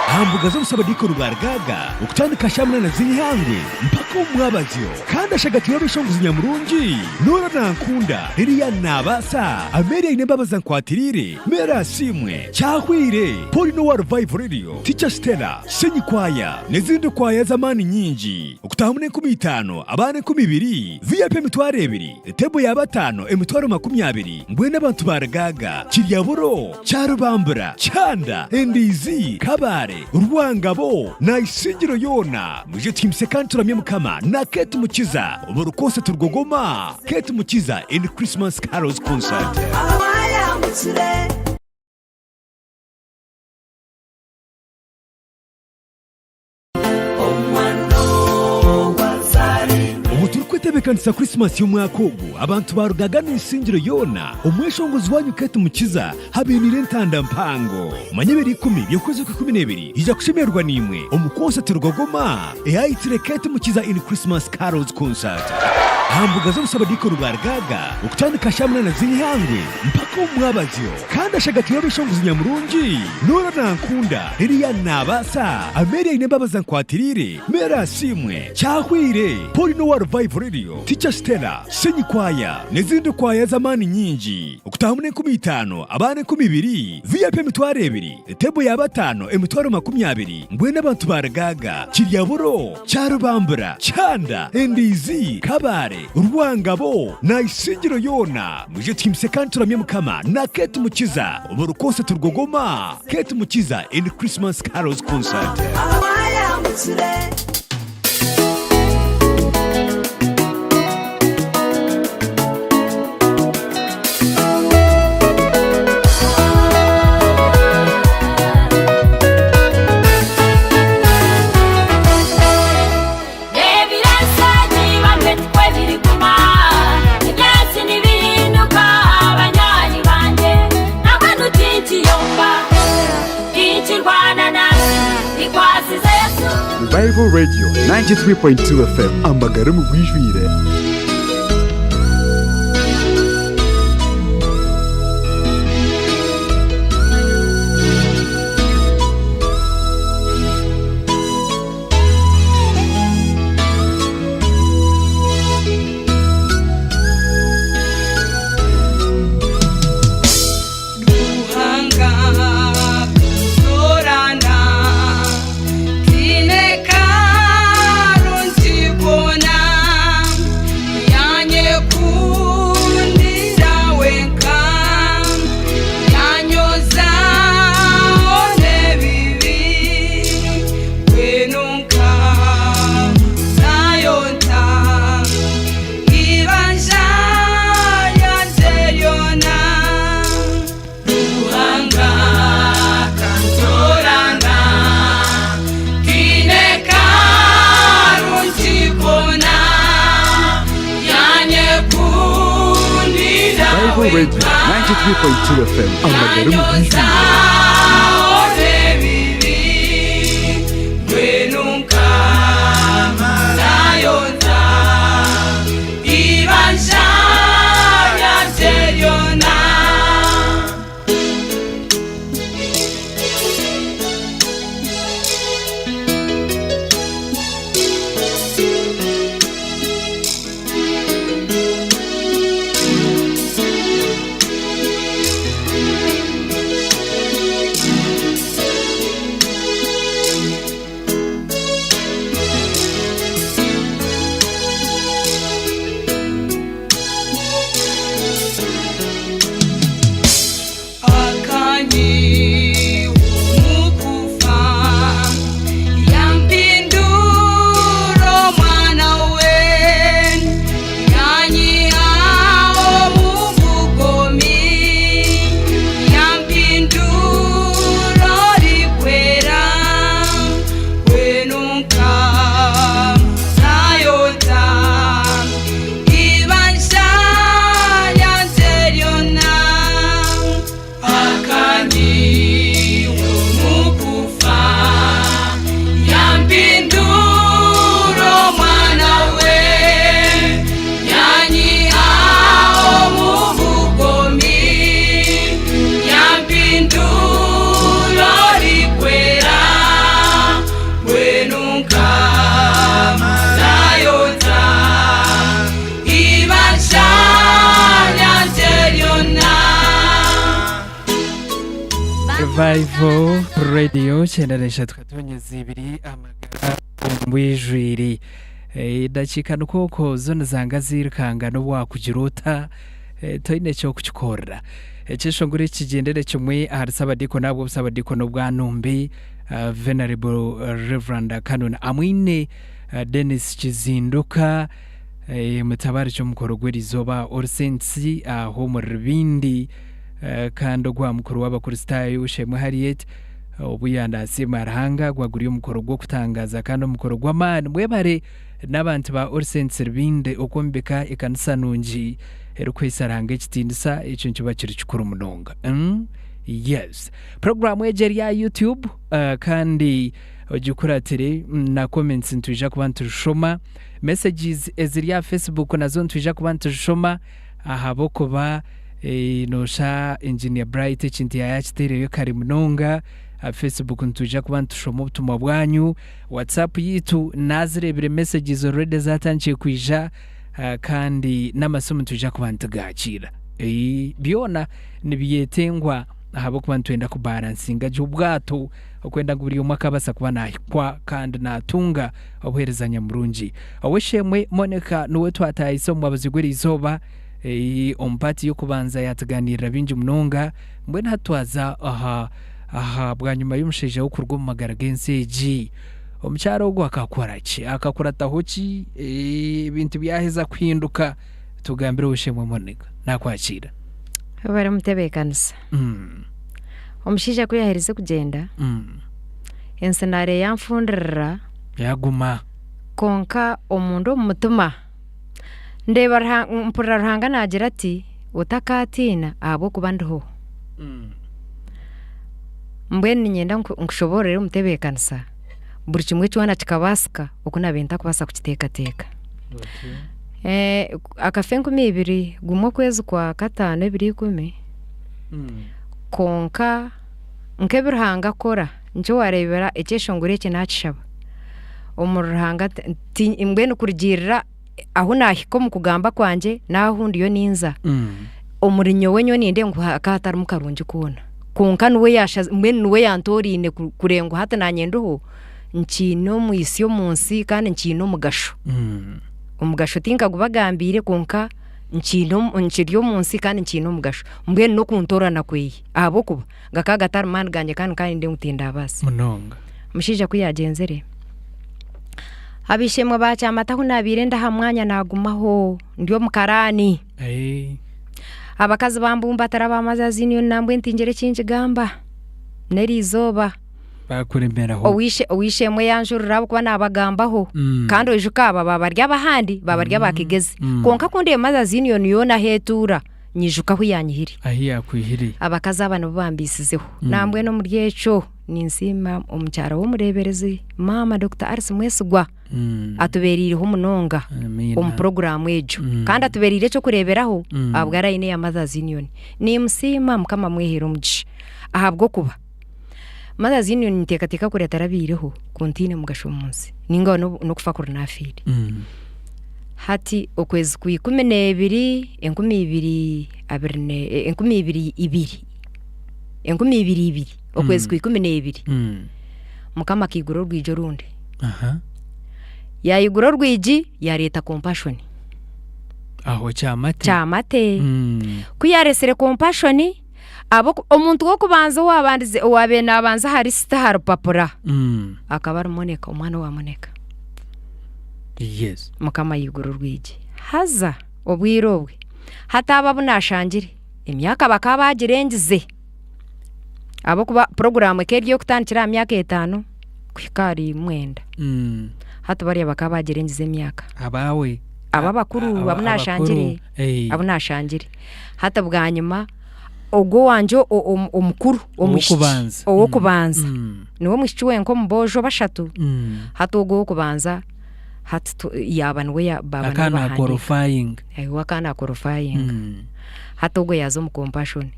aha mbuga z'obusabadiikoni bwa Rugaaga okutandika shaaha munaana z'eihangwe mpaka omu mwabazyo. Kandi ashagatiirwe abeshongozi nyamurungi, Norah Nankunda, Lilian Nabaasa, Amelia Ainembabazi Ankwatiriire, Mary Asiimwe, Kyahwire, Paulina owa Revive Radio, Teacher Stella, Kisenyi Choir n'ezindi kwaya z'amaani nyingi. Okutaahamu n'enkumi itaano, abaana enkumi ibiri, VIP emitwaro ebiri, table ya bataano emitwaro 20, mbwenu abantu ba Rugaaga, Kiryaburo, Kyarubambura, Kyanda, Endiizi, Kabale, Rwangabo na Isingiro yoona. Mwije tuhimbise kandi turamye Mukama na Kate Mukiza buri concert Rugogoma. Kate Mukiza in Christmas Carols Concert. Obu turikwetebeekanisa Krisimasi y'omwaka ogu, abantu ba Rugaga n'eisingiro yoona, omweshongozi waanyu Kate Mukiza abainiire entanda mpango. Manya ebiro ikumi by'okwezi okw'ikumi n'ebiri, yaija kushemererwa naimwe omu konsati Rugogoma eyayetsire Kate Mukiza in Christmas Carols Concert aha mbuga z'obusabadiikoni bwa Rugaaga okutandika shaaha munaana z'eihangwe mpaka omu mwabazyo. Kandi ashagatiirwe abeshongozi nyamurungi, Norah Nankunda, Lilian Nabaasa, Amelia Ainembabazi Ankwatiriire, Mary Asiimwe, Kyahwire, Paulina owa Revive Radio, Teacher Stella, Kisenyi Choir n'ezindi kwaya z'amaani nyingi. Okutaahamu n'enkumi itaano, abaana enkumi ibiri, VIP emitwaro ebiri, table ya bataano emitwaro 20, mbwenu abantu ba Rugaaga, Kiryaburo, Kyarubambura, Kyanda, Endiizi, Kabale, Rwangabo na Isingiro yoona. Mwije tuhimbise kandi turamye Mukama na Kate Mukiza buri concert Rugogoma. Kate Mukiza in Christmas Carols Concert. Ebirensagi bamwe tikwe biriguma ebyansi nibihinduka banywani bangye nabwe nutinkiyomba tinkirwana nansi nikwasize Yesu. Revival Radio 93.2 FM amagara omu bwijwire. Ruhanga kutorana tiine karungi koona yanyekundira wenka yanyoza n'ebibi mbwenu nkazayo nta ibanja ryanje ryona Ruhanga kantorana tiine karungi koona yanyekundira Revival Radio wenka 93.2 FM amagara omu bwijwire. Revival Radio 93 katonyeza ibiri amagara ombwijwire. Edakiika nikwo okwo zo nizanga ziirukanga n'obu waakugira ota toine ky'okukikorera. Ekyeshongoro eki kigyendere kimwe ahari Sabadiikoni ahabw'obusabadiikoni obwa Numbi Venerable Reverend Canon Amwine Denis Kizinduka mutabarikye omukoro gw'erizooba Orusensi aho omuri Rubindi kandi ogwa mukuru w'Abakristaayo Shemwe Harriet obu yandaasiima Ruhanga gwa guri omukoro gw'okutangaaza kandi omukoro gw'amaani. Mwebare n'abantu ba All Saints Rubindi okwombeka ekanisa nungi erikuhaisa Ruhanga ekitiinisa, ekyo nikiba kiri kikuru munonga. Yes. Puroguraamu egi eri aha YouTube kandi ogikuratire na comments nitwija kuba nituzishoma. Messages eziri aha Facebook nazo nitwija kuba nituzishoma ahabw'okuba Noosha Engineer Bright ekintu yaayakiteereyo kare munonga. Aha Facebook nitwija kuba nitushoma obutumwa bwanyu. WhatsApp yaitu naazireebire messages already ezatandikire kwija kandi n'amasimu nitwija kuba nitugaakiira. Byona nibyetengwa ahabw'okuba nitwenda kubaransinga gye obwato okwenda ngu buri omwe akabaasa kuba naahikwa kandi naatunga obuheereza nyamurungi. Ow'eishe-emwe Monica niwe twataahisa omu mwabazi gw'eriizooba. Omu paati y'okubanza yaatugaaniirira bingi munonga. Mbwenu hati twaza aha aha bwanyima y'omushaija we kuruga omu magara g'ensi egi. Omukyara ogwo akakora ki? Akakurataho ki? Ebintu byaheza kuhinduka? Tugambire ow'eishe-emwe Monica. Naakwakiira. Webare mutebeekanisa. Omushaija ku yaaherize kugyenda, ensi naare yanfundirira. Yaaguma. Kwonka omunda omu mutima. Ndeeba Ruhanga, mpurira Ruhanga naagira ati, Otakaatiina, ahabw'okuba ndiho. Mbwenu niinyenda nkushoboorore omu ntebeekanisa, buri kimwe kyona kikabaasika oku naabaire ntarikubaasa kukiteekateeka. Akafa 2000 gumwe okwezi kwa kataano 2010, kwonka nk'ebi Ruhanga akora, nikyo waareebera ekyeshongoro eki naakishaba, omuri Ruhanga mbwenu kurugiirira ahu naahika omu kugamba kwangye n'ahu ndiyo ninza, omuri nyowe nyowe nindeeba ngu hakaba hatarimu karungi koona. Kwonka niwe yaashazi mbwenu niwe yantooraine kureeba ngu hati naanye ndiho, nkiine omwitsyo omu nsi kandi nkiine omugasho. Omugasho tinkagubagambiire kwonka nkiine nkiri omu nsi kandi nkiine omugasho. Mbwenu n'okuntoorana kweye ahabw'okuba gakaba gatari maani gangye kandi nkaba nindeeba ngu tindabaasa. Munonga. Omushaija ku yaagyenzire, ab'eishe-emwe ba Kyamata ahu naabaire ndi aha mwanya naagumaho ndi omu karaani. Abakazi bambumbatira bamazya ziinyo nambwenu ntingira eki ngigamba n'eriizooba. Baakuremeraho. Ow'eishe-emwe yanjurira ahabw'okuba naabagambaho. Kandi oijuke aba baaba bari ab'ahandi, baaba bari aba Kigezi. Kwonka ku ndeeba Mothers Union yoona ahu etuura, nyijuka ahu yaanyihire. Ahu yaakwihire. Abakazi aba nibo bambiisizeho. Nambwenu omuri ekyo. Ninsiima omukyara w'omureeberezi maama Dokita Alice Mwesigwa atubereireho munonga omu puroguraamu egyo kandi atubereire eky'okureeberaho ahabwa layini eya Mothers Union. Nimusiima Mukama amwehere omugisha ahabw'okuba Mothers Union ninteekateeka kuri etarabaireho ku ntaine mugasho omu nsi nainga n'okufa kuri naafiire. Hati okwezi kwa 12 2020 2020 okwezi kwa 12 Mukama akaigura orwigi orundi. Yaigura orwigi yareeta compassion. Aho Kyamate. Kyamate. Ku yareetsire compassion, omuntu w'okubanza owaabandize owaabaire naabanza aha lisiti aha rupapura akaba ari Monica, omwana owa Monica. Yes. Mukama yaigura orwigi. Haza obwire obwe hati abo abu naashangire emyaka bakaba baagirengize ahabw'okuba puroguraamu ekaba eri ey'okutandikira aha myaka etaano kuhika ahari mwenda. Hati bariya bakaba baagirengize emyaka. Abaawe. Abo abakuru abu naashangire, abu naashangire. Hati bwanyima ogwo owangye omukuru omwishiki Ow'okubanza. ow'okubanza niwe mwishiki wenka omu boojo bashatu, hati ogwo ow'okubanza hati yaaba niwe baaba nibo Akaba bahandiika. naakorofayinga. We akaba naakorofayinga. Hati ogwo yaaza omu compassion.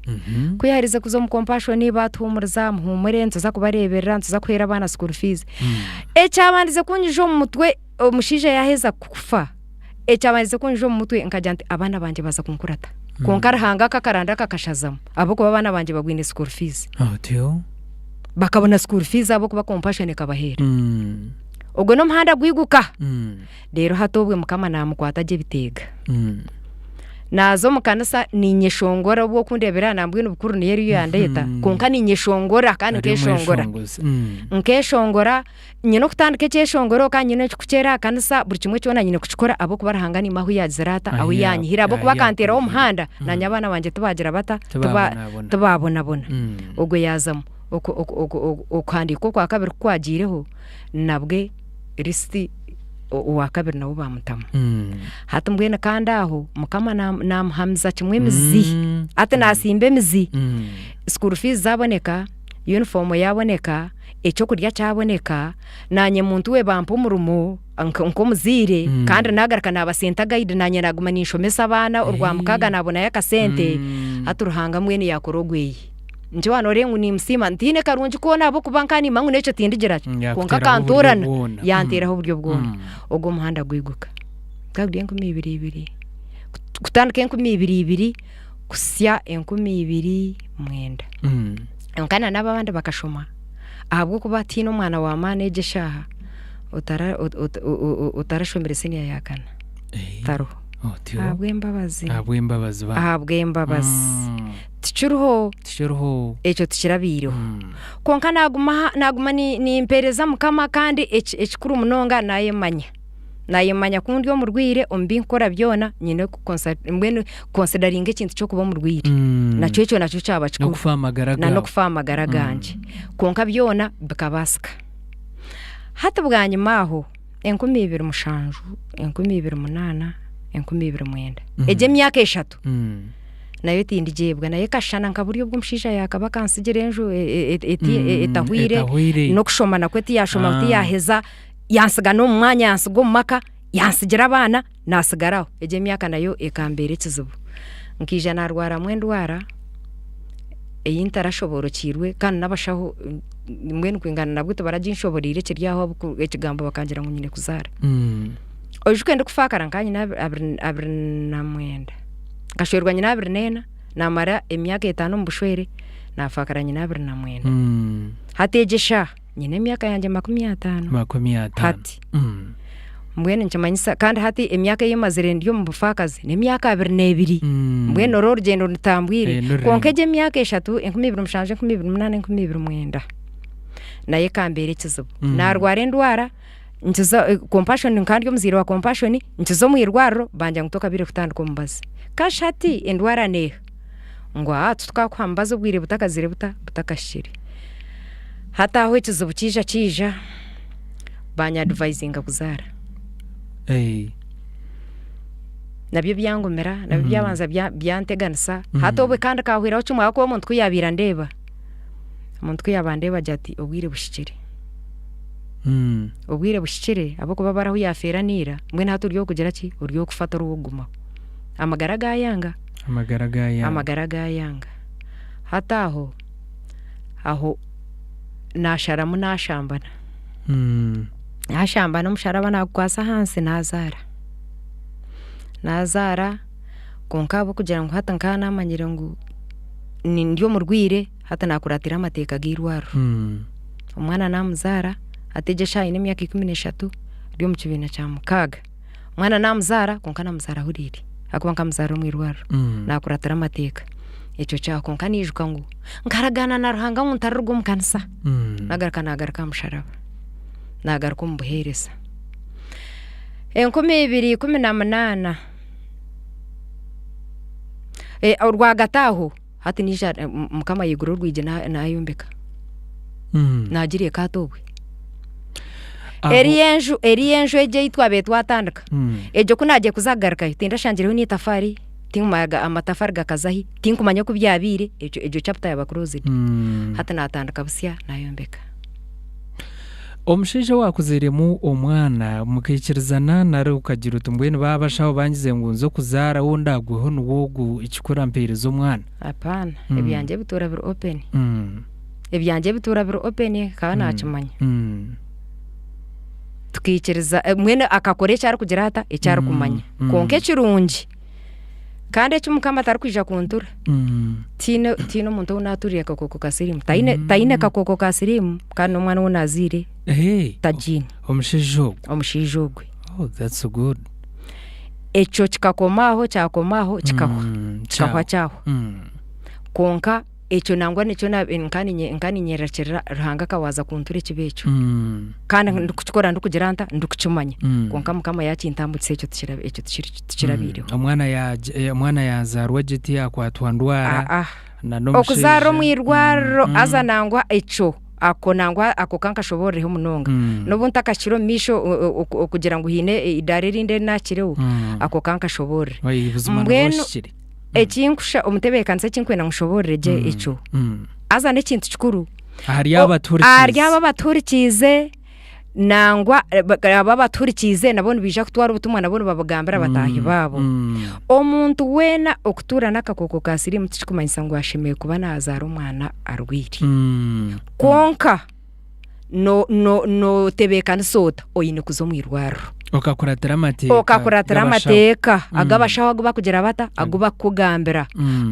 Ku yaaherize kuza omu compassion baatuhuumuriza muhuumure nituza kubareeberera nituza kuheera abaana school fees. Ekyabandize kunyija omu mutwe omushaija yaaheza kufa, ekyabandize kunyija omu mutwe nkagira nti abaana bangye baaza kunkurata. Kwonka Ruhanga ako akaranda kakashazamu ahabw'okuba abaana bangye babwine school fees. Otyo. Bakabona school fees ahabw'okuba compassion ekabaheera. Ogwo n'omuhanda gwiguka. Reero hati obwe Mukama naamukwata gye ebiteega. Naaza omu kanisa niinyeshongora obu okundeebera aha nambwenu bukuru niyo eriyo yandeeta kwonka niinyeshongora kandi Ari nkeshongora. omweshongozi. Nkeshongora, nyine okutandika ekyeshongoro kandi nyine okukiteera aha kanisa buri kimwe kyona nyine kukikora ahabw'okuba Ruhanga niimanya ahu yaagizire ata, ahu Ahu ya- yaanyihire ahabw'okuba ahu akanteeraho yakwihire. omuhanda naanye abaana bangye tibaagira bata, Tibaabonabona. tibaabonabona. Ogwo yaazamu. Oku- oku- oku- oku- okuhandiika okwa kabiri ku kwagiireho nabwe lisiti owa kabiri nawe baamutamu. Hati mbwenu kandi aho Mukama naamuhamiza kimwe emizi, hati naasimba emizi, school fees zaaboneka, uniform yaaboneka, ekyokurya kyaboneka, naanye muntu we bampa omurimo nk'omuzaire kandi naagaruka naaba centre guide naanye naaguma ninshomesa abaana orwamukaaga naabonayo akasente, hati Ruhanga mbwenu yaakora ogweye. Nikyo waaba nooreeba ngu niimusiima, ntiine karungi koona ahabw'okuba nka niimanya ngu n'ekyo tindigira ki, kwonka Yakuteeraho oburyo akantoorana bwona. yanteeraho oburyo bwona. Ogwo omuhanda gwiguka. Gukaba guri 2000, kutandika 2000 kuhitsya 2009. Kwonka na n'abo abandi bakashoma ahabw'okuba tihaine omwana wa maani egi eshaaha otara otarashomire siniya ya kana, tariho. Otyo. Ahabw'embabazi. Ahabw'embabazi ba. Ahabw'embabazi. Tikiriho. Tikiriho. Ekyo tikirabaireho. Kwonka naaguma naaguma nimpeereza Mukama kandi ekikuru munonga naayemanya. Naayemanya ku ndi omurwaire omu bi nkukora byona nyine mbwenu kukonsidaringa ekintu ky'okuba omurwaire. Nakyo ekyo nakyo kyaba kikuru. N'okufa aha magara Na gaawe. n'okufa aha magara gangye. Kwonka byona bikabaasika. Hati bwanyima aho, 2007, 2008, 2009, egyo emyaka eshatu. Nayo tindigyebwa nayo ekashushana nka burya obu omushaija yaakaba akantsigira enju etahwaire, n'okushoma nakwo tiyashoma tiyaheza, yantsiga n'omu mwanya yantsiga omu maka, yantsigira abaana naatsigara aho, egyo emyaka nayo ekambeera ekizibu. Nkaija naarwaramu endwara ei ntarashoboorokiirwe kandi n'abashaho mbwenu kwingana nabwo tibaraginshoboreire ekiri aho ekigambo bakangira ngu nyine kuzaara. Oijuke ndikufaakara nkaba nyine 29. Nkashwerwa nyine 24, naamara emyaka etaano omu bushwere, naafaakara nyine 29. Hati egi eshaaha nyine emyaka yangye 50. 50. Hati. Mbwenu nikimanyisa kandi hati emyaka ei mazire ndi omu bufaakazi n'emyaka 22. Mbwenu oru orugyendo ndutambwire. Eh, nirurengwa. Kwonka egi emyaka eshatu, 2007, 2008, 2009 nayo ekambeera ekizibu. Naarwara endwara. Nkiza compassion nka ndi omuzaire wa compassion nkiza omu irwariro bangira ngu tokabaire kutandika omubazi. Kashi hati endwara neeha? Ngu aa titukakuha mubazi obwire butakazire buta? Butakahikire. Hati aho ekizibu kiija kiija banyadivayizinga kuzaara. Nabyo byangumira, nabyo byabanza byanteganisa, hati obwe kandi kahweraho kimwe ahakuba omuntu ku yaabaire andeeba, omuntu ku yaaba andeeba agira ati obwire buhikire. Obwire buhikire ahabw'okuba bari ahu yaafeera n'eira, mbwenu hati ori ow'okugira ki? Ori ow'okufa tori ow'okugumaho. Amagara gaayanga. Amagara gaayanga. Amagara gaayanga. Hati aho, aho naasharamu naashambana. Naashambana omusharaba naagukwasa ahansi naazaara. Naazaara kwonka ahabw'okugira ngu hati nkaba naamanyire ngu ndi omurwaire, hati naakuratira amateeka g'eirwariro. Omwana naamuzaara hati egi eshaaha aine emyaka 13 ari omu kibiina kya mukaaga. Omwana naamuzaara kwonka naamuzaara ahuriire ahakuba nkamuzaarira omu irwariro naakuratira amateeka. Ekyo kyaho kwonka naijuka ngu nkaragaana na Ruhanga ngu ntariruga omu kanisa naagaruka naagaruka aha musharaba naagaruka omu buheereza. 2018 orwagati aho. Hati naija Mukama yaigura orwigi nayombeka. Naagira eka hati obwe. Eriyo enju, eriyo enju egyo ei twabaire twatandika, egyo ku naagiye kuza kugarukayo tindashangireyo n'eitafaari, tinkumanya amatafaari gakaza hi, tinkumanya oku byabaire, egyo egyo chapter yaaba closed. Hati naatandika busya naayombeka. Omushaija owaakuzairemu omwana mukaikirizana nari okagira oti mbwenu baaba abashaho bangize ngu nze okuzaara ou ndaagweho niwe ogu ekikuru ampeereze omwana? Apaana, ebyangye bituura biri open. Ebyangye bituura biri open nkaba naakimanya. Tukaikiriza mbwenu akakora eki arikugira ata, eki arikumanya. Kwonka ekirungi. Kandi eki Mukama atarikwija kuntura, tihaine tihaine omuntu ou naaturire akakooko ka siriimu. Taine taine kakooko ka siriimu kandi n'omwana ou naazaire Hey, tagiine, omushaija ogwo. omushaija ogwe. Oh, that's good. Ekyo kikakoma aho kyakoma aho kikahwa, kikahwa Kyahwa. kyahwa. Kwonka ekyo nangwa nikyo nka niinyerarikirira Ruhanga akabaaza kuntura ekibi ekyo. Kandi ndikukikora ndikugira nta? Ndikukimanya. Kwonka Mukama yaakintambukisa ekyo ekyo tikirabaireho. Omwana omwana yaazaarwa gye tiyakwatwa ndwara Aa. na n'omushaija. Okuzaarira omu irwariro haza nangwa ekyo ako nangwa ako ka nkashoboororeho munonga. N'obu ntakahikire omu maisho okugira ngu haine eidaara erindi eri naahikireho, ako ka nkashoboorore. Buzima nooba Mbwenu ohikire. Ekinkusha omutebeekanisa eki nkwenda ngu nshoboorore gye ekyo, haza n'ekintu kikuru Ahari abo abatuhurikiize. Ahari abo abatuhurikiize nangwa abo abatuhurikiize nabo nibaija kutwara obutumwa nabo nibabugambira bataahi baabo. Omuntu weena okutuura n'akakooko ka siriimu tikikumanyisa ngu ashemereire kuba naazaara omwana arwaire. Kwonka no- no- nootebeekanisa ota? Oine kuza omu irwariro. Okakuratira amateeka Okakuratira g'abashaho. amateeka ag'abashaho agu bakugira bata? Agu bakukugambira.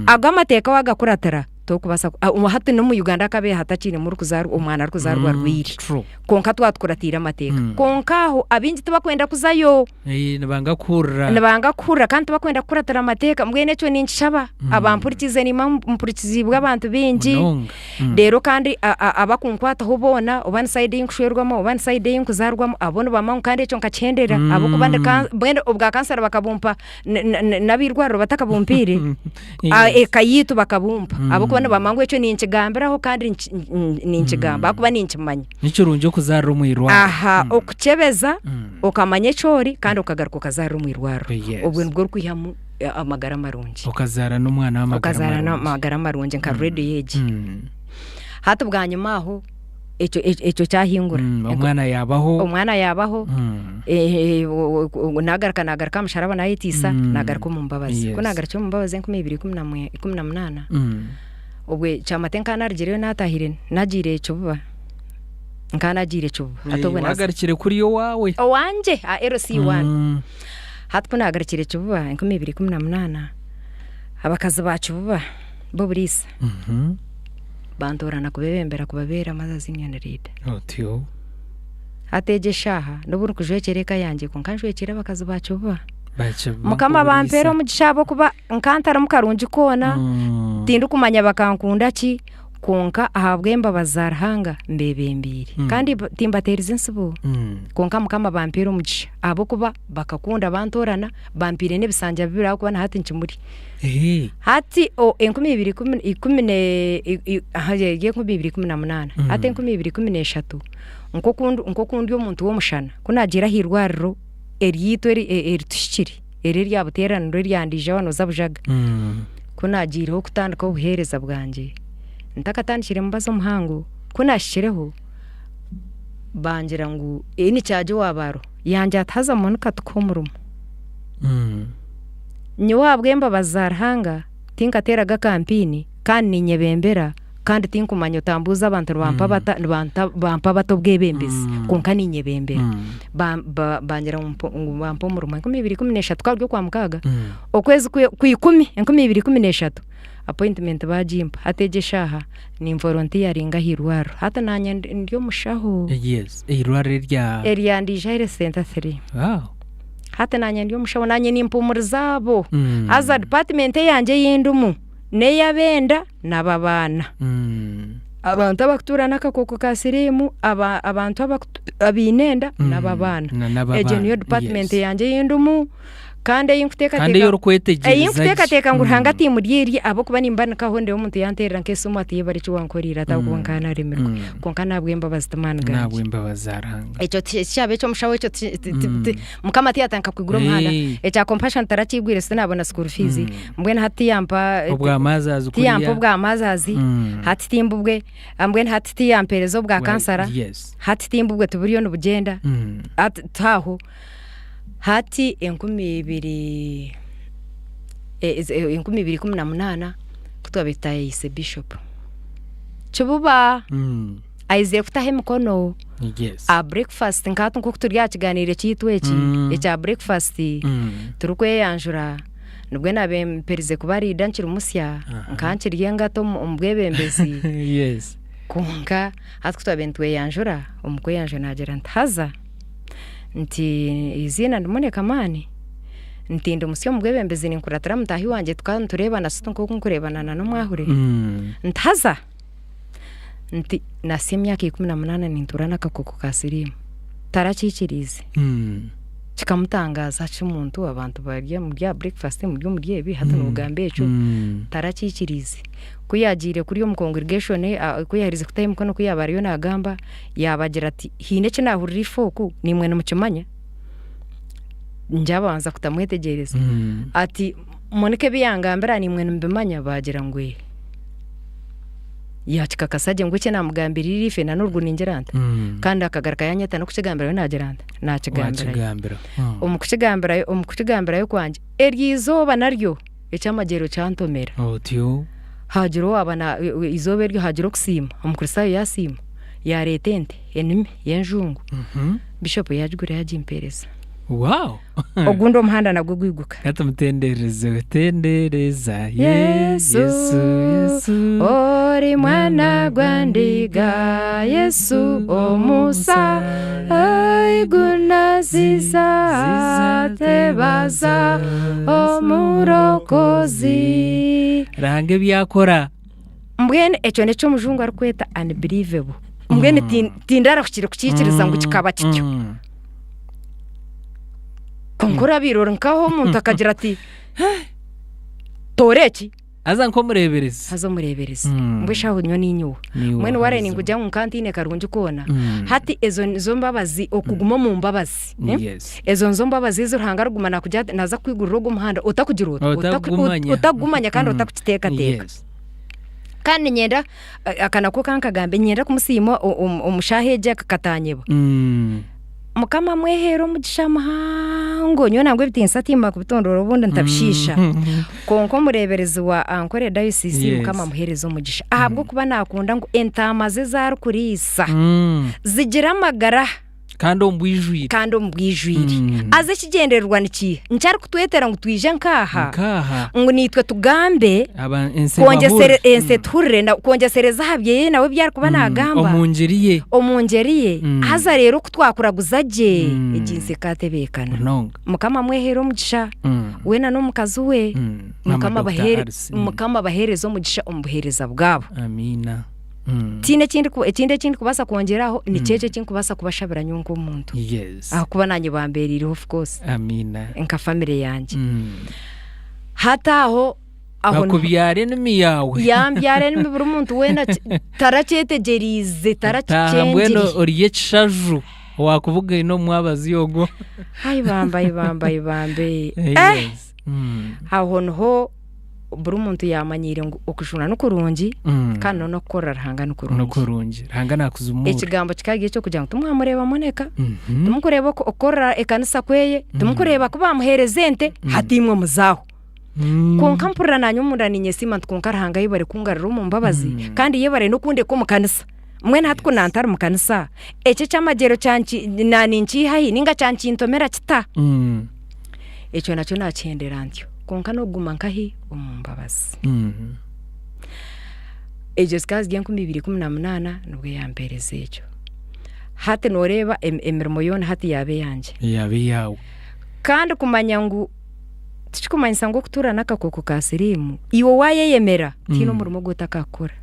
Ago amateeka waagakuratira, torikubaasa ku- ah, hati n'omu Uganda hakabaire hatakiinemu orikuzaarwa omwana arikuzaarwa arwaire. True. Kwonka twatukuratiire amateeka. Kwonka aho abaingi tibakwenda kuzayo. Eh, nibanga kuhurira. Nibanga kuhurira kandi tibakwenda kukuratira amateeka. Mbwenu ekyo ninkishaba abampurikiize niimanya mpurikiziibwe abantu baingi. Munonga. Reero kandi abakunkwataho boona oba ni sayidi ei nkushwerwamu oba ni sayidi ei nkuzaarwamu abo nibamanya ngu kandi ekyo nkakihendera ahabw'okuba ndi mbwenu obwa kansara bakabumpa n'ab'eirwariro batakabumpiire, eka yaitu bakabumpa ahabw'okuba nibamanya ngu ekyo ninkigambiraho kandi ninkigamba ahabw'okuba ninkimanya. Ni kirungi okuzaarira omu irwariro. Aha, okukyebeza okamanya eki ori kandi okagaruka okazaarira omu irwariro. Obwo nibwo orikwihamu amagara marungi. Okazaara n'omwana w'amagara Okazaara marungi. n'amagara marungi nka rediyo egi. Hati bwanyima aho ekyo ekyo kyahingura. Omwana yaabaho. Omwana yaabaho, naagaruka naagaruka aha musharaba naayetiisa, naagaruka omu Mbabazi. Ku naagarukire omu Mbabazi enkumi ibiri ikumi na munaana, obwe Kyamate nkaba naarugireyo naatahire naagiire Kibuba, nkaba naagiire Kibuba. Hati obwe naaza. Waagarukire kuriya owaawe. Owangye aha LC one. Hati ku naagarukire Kibuba 2018, abakazi ba Kibuba b'oburiisa bantoorana kubeebembera kubabeera Mothers Union Leader. Otyo. Hati egi eshaaha n'obu ndikujwekyera eka yangye kwonka njwekyera abakazi ba Kibuba. Ba Kibuba Mukama nk'oburiisa. bampeere omugisha ahabw'okuba nkantarimu karungi koona, tindikumanya bakankunda ki, Kwonka ahabw'embabazi za Ruhanga mbeebembeire, kandi timbateerize entsibo. Kwonka Mukama bampeere omugisha, ahabw'okuba bakakunda bantoorana, bampiire n'ebisanja bibiri ahabw'okuba na hati nkimuri. Hati 2018, hati 2013, nk'oku ndi omuntu w'omushana, ku naagiire aha irwariro eryaitu erituhikire, eri erya Buteeraniro erya Ndiija waaba nooza Bujaga, ku naagiireho kutandika obuheereza bwangye, ntakatandikire mubazi omuhango, ku naahikireho bangira ngu in charge owaaba ariho yangira ati haza Monica tukuhe omurimo. Nyowe ahabw'embabazi za Ruhanga tinkateeraga kampeyini kandi niinyebembera kandi tinkumanya otambuuza abantu nibampa bata nibampa bata obwebembezi kwonka niinyebembera. Bangira ngu bampe omurimo 2013 ku ari Okwamukaaga, okwezi kwikumi 2013 appointment baagimpa hati egi eshaaha ninvolontiyaringa aha irwariro hati naanye ndi omushaho. Yes, eirwariro erya. Erya Ndiija Health Centre 3. Wow. Hati naanye ndi omushaho naanye nimpuumuriza abo haza department eyangye ei ndimu n'ey'abenda n'ab'abaana. Abantu abarikutuura n'akakooko ka siriimu, abantu abaine enda n'ab'abaana. Egyo niyo department yangye ei ndimu kandi ei Kandi ei orikwetegyereza ei gye. nkuteekateeka ngu Ruhanga timurye ahabw'okuba nimba nkaho ndeeba omuntu yanteerera nk'esimu ati yebare eki wankoreire ati ahabw'okuba nkaba naaremirwe. Kwonka n'ahabw'embabazi ti maani gangye. N'ahabw'embabazi za Ruhanga. Ekyo tikyaba eky'omushaho ekyo Mukama tiyatandika kwigura omuhanda. Ekya compassion tarakigwire sinabona school fees. Mbwenu hati tiyampa Obwa mazazi kuriya. tiyampa obwa mazazi. Hati timbubwe. Mbwenu hati tiyampereza obwa kansara. Yes. Hati timbubwe tiburiyo nibugyenda. Hati tihaaho. Hati 2018 kutwabaire tutayayise bishop. Kibuba. Aizire kutaho emikono Yes. aha breakfast nka hati nk'oku turi aha kigaaniiro kyaitu eki ekya breakfast turikweyanjura. Nibwe naabaire mperize kuba riida nkiri musya, nkaba nkiri engato omu bwebembezi. Yes. Kwonka hati ku twabaire nitweyanjura, omu kweyanjura naagira nti haza nti eiziina ndi Monica Maani, nti ndi musya omu bwebembezi ninkuratira mutaahi wangye tukaba nitureebana si nk'oku nkureebana na n'omwahure. Nti haza nti nahitsya emyaka 18 nintuura n'akakooko ka siriimu. Tarakiikiriize. Kikamutangaaza ki omuntu abantu barya muri aha breakfast muri omuri ebi hati nogamba ekyo. Tarakiikiriize. Ku yaagiire kuriya omu congregation ku yaaherize kutaho emikono ku yaaba ariyo naagamba, yaabagira ati haine eki naahurira ife oku naimwe nimukimanya? Ngyabanza kutamwetegyereza. Ati Monica ebi yangambira naimwe nimubimanya? Baagira ngu ee. Yaakikakasa gye ngu eki naamugambiriire ife na n'orwo ningira nta? Kandi akagaruka yaanyeta n'okukigambirayo naagira nta? Naakigambirayo. Wakigambira. Omu kukigambirayo omu kukigambirayo kwangye, eryo izooba naryo eky'amagyero kyantomera. Otyo. Haagira owaaba na eizooba eryo haagira okusiima, Omukristaayo yaasiima, yaareeta ente enumi y'enjungu, Bishopu yaagigura yaagimpeereza. Wow! Ogundi omuhanda nagwo gwiguka. Ka tumutendereze, tendereza Yesu, Yesu, Yesu. Ori mwana gwa ndiga, Yesu omusa, aiguna ziza, tebaza omurokozi. Ruhanga ebi akora. Mbwenu ekyo nikyo omujungu arikweta unbelievable. Mbwenu tindarahukire kukiikiriza ngu kikaba kityo. Kwonka orabaire ori nkaho omuntu akagira ati toora eki. Haza nk'omureeberezi. Haza omureeberezi. Mbwenu shi aho nyowe niinyowe. Mbwenu wareeba ninkugira ngu nka ntaine karungi koona. Hati ezo nizo mbabazi okuguma omu mbabazi. Ezo nizo mbabazi ezi Ruhanga arikuguma naakugira ati naaza kukwigurira ogu omuhanda otakugira ota? Otakugumanya. Otakugumanya kandi otakukiteekateeka. Kandi niinyenda aka nako ka nkagambe niinyenda kumusiima omu shaaha egi akatanyeba. Mukama amweheere omugisha muhango nyowe nangwa ebitiinisa timba kubitondoora obundi ntabishiisha kwonka omureeberezi wa Ankole Diocese Mukama amuheereze omugisha ahabw'okuba naakunda ngu entaama ze ezi arikuriisa zigire amagara Kandi omu bwijwire. Kandi omu bwijwire. Haza ekigyendererwa ni kiiha? Nikyo arikutwetera ngu twije nk'aha, Nk'aha. ngu naitwe tugambe, Aba ensi kwongyesere ebahurire. ensi etuhurire, na kwongyesereza aha byeye nawe ebi arikuba naagamba. Omu ngiri ye. Omu ngyeri ye. Haza reero ku twakuraguza gye, egi nsi ekaatebeekana. Munonga. Mukama amweheere omugisha, weena n'omukazi we. Mama Mukama Doctor abaheere Alice. Mukama abaheereze omugisha omu buheereza bwabo. Amiina. Tihaine ekindi ekindi eki ndikubaasa kwongyera aho, nikyo ekyo eki ndikubaasa kubashabira nyowe nk'omuntu. Yes. Ahakuba naanye bambeereireho of course. Amiina. Nka family yangye. Hati aho, aho niho. Bakubyara enimi yaawe. Yambyara enimi buri muntu weena tarakyetegyereize, Taaha mbwenu tarakikyengire. ori ekishaju owaakubugaine omu mwabazyo ogwo. Ai bambe, ai bambe, ai bambe. Eh! Yes. Aho niho buri muntu yaamanyiire ngu okujuna ni kurungi kandi n'okukorera Ruhanga ni kurungi. Ni kurungi. Ruhanga naakuzumuura. Ekigambo kikaba kiri eky'okugira ngu timwamureeba Monica, timukureeba okukorera ekanisa kweye, timukureeba ku baamuheereza ente, hati imwe muze aho. Kwonka mpurira naanye omunda niinyesiima nti kwonka Ruhanga yebare kungarura omu mbabazi kandi yebare n'okundeka omu kanisa. Mbwenu hati ku naantari mu kanisa, eki eky'amagyero naninkiiha hi ninga kyankintomera kita? Ekyo nakyo naakihendera ntyo. Kwonka n'okuguma nkahi? Omu mbabazi. Egyo zikaba ziri 2018 nibwo yampeereza ekyo. Hati nooreeba emirimo yoona hati yaaba eyangye. Yaaba eyaawe. Kandi kumanya ngu tikikumanyisa ngu okutuura n'akakooko ka siriimu, iwe waayeyemera tihaine omurimo ogu otakakukora.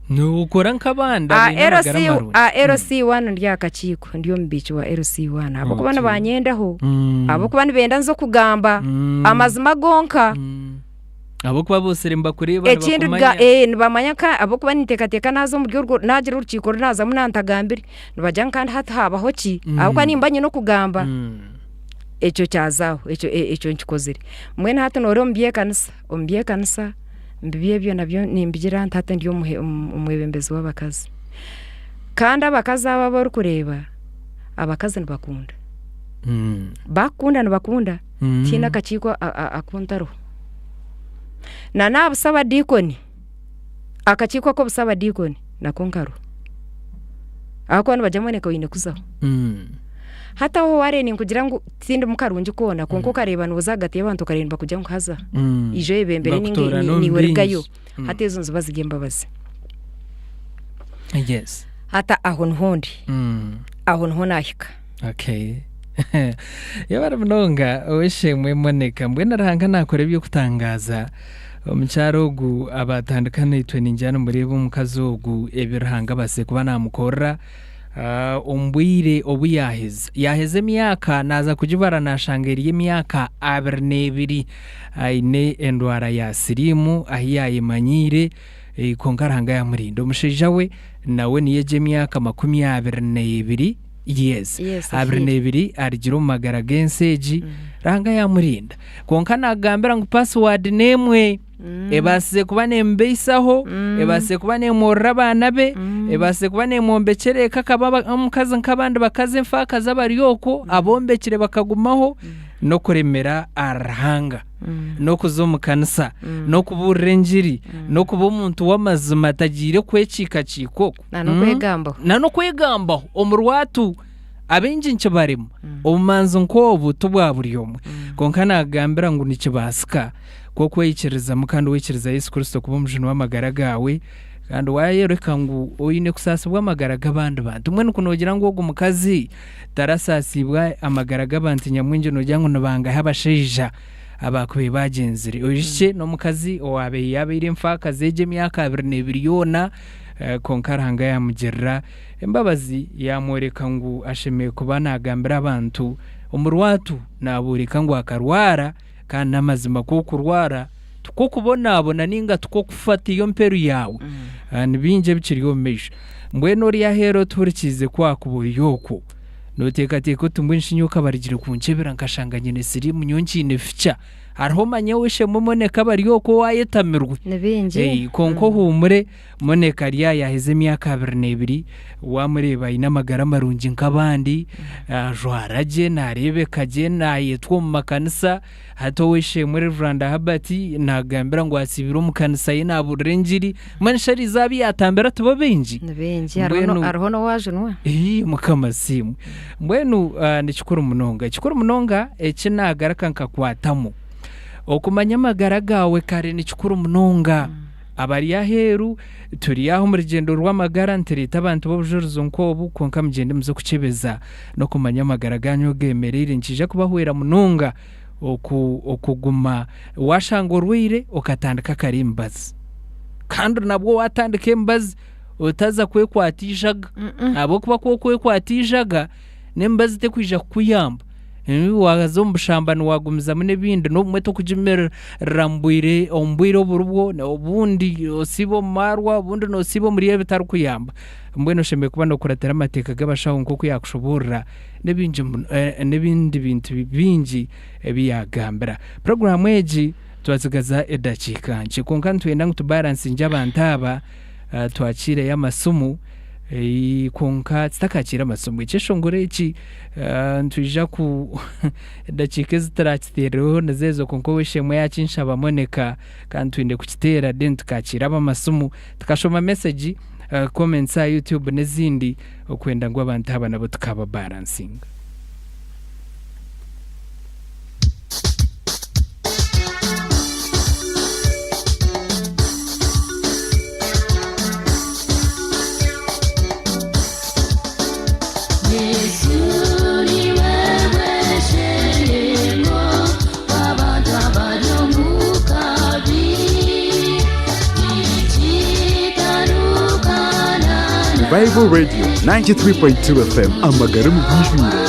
Nookora nk'abandi abaine amagara marungi. A LC one ndi aha kakiiko, ndi omubiiki wa LC one ahabw'okuba nibanyendaho, ahabw'okuba nibenda nze okugamba amazima gonka. Ahabw'okuba boosire nibakureeba Ekindi nibakumanya. nibamanya nka ahabw'okuba ninteekateeka naaza omuri orwo naagira orukiiko oru naazamu naantagambire, nibagira ngu kandi hati haabaho ki? Ahabw'okuba nimba nyine okugamba. Ekyo kyaza aho, ekyo ekyo nkikozire. Mbwenu hati noora omu by'ekanisa, omu by'ekanisa mbibi ebyo nabyo nimbigira nti hati ndi omwebembezi w'abakazi. Kandi abakazi abo abu orikureeba, abakazi nibakunda. Baakukunda nibakunda, tihaine akakiiko aku ntariho. Na n'aha busabadiikoni, akakiiko ak'obusabadiikoni nako nkariho. Ahabw'okuba nibagira mbwenu nka oine kuzaho. Hati aho waareeba ninkugira ngu tindimu karungi koona kwonka okareeba nooza ahagati y'abantu okareeba nibakugira ngu haza ija oyebembere ninga Bakutoorana omu niiwe rugayo. bingi. Hati ezo niziba ziri embabazi. Yes. Hati aho niho ndi, aho niho naahika. Okay. Yebare munonga ow'eishe-emwe Monica. Mbwenu Ruhanga naakora eby'okutangaaza. Omukyara ogu abatandika naitwe ningira nimureeba omukazi ogu ebi Ruhanga abaasize kuba naamukorera ah, omu bwire obu yaaheza. Yaaheza emyaka naaza kugibara naashanga eri emyaka 22 aine endwara ya siriimu ahu yaayemanyiire eh, kwonka Ruhanga yaamurinda. Omushaija we nawe niyo egyo emyaka 22 years, Yes, abiri afiire. n'ebiri arugire omu magara g'ensi egi, Ruhanga yaamurinda. Kwonka naakugambira ngu password n'emwe ebaasize kuba neemubeisaho, ebaasize kuba neemworora abaana be, ebaasize kuba neemwombekyera eka akaba aba- omukazi nk'abandi bakazi enfaakazi abari okwo abombekire bakagumaho, n'okuremera ahari Ruhanga, n'okuza omu kanisa, n'okubuurira engiri, n'okuba omuntu w'amazima atagiire kwekiikakiika okwo. Na n'okwegambaho. Na n'okwegambaho omu rwatu. Abaingi nikibarema. Obumanzi nk'obu ti bwa buri omwe. Kwonka naakugambira ngu nikibaasika ku okweyikiririzamu kandi waikiriza Yesu Kristo kuba omujuni w'amagara gaawe kandi waayoreka ngu oine kusaasibwa amagara g'abandi bantu. Mbwenu ku noogira ngu ogu mukazi tarasaasiibwe amagara g'abantu nyamwingi noogira ngu nibangahi abashaija abaakubaire baagyenzire. Oijukye n'omukazi owaabaire yaabaire enfaakazi egyo emyaka 22 yoona Kwonka Ruhanga yaamugirira embabazi yaamworeka ngu ashemereire kuba naagambira abantu omu rwatu, naabooreka ngu akarwara kandi n'amazima ku okurwara tikw'okubonabona nainga tikw'okufa tiyo mperu yaawe. Ni bingi ebikiri omu maisho. Mbwenu ori aheeru otuhurikiize ku waakuba ori okwo, nooteekateeka oti mbwenu shi nyowe kabarugire kunkyebera nkashanga nyine siriimu nyowe nkiine future. Hariho manya ow'eishe-emwe Monica bari okwo owaayetamirwe. Ni baingi. Ei, kwonka ohuumure, Monica ari aha yaaheza emyaka 22, waamureeba aine amagara marungi nk'abandi, ajwara gye, naareebeka gye, naayetwa omu makanisa. Hati ow'eishe-emwe Rev. Herbert naagambira ngu asiibire omu kanisa ye naabuurira engiri. Mbwenu shi eriizooba abu yaatambira tibo baingi? Ni baingi. Hariho Mbwenu- hariho n'owaajunwa. Ii, Mukama asiimwe. Mbwenu ni kikuru munonga. Kikuru munonga eki naagaruka nkakwatamu, okumanya amagara gaawe kare ni kikuru munonga. Abari aheeru, turi aha omu rugyendo rw'amagara nitureeta abantu b'obujurizi nk'obu, kwonka mugyende muze kukyebeza n'okumanya amagara gaanyu oku geemereire. Nikiija kubahwera munonga oku okuguma waashanga orwaire okatandika kare emibazi. Kandi nabwo waatandika emibazi otaza kwekwata eijaga ahabw'okuba ku okwekwata eijaga n'emibazi tekwija kukuyamba. Waaza omu bushambani waagumizamu n'ebindi n'obumwe tokugimirira omu bwire omu bwire oburibwo obundi osiiba omu maarwa obundi noosiiba omuri ebitarikuyamba. Mbwenu oshemereire kuba nookuratira amateeka g'abashaho nk'oku yaakushoboorora n'ebingi n'ebindi bintu bingi ebi yaagambira. Puroguraamu egi twatsigaza edakiika nkye kwonka nitwenda ngu tubaaransingye abantu aba. Twakiireyo amasimu kwonka tutakakiire amasimu ekyeshongoro eki nitwija ku edakiika ezi turakiteereho nizo ezo kwonka ow'eishe-emwe yakinshaba Monica kandi twine kukiteera then tukakiira ab'amasimu tukashoma message, comments aha YouTube n'ezindi okwenda ngu abantu aba nabo tukababaransinga. Revival Radio 93.2 FM amagara omu bwijwire.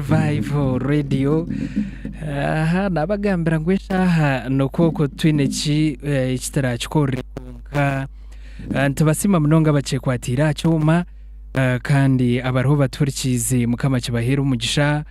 Revival Radio. Aha nabagambira ngu eshaaha nokwo twine ki eh, ekitarakikorere kwonka eh, nitubasiima munonga abakyekwatiire aha kyoma eh, kandi abariho batuhurikiize Mukama kibaheere omugisha.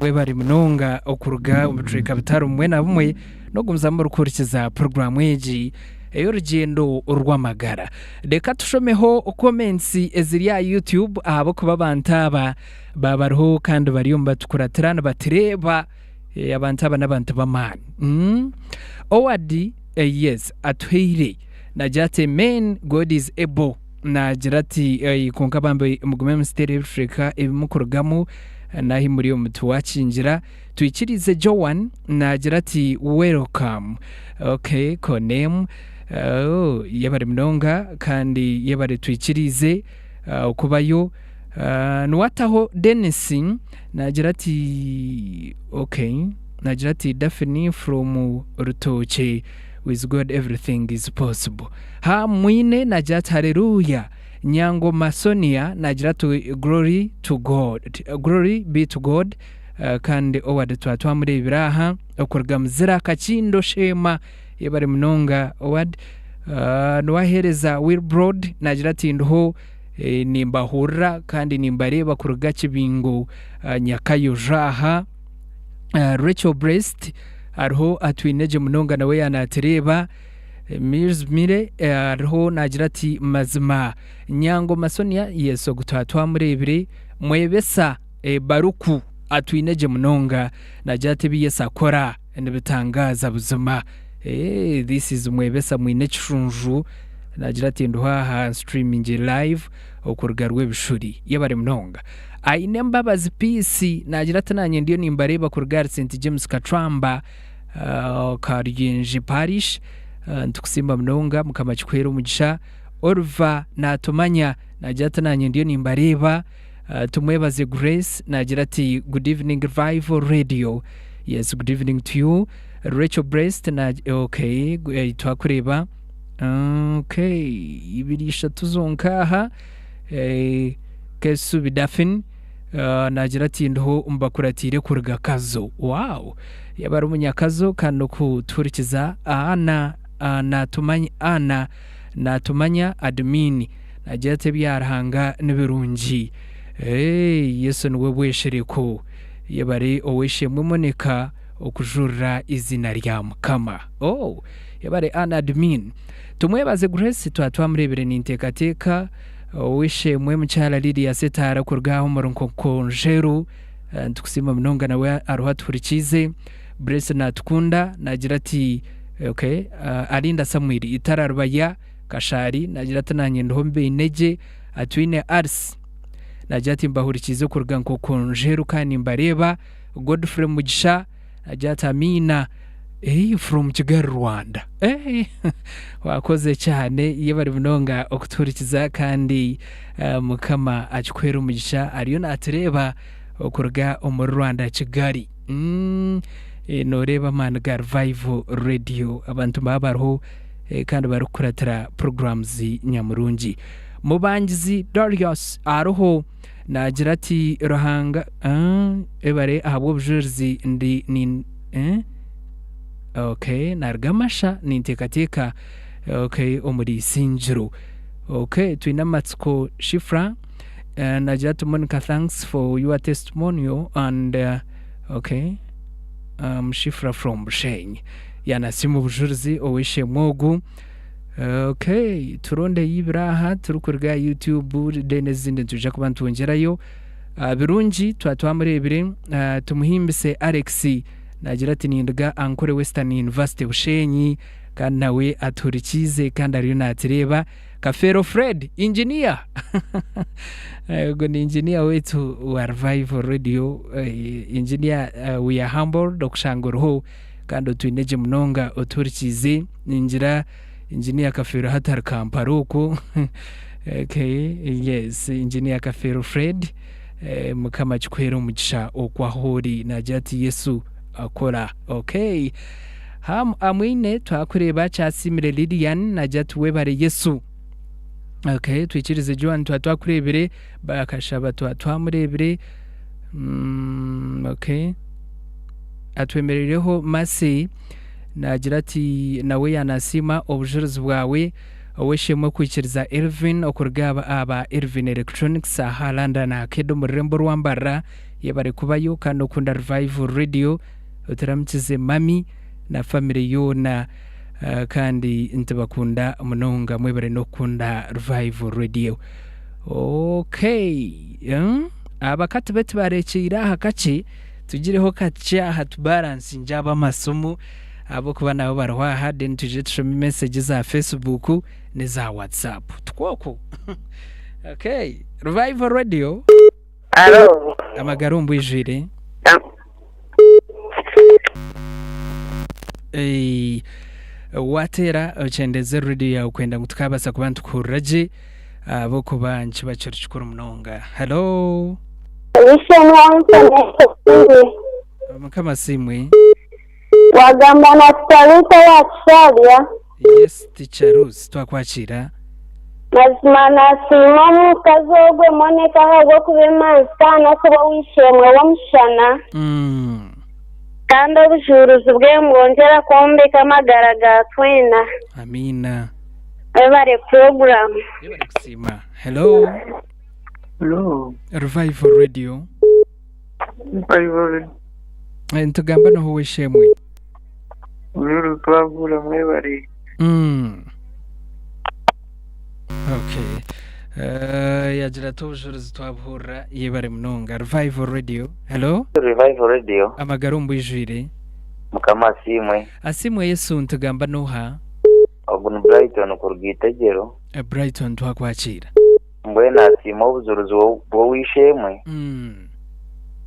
Mwebare munonga okuruga omu bicweka bitari bumwe na bumwe n'okugumizamu murikuhurikiza puroguraamu egi ey'orugyendo rw'amagara. Reka tushomeho comments eziri aha YouTube ahabw'okuba abantu aba baaba bariho kandi bariyo nibatukuratira nibatureeba. Eh, abantu aba n'abantu b'amaani. Mm. Oward eh, yes atuhaire nagira ati amen God is able. Naagira ati, Ei, kwonka bambi mugume musiteere ebicweka ebimukurugamu n'ahi muri omu tuwakingira. Twikirize Joan naagira ati, Welcome. Okay, Konem. Oh, yebare munonga kandi yebare twikirize okubayo. Niwataho Denis naagira ati, okay, naagira ati Daphne from Rutookye. With God everything is possible. Ha Mwine nagira ati hallelujah. Nyangoma Sonia nagira ati glory to God. Glory be to God. Kandi Oward twaba twamureebire aha okuruga Muzira Kakindo Sheema yebare munonga Oward. Niwaheereza Wilbrod nagira ati ndiho nimbahurira kandi nimbareeba kuruga Kibingo Nyakayojo aha. Rachel Brest ariho atwine gye munonga nawe yaanatureeba. Mills Mire ariho naagira ati mazima Nyangoma Sonia yes ogu twaba twamureebire. Mwebesa Baruku atwine gye munonga naagira ati ebi Yesu akora nibitangaaza buzima. This is Mwebesa Mwine Ekishunju naagira ati ndiho aha streaming live okuruga Rwebishuri. Yebare munonga. Aine Embabazi Peace naagira ati naanye ndiyo nimbareeba kuruga ahari St James Kacwamba Karyenje Parish. Nitukusiima munonga Mukama akikuheere omugisha. Oliver Natumanya naagira ati naanye ndiyo nimbareeba. Tumwebaze Grace naagira ati good evening Revival Radio. Yes, good evening to you. Rachel Brest na okay, twakureeba. Okay, ibiri ishatu zonka aha. Kesubi Daphine naagira ati ndiho mbakuratiire kuruga Kazo. Wow! Yaaba ari omunyakazo kandi n'okutuhurikiza Anna Natumanya Anna Natumanya admin naagira ati ebya Ruhanga ni birungi. Yesu niwe bweshereko. Yebare ow'eishe-emwe Monica okujurira eiziina rya Mukama. Oh! Yebare Anna admin. Tumwebaze Grace twaba twamureebire ninteekateeka Ow'eishe-emwe mukyara Lydia Setaara kuruga aha omuri Nkokonjeru nitukusiima munonga nawe ariho atuhurikiize. Grace Natukunda naagira ati okay, Alinda Samuel Itara Rubaya Kashaari naagira ati naanye ndiho mbaine gye. Atwine Alice naagira ati mbahurikiize kuruga Nkokonjeru kandi nimbareeba. Godfrey Mugisha Agira ati Amiina eh, from Kigali Rwanda. Eh, wakoze cyane yebare munonga okutuhurikiza kandi eh, Mukama akikuhere omugisha ariyo natureeba okuruga omuri Rwanda Kigali. Mm, eh, noreeba amaani ga Revival Radio abantu baba bariho eh, kandi barikukuratira programs nyamurungi. Mubangizi Darius ariho Naagira ati, Ruhanga, ebare ahabw'obujurizi ndi ni eh? Okay, naruga Masha ninteekateeka okay, omuri Isingiro. Okay, twine amatsiko Shifra. Naagira ati Monica thanks for your testimonial and okay, um, Shifra from Bushenyi. Yanasiima obujurizi ow'eishe-emwe ogu. Okay, turonde ibiri aha turikuruga aha YouTube then ezindi nitwija kuba nitwongyerayo. Ah, Birungi twaba twamureebire ah, tumuhimbise Alex naagira ati ninduga Ankole Western University Bushenyi kandi nawe atuhurikiize kandi ariyo naatureeba. Kafeero Fred engineer ogwo ni engineer waitu wa Revival Radio eh, engineer eh, we are humbled okushanga oriho Kandi otwine gye munonga otuhurikiize. Ningira Engineer Kafeero hati ari Kampala okwo. Okay, yes, Engineer Kafeero Fred, eh, Mukama akikuheere omugisha okwo ahu ori. Naagira ati Yesu akora. Okay. Ham Amwine twakureeba Kyasiimire Lilian naagira ati webare Yesu. Okay, twikirize Joan twa twakureebire, Bakashaba twa twamureebire. Mm, okay. Atwemereireho Mercy naagira ati nawe yanasiima obujurizi bwawe ow'eishemwe kwikiriza Elvin okuruga aba aba Elvin Electronics aha London Arcade omu rurembo rwa Mbarara yebare kubayo kandi okunda Revival Radio oturamukize mummy na family yoona ah, kandi nitubakunda munonga mwebare n'okukunda Revival Radio. Okay. Mm? Aba ka tube tubarekyeire aha kakye tugireho kakye aha tubaransinge ab'amasimu ahabw'okuba nabo bariho aha then twije tushome message za Facebook n'eza WhatsApp. Tikwo Okay. Revival Radio. Alo. Amagara ombwijwire. Ei, wateera okyendeze radio yawe kwenda ngu tukabaasa kuba nitukuhurira gye ahabw'okuba nikiba kiri kikuru munonga. Hello. Mukama asiimwe. Wagamba na Sitarita ya Kisharya. Yes, teacher Rose, twakwakira. Mazima nasiima omukazi ogwe Monica ahabw'okuba emanzi kandi n'okuba ow'eishe-emwe w'omushana. Kandi obujuurizi bwe nibwongyera kwombeka amagara ga twena. Amiina. Webare puroguramu. Yebare kusiima. Hello. Hello. Revival Radio. Revival Radio. Eh, Nitugamba noho w'eishe-emwe. Ruru twabura mwebare. Okay. Eh, yagira ati obujurizi twabuhurira yebare munonga. Revival Radio. Hello. Revival Radio. Amagara ombwijwire. Mukama asiimwe. Asiimwe Yesu nitugamba noha? Ogu ni Brighton kuruga Itegyero. Eh, Brighton twakwakira. Mbwenu asiima obujuruzi bw'ow'eishe-emwe.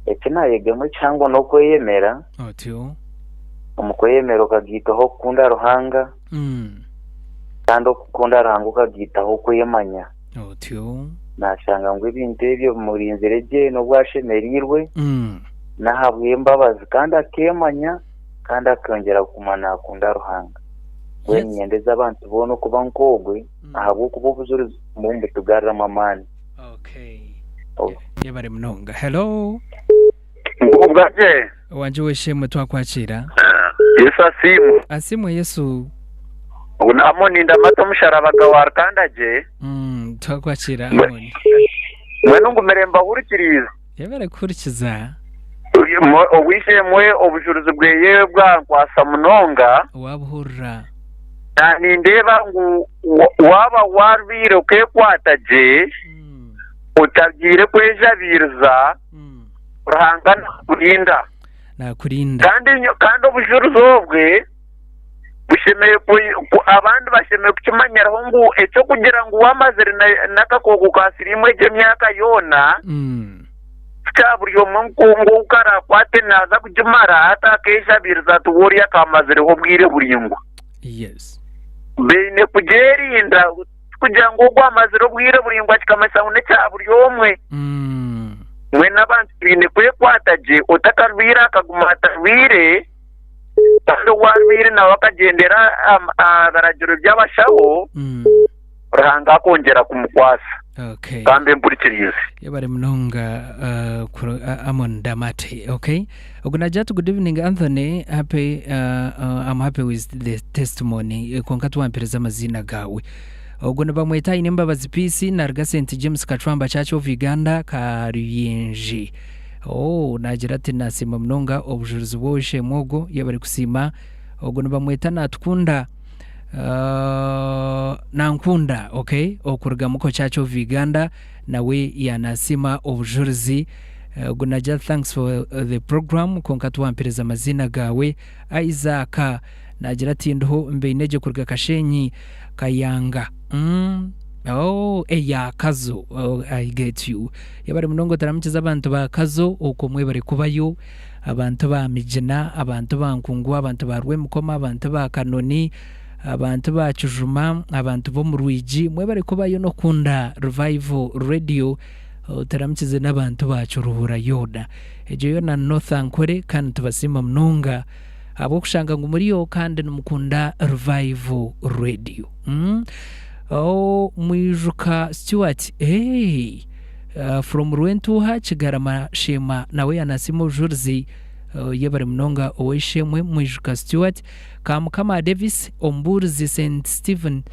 Eki naayegemu ekihango n'okweyemera. Otyo. Omu kweyemera okagaitaho okukunda Ruhanga. Kandi okukunda Ruhanga okagaitaho okwemanya. Otyo. Naashanga ngu ebintu ebyo bimurinzire gye n'obu ashemereirwe n'ahabw'embabazi kandi akeemanya kandi akongyera kuguma naakunda Ruhanga. Mbwenu niinyendeza abantu boona okuba nk'ogwe ahabw'okuba obujurizi bumwe nibutugaruramu amaani. Yebare munonga. Hello. Ngubwa gye. Owangye w'eishemwe twakwakira. Yesu asiimwe. Asiimwe Yesu. Ogu ni Amoni Ndamata omusharaba gawa Rukandagye. Twakwakira Amoni. Mbwenu ngumire mbahurikiriize. Yebare kuhurikiza. Ow'eishe-emwe obujurizi bweye bwankwasa munonga. Wabuhurira. Na nindeeba ngu waaba warwaire okekwata gye, otagiire kwejabiiriza, Ruhanga nakurinda. Nakurinda. Kandi kandi obujurizi obwe bushemereire ku abandi bashemereire kukimanyiraho ngu eky'okugira ngu wamazire n'akakooko ka siriimu egyo emyaka yoona, tikya buri omwe ngu ou karakwate naaza kugimara hati akeeshabiiriza ati we oriya akamazireho obwire buraingwa. Yes. Baine kugyerinda tikugira ngu ogwo amazire obwire buraingwa kikamanyisa ngu n'ekya buri omwe. Mbwenu abantu twine kwekwata gye otakarwaire akaguma atarwaire kandi owarwaire nawe akagyendera aha biragiro by'abashaho. Ruhanga akongyera kumukwasa. Okay. Kambe mpurikiriize. Yebare munonga uh, kuro, uh, Amon Damate. Okay. Ogu nagira ati good evening Anthony, happy uh, uh, I'm happy with the testimony. Eh, Konka tiwampereza amaziina gawe. Ogu nibamweta Aine Mbabazi Peace naruga St James Kacwamba Church of Uganda Karuyenje. Oh, nagira ati nasiima munonga obujurizi bw'ow'eishe-emwe ogwo yebare kusiima. Ogu nibamweta Natukunda Uh, Nankunda okay okuruga Muko Church of Uganda nawe yanasima obujurizi Eh, ogu nagira thanks for the program konka tiwampereza amaziina gawe Isaac nagira ati ndiho mbeinegye kuruga Kashenyi Kayanga mm. Oh, eya Kazo oh, I get you yebare munonga otaramukiza abantu ba Kazo okwo mwebare kubayo abantu ba Migina, abantu ba Nkungu, abantu ba Rwemikoma, abantu ba Kanoni, abantu ba Kijuma, abantu b'omu Rwigi, mwebare kubayo n'okunda Revival Radio, otaramukize n'abantu ba Kiruhura yoona. Egyo yoona ni North Ankole kandi nitubasiima munonga ahabw'okushanga ngu muriyo kandi nimukunda Revival Radio. Mm. Oh, Mwijuka Stuart, hey! From Rwentuuha Kigarama Sheema nawe yanasiima obujurizi Yebare munonga ow'eishe-emwe Mwijuka Stuart Kamukama Davis omubuurizi St Stephen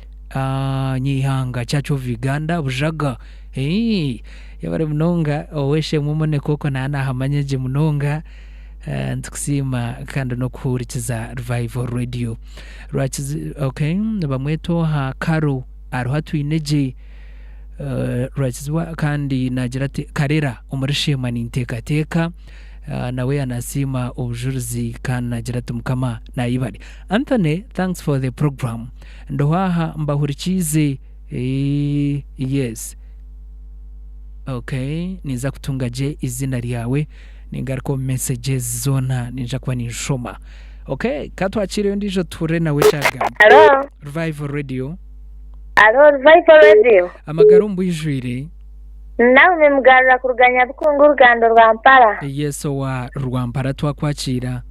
Nyeihanga Church of Uganda Bujaga Yebare munonga ow'eishe-emwe Monica okwo naaba nahamanya gye munonga Nitukusiima kandi n'okuhurikiza Revival Radio Rwakizi okay nibamweta oha Caro ariho atwine gye Rwakizibwa kandi naagira ati Karera omuri Sheema ninteekateeka nawe yanasiima obujurizi kandi naagira ati Mukama nayebare. Anthony thanks for the program ndiho aha mbahurikiize yes okay ninza kutunga gye eiziina ryawe ningaruka omu messages zoona ninja kuba ninshoma okay katwakiire ondiijo tuhurire nawe ekyagamba. Hello. Revival Radio. Alo Revival Radio. Amagara omu bwijwire. Naomi Mugarura kuruga Nyabikungu oruganda rwa Mpara. Yes owa Rwampara twakwakiira.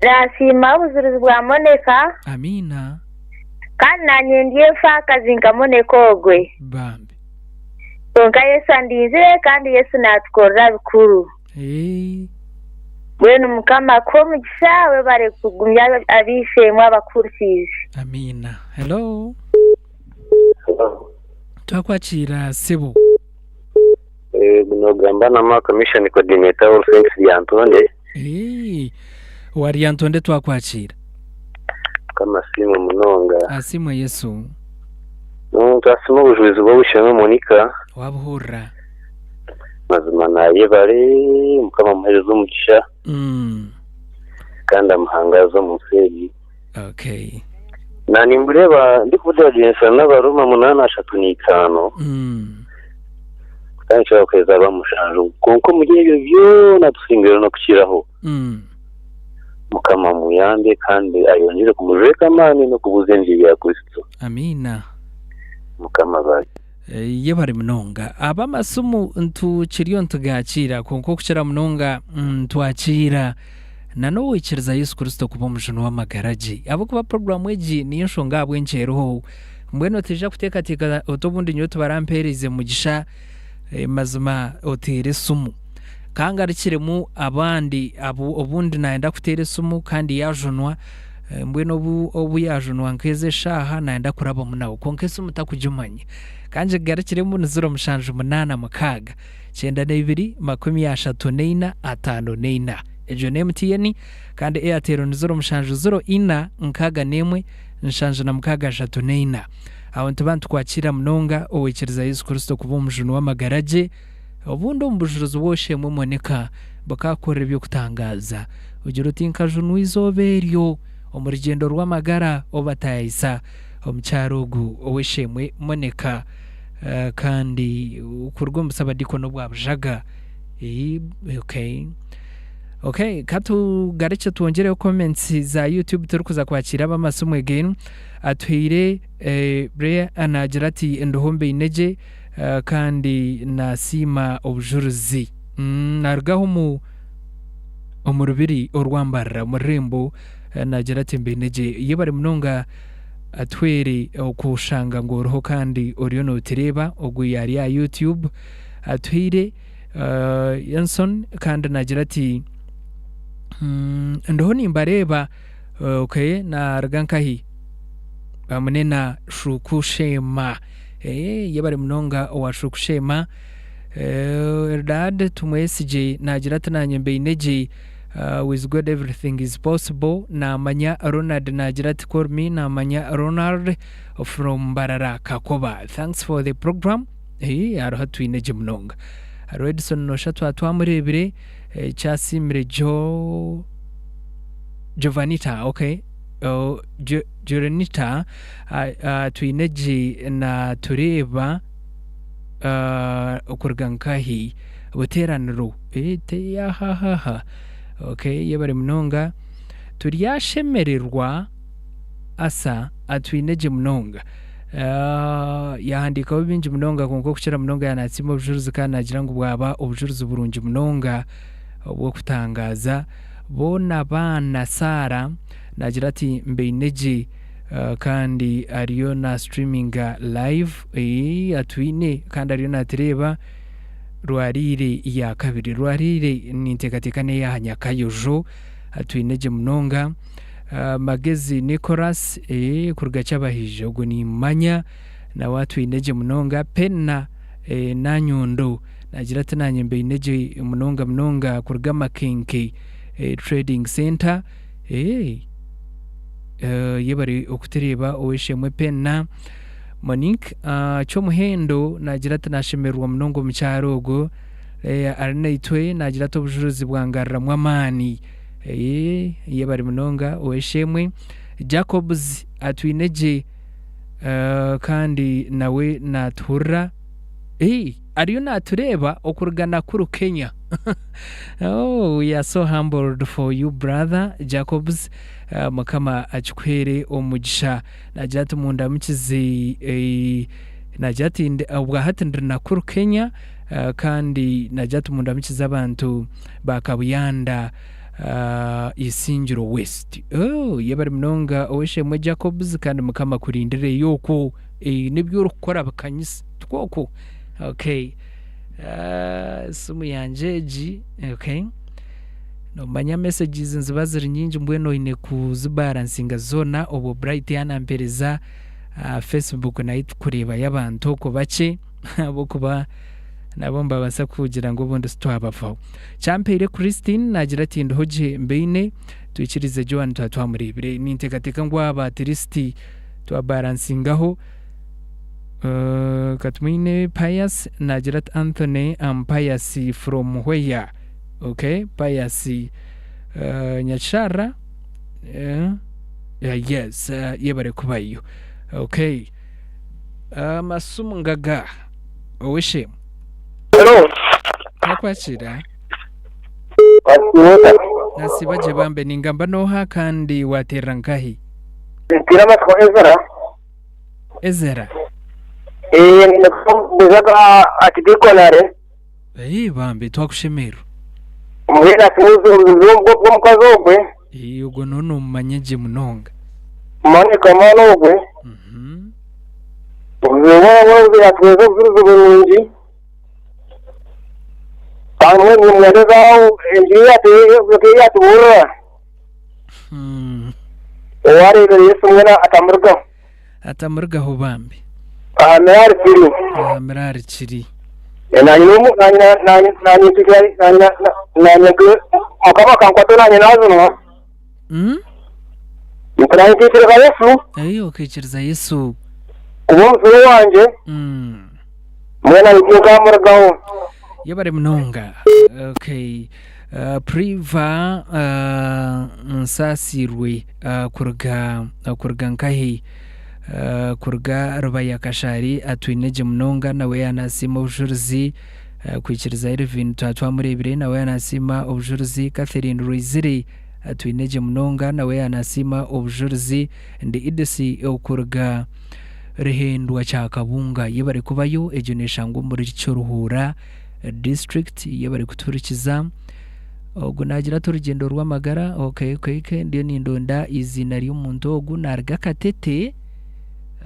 Nasiima obujurizi bwa Monica. Amiina. Kandi nanye ndi enfaakazi nka Monica ogwe. Bambi. Kwonka Yesu andinzire kandi Yesu natukorera bikuru. Eeh. Mbwenu Mukama akuhe omugisha webare kugumya abeishemwe abakuhurikiize. Amiina. Hello. Twakwakiira sebo. Nogamba na Mark Mission Coordinator All Saints Lyantonde. Eeh. Owa Lyantonde twakwakiira. Mukama asiimwe munonga. Asiimwe Yesu. Twasiima obujulizi bw'ow'eishe-emwe Monica. Wabuhurira. Mazima nayebare mukama amuhereze omugisha kandi amuhangaze omu nsi egi. Okay. Na nimbureeba ndikubugyeragyeresa n'Abarooma 8:35 kutandikira aha kuheereza aba 7 kwonka omuri ebyo byona tusingwire n'okukiraho. Mukama amuyambe kandi ayongyere kumujweka amaani n'okubuza enjiri ya Kristo. Amiina. Mukama abaase. Yebare munonga. Ab'amasimu ntukiriyo nitugakiira kwonka okukira munonga nitwakiira na n'owaikiriza Yesu Kristo kuba omujuni w'amagara gye. Ahabw'okuba puroguraamu egi niyo nshonga ahabw'enki eriho. Mbwenu otaija kuteekateeka oti obundi nyowe tibarampeereize mugisha, mazima oteere esimu. Ka ngarukiremu abandi abu obundi naayenda kuteera esimu kandi yaajunwa, mbwenu obu obu yaajunwa nk'ezi eshaaha naayenda kurabamu nawe kwonka esimu takugimanya. Ka ngigarukiremu ni ziro mushanju munaana mukaaga, 92 34 54. Egyo ni MTN kandi Airtel ni ziro mushanju ziro ina 61 76 34. Aho nituba nitukwakiira munonga owaikiriza Yesu Kristo kuba omujuni w'amagara gye. Obundi omu bujurizi bw'ow'eishe-emwe Monika bukaakukorera eby'okutangaaza. Ogira oti, Nkajunwa eizooba eryo omu rugyendo rw'amagara obu bataayayisa omukyara ogu ow'eishe-emwe Monika kandi kuruga omu busabadiikoni obwa Bujaga. Okay. Okay, ka tugarukye twongyereho comments za YouTube turikuza kwakiira ab'amasimu again. Atuhaire eh, Brea naagira ati ndiho mbaine gye. Kandi nasiima obujurizi. Narugaho omu omu rubiri orwa Mbarara omu rurembo nagira ati mbaine gye. Yebare munonga Atuhwere okushanga ngu oriho kandi oriyo notureeba ogu yari aha YouTube. Atuhaire Yanson kandi nagira ati ndiho nimbareeba okay naruga nkahi? Munena Shuku Sheema. Eeh yebare munonga owa Shukusheema. Eeh Eldad Tumwesigye naagira ati naanye mbaine gye with God everything is possible. Naamanya Ronald naagira ati call me naamanya Ronald from Mbarara Kakoba. Thanks for the program. Eeh hariho atwine gye munonga. Hariho Edison noosha twaba twamureebire Kyasiimire Jo Jovanita okay. Jorenita twine gye natureeba okuruga nkahi buteraniro ahahaha okay yebare munonga turyashemererwa Asa atwine gye munonga yahandikaho bingi munonga kwonka okukira munonga yanasiima obujurizi kandi nagira ngu bwaba obujurizi burungi munonga obw'okutangaaza Boona baana Sarah nagira ati mbaine gye kandi ariyo na streaminga live atwine kandi ariyo natureeba. Rwariire ya kabiri. Rwariire ninteekateeka n'ey'aha Nyakayojo. Twine gye munonga. Magezi Nicholas kuruga Kyabahija ogwo nimmanya nawe atwine gye munonga. Penna Nanyondo naagira ati naanye mbaine gye munonga munonga kuruga Makenke Trading Centre. Yebare okutureeba ow'eishe-emwe Penna. Monique Kyomuhendo naagira ati naashemererwa munonga omukyara ogwo ari naitwe naagira ati obujurizi bwangaruramu amaani. Yebare munonga ow'eishe-emwe. Jacobs atwine gye kandi nawe naatuhurira. Ariyo naatureeba okuruga Nakuru Kenya. Oh, we are so humbled for you brother Jacobs. Mukama akikuheere omugisha. Naagira ati mundamukize naagira ati obwahati ndi Nakuru Kenya kandi naagira ati mundamukize abantu ba Kabuyanda Isingiro West. Oh, yebare munonga ow'eishe-emwe Jacobs kandi Mukama akurindire okwo n'ebi orikukora bikanyise tikwo okwo? Okay. Esimu yangye egi okay. Noomanya messages niziba ziri nyingi mbwenu oine kuzibaransinga zoona obwo Bright yanampereza aha Facebook nayo tukureebayo abantu okwo bakye ahabw'okuba nabo nibabaasa kugira ngu obundi titwabavaho. Kyampeire Christine naagira ati ndiho gye mbaine twikirize Joan twaba twamureebire. Ninteekateeka ngu aba at least twabaransingaho. Katumwine Pius naagira ati Anthony am Pius from where? Okay, Pius Nyakisharra yes yebare kubayo. Okay. Amasumu ngaga ow'eishe-emwe. Hello. Nakwakira. Nasiiba gye bambe ningamba n'oha kandi wateerera nkahi? Ntiire amatsiko Ezra. Ezra. Ee, nikubuuzaga Archdeaconry. Ee bambi twakushemererwa. Mbwenu atubuuze obuzibu bw'omukazi ogwe. Ee ogwo no nomumanya gye munonga. Monica omwana ogwe. Obuzibu bw'obu yatubuuza obujurizi burungi. Kandi mbwenu nimwerezaho enjiri ei yatubuurira. Owareebire Yesu mbwenu atamurugaho. Atamurugaho bambi. Ahamire ahari kiri. Ahamire ahari kiri. Nanye nanye nanye Mukama akankwata nanye nazunwa. Nanye nkaikiriza Yesu. Eyi okaikiriza Yesu. Kuba omuzire wangye. Mbwenu nanye tinkamurugaho. Yebare munonga. Okay. Priva Nsaasirwe kuruga kuruga nkahi? Kuruga Rubaya Kashari atwine gye munonga nawe yaanasiima obujurizi kwikiriza Elvin twaba twamureebire nawe yaanasiima obujurizi Catherine Rwizire atwine gye munonga nawe yaanasiima obujurizi Ndi Idesi okuruga Ruhendwa Kyakabunga yebare kubayo egyo neshangwa omuri Kiruhura district yebare kutuhurikiza. Ogu naagira ati orugyendo rw'amagara okay okay okay ndiyo nindonda eiziina ry'omuntu ogu naaruga Katete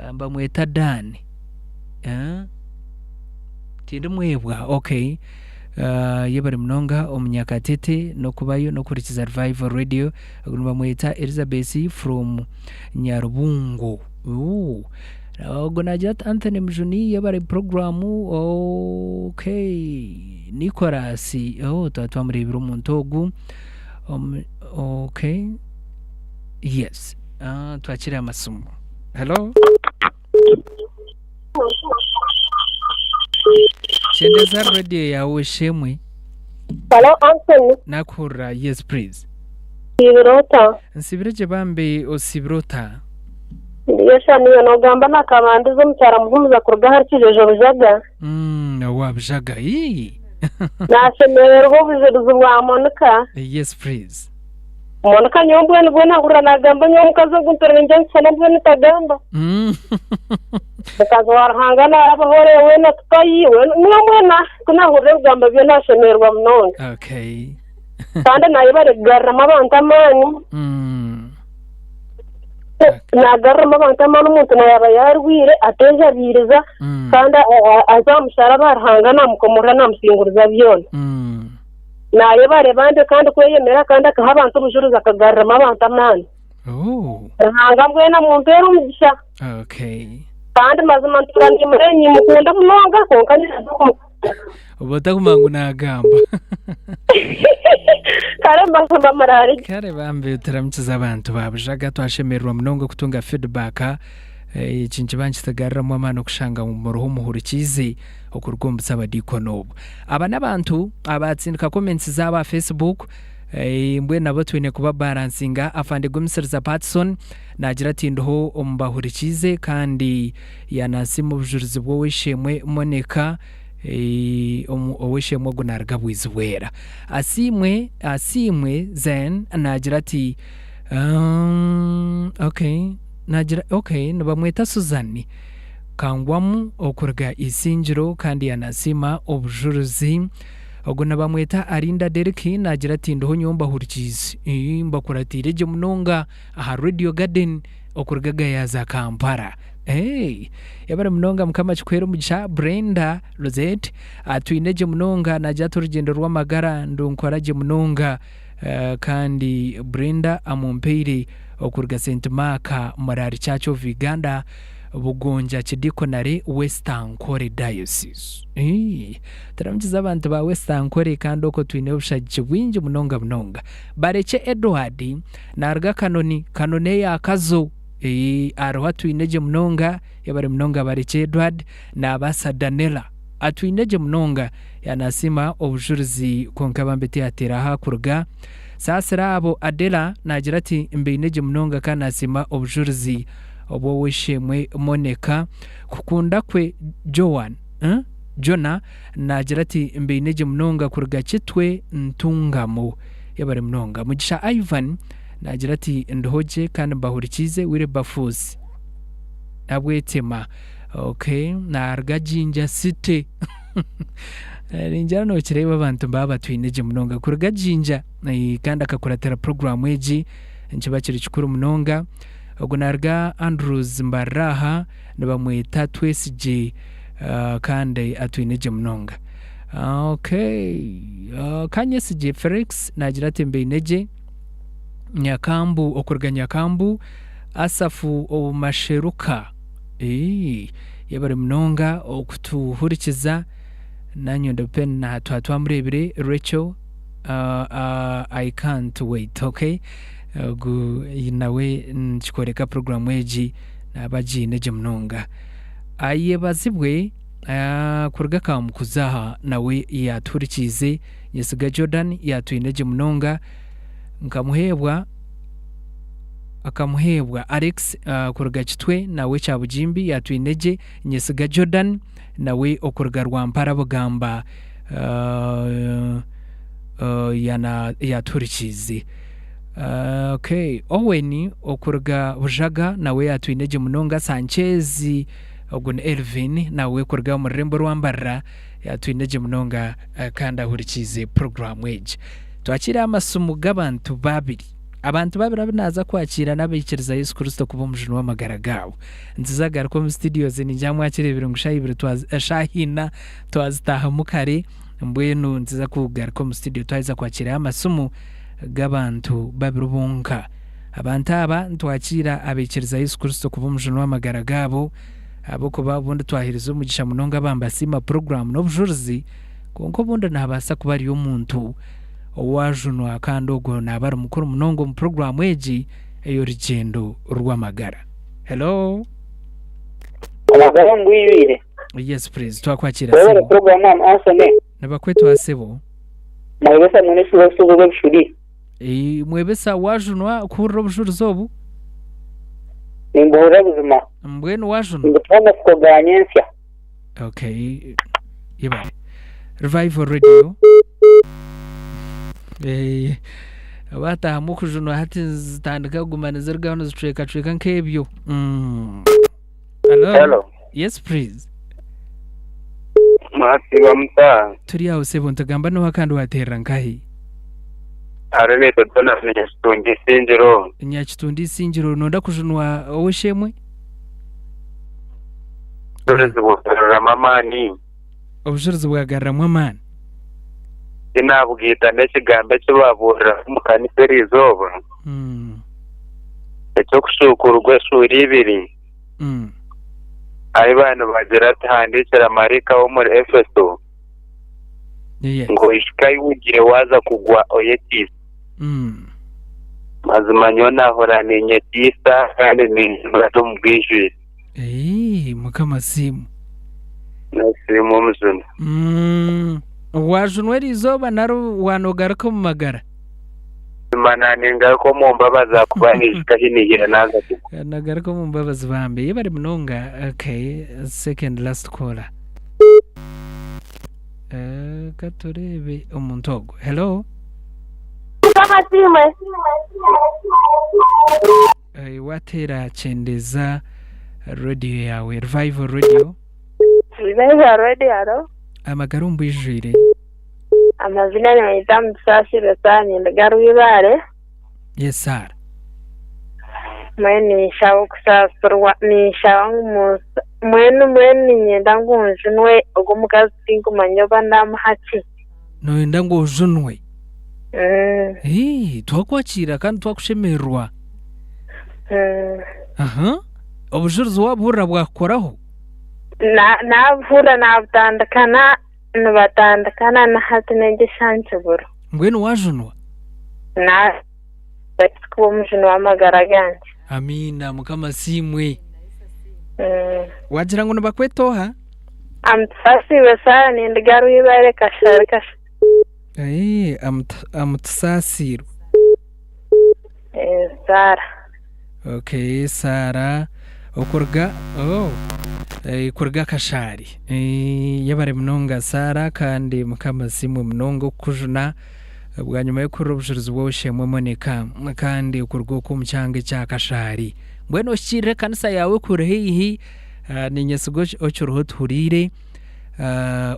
nibamweta Dan tindimwebwa okay yebare munonga omunyakatete n'okubayo n'okuhurikiza Revival Radio ogu nibamweta Elizabeth from Nyarubungo Ogu naagira ati Anthony Mujuni yebare puroguraamu okay Nicholas oh twaba twamureebire omuntu ogu okay yes twakire amasimu. Hello? Kyendeza radio yaawe shemwe. Hello Anthony. Nakuhurira yes please. Osiibire ota? Nsiibire gye bambe osiibire ota? Ndiyo sha niiwe noogamba na Kabandiza omukyara Muhumuza kuruga ahari Kijojo Bujaga. Owa Bujaga ii. Naashemererwa obujurizi bwa Monica. Yes please. Monica nyowe mbwenu bwo nahurira naagamba nyowe omukazi ogu mpurira ningira ngu tusana mbwenu tagamba. Mukazi wa Ruhanga naarabaho oreeba weena tukayi nyowe mbwenu ku naahurira ebigambo bye naashemererwa munonga. Okay. Kandi naayebare kugaruramu abantu amaani. Naagaruramu abantu amaani omuntu na yaaba yaarwaire ateejabiiriza kandi aza aha musharaba aha Ruhanga naamukomorora naamusinguriza byona. Naayebareeba mbe kandi kweyemera kandi akaha abantu obujurizi akagaruramu abantu amaani. Ruhanga mbwenu amumpeere omugisha. Kandi mazima ntuura nimureba nimukunda munonga kwonka ninza kumukunda. Oba otakumanya ngu naagamba. Kare mazima muraare gye. Kare bambi turamukiza abantu ba Bujaga twashemererwa munonga okutunga feedback. Eki nikiba nikitugaruramu amaani okushanga ngu muriho muhurikiize okuruga omu busabadiikoni obu. Aba n'abantu abatsindika comments zaabo aha Facebook. Mbwenu nabo twine kuba balansinga. Afande Gumisiriza Patson naagira ati ndiho omu bahurikiize kandi yanasiima obujurizi bw'ow'eishe-emwe Monica. Ow'eishe-emwe ogu naaruga Bwizibwera. Asiimwe Asiimwe Zen naagira ati okay naagira okay nibamweta Susan Kangwamu okuruga Isingiro kandi yanasiima obujurizi. Ogu nibamweta Arinda Derrick naagira ati ndiho nyowe mbahurikiize mbakuratiire gye munonga aha Radio Garden okuruga Gayaza Kampala. Hey, yebare munonga mukama akikuhere omugisha Brenda Rosette atwine gye munonga nagira ati orugyendo rw'amagara ndunkora gye munonga eh, kandi Brenda amumpeire okuruga St Mark Murari Church of Uganda Bugonja Kidikonare West Ankole Diocese. Hey, turamukiza abantu ba West Ankole kandi okwo twine obushagiki bwingi munonga munonga. Barekye Edward naruga Kanoni, Kanoni eya Kazo. Eeh ariho atwine gye munonga yebare munonga Barekye Edward nabaasa Danella atwine gye munonga yanasiima obujurizi kwonka bambi tiyateera ahu akuruga Saasira abo Adela nagira ati mbaine gye munonga kandi nasiima obujurizi obw'ow'eishe-emwe Monica kukunda kwe Joan Jonah nagira ati mbaine gye munonga kuruga Kitwe Ntungamo yebare munonga Mugisha Ivan Naagira ati, Ndiho gye kandi mbahurikiize Wilberforce Nabwetema. Okay, naaruga Jinja City. Ningira nookireeba abantu baba batwine gye munonga kuruga Jinja eh, kandi akakuratira puroguraamu egi nikiba kiri kikuru munonga. Ogu naaruga Andrews Mbarara aha nibamweta Twesigye ah, kandi atwine gye munonga. Okay, ah, Kanyesigye Felix naagira ati mbaine gye. Nyakambu okuruga Nyakambu, Asafu Obumasheruka yebare munonga okutuhurikiza nanye pen na twaba twamurebire Rachel I can't wait okay ogu nawe nikikworeka puroguramu egi naba agiine gye munonga ayebazibwe kuruga Kamukuzi aha nawe yatuhurikiize Nyesiga Jordan yatwine gye munonga Nkamuheebwa Akamuheebwa Alex kuruga Kitwe nawe Kyabugimbi yaatwine gye Nyesiga Jordan nawe okuruga Rwampara Bugamba yaatuhurikiize. Okay, Owen okuruga Bujaga nawe yaatwine gye munonga Sanchez ogu ni Elvin nawe kuruga omu rurembo rwa Mbarara yaatwine gye munonga kandi ahurikiize puroguraamu egi. Twakiire amasimu g'abantu babiri. Abantu babiri abu naaza kwakiira n'abaikiriza Yesu Kristo kuba omujuni w'amagara gaabo. Ntiza garuka omu studios ningira mwakireebire ngu shaaha ibiri twazi shaaha ina twazitaahamu kare mbwenu ntiza kugaruka omu studio twaheza kwakiirayo amasimu g'abantu babiri bonka. Abantu aba nitwakiira abaikiriza Yesu Kristo kuba omujuni w'amagara gaabo ahabw'okuba obundi twaheereza omugisha munonga abambasiima puroguraamu n'obujurizi Kwonka obundi naabaasa kuba ari omuntu owaajunwa kandi ogwo naaba ari mukuru munonga omu puroguraamu egi ey'orugyendo rw'amagara. Hello? Amagara ngwijwire. Yes please, twakwakiira Webale sebo. puroguramu am Anthony. Nibakwetwa sebo. Mwebesa mwine esiba obusozi bw'ebishuri. Eh, Mwebesa waajunwa kuhurira obujurizi obu? Nimbuhurira buzima. Mbwenu waajunwa? Nimbutuha amatsiko ga nyentsya. Okay. Yebare. Revival Radio. Eh, batahamu okujunwa hati zitandika kuguma nizirugaho nizicwekacweka nk'ebyo. Hello. Hello. Yes please. Mwasiiba muta? Turi aho sebo ntugamba noha kandi waterera nkahi? Hariho neetwa Donald Nyakitunga Isingiro. Nyakitunga Isingiro noyenda kujunwa ow'eishe-emwe? Obujurizi bwagaruramu amaani. Obujurizi bwagaruramu amaani. Tinaabugaita n'ekigambo eki baabuuriraho omu kanisa eri izooba, eky'okushuukurwa eshuura ibiri, ahi baaba nibagira ati, Handiikira maraika w'omuri Efeso, ngu oijuke ahi ogiire waaza kugwa oyeteise. Mazima nyowe naahurira niinyeteisa kandi ninjunwa omu bwijwire. Mukama asiimwe. Nasiimwa Omujuni. Waajunwa eri izooba nari waanogaruka omu magara? Mazima naaningaruka omu mbabazi ahakuba niijuka ahi naihire naaza kugwa. Nagaruka omu mbabazi bambi. Yebare munonga. Okay, second last caller. Eh, ka tureebe omuntu ogwo. Hello? Mukama asiimwe. Eh, wateera kyendeza radio yawe Revival Radio. Revival Radio, haro. Amagara omu bwijwire. Amazina nibaita Musaasire Sarah ninduga Rwibaare. Yes Sarah. Mbwenu ninshaba okusaasirwa ninshaba ngu munsa mbwenu mbwenu niinyenda ngu njunwe ogu omukazi tinkumanya oba naamuha ki. Nooyenda ngu ojunwe? Hii, twakwakiira kandi twakushemererwa. Aha. Obujurizi waabuhurira bwakukoraho? Na- Naabuhurira naabutandikana nibatandikana na hati n'egyo nkibura. Mbwenu waajunwa? Na kuba omujuni w'amagara gangye. Amiina, Mukama asiimwe. Waagira ngu nibakweta oha? Amutusaasiibwe Sarah ninduga Rwibaare Kashari Kasha. Ee, Amutusaasiirwe. Ee, Sarah. Okay, Sarah okuruga oh, eh, kuruga Kashari. Eh, yebare munonga Sarah kandi Mukama asiimwe munonga okukujuna bwanyima y'okuhurira obujurizi bw'ow'eishe-emwe Monica kandi okuruga okwo omu kyanga ekya Kashari. Mbwenu ohikiirire ekanisa yaawe ekuri haihi, ah, niinyesiga okiriho otuhuriire.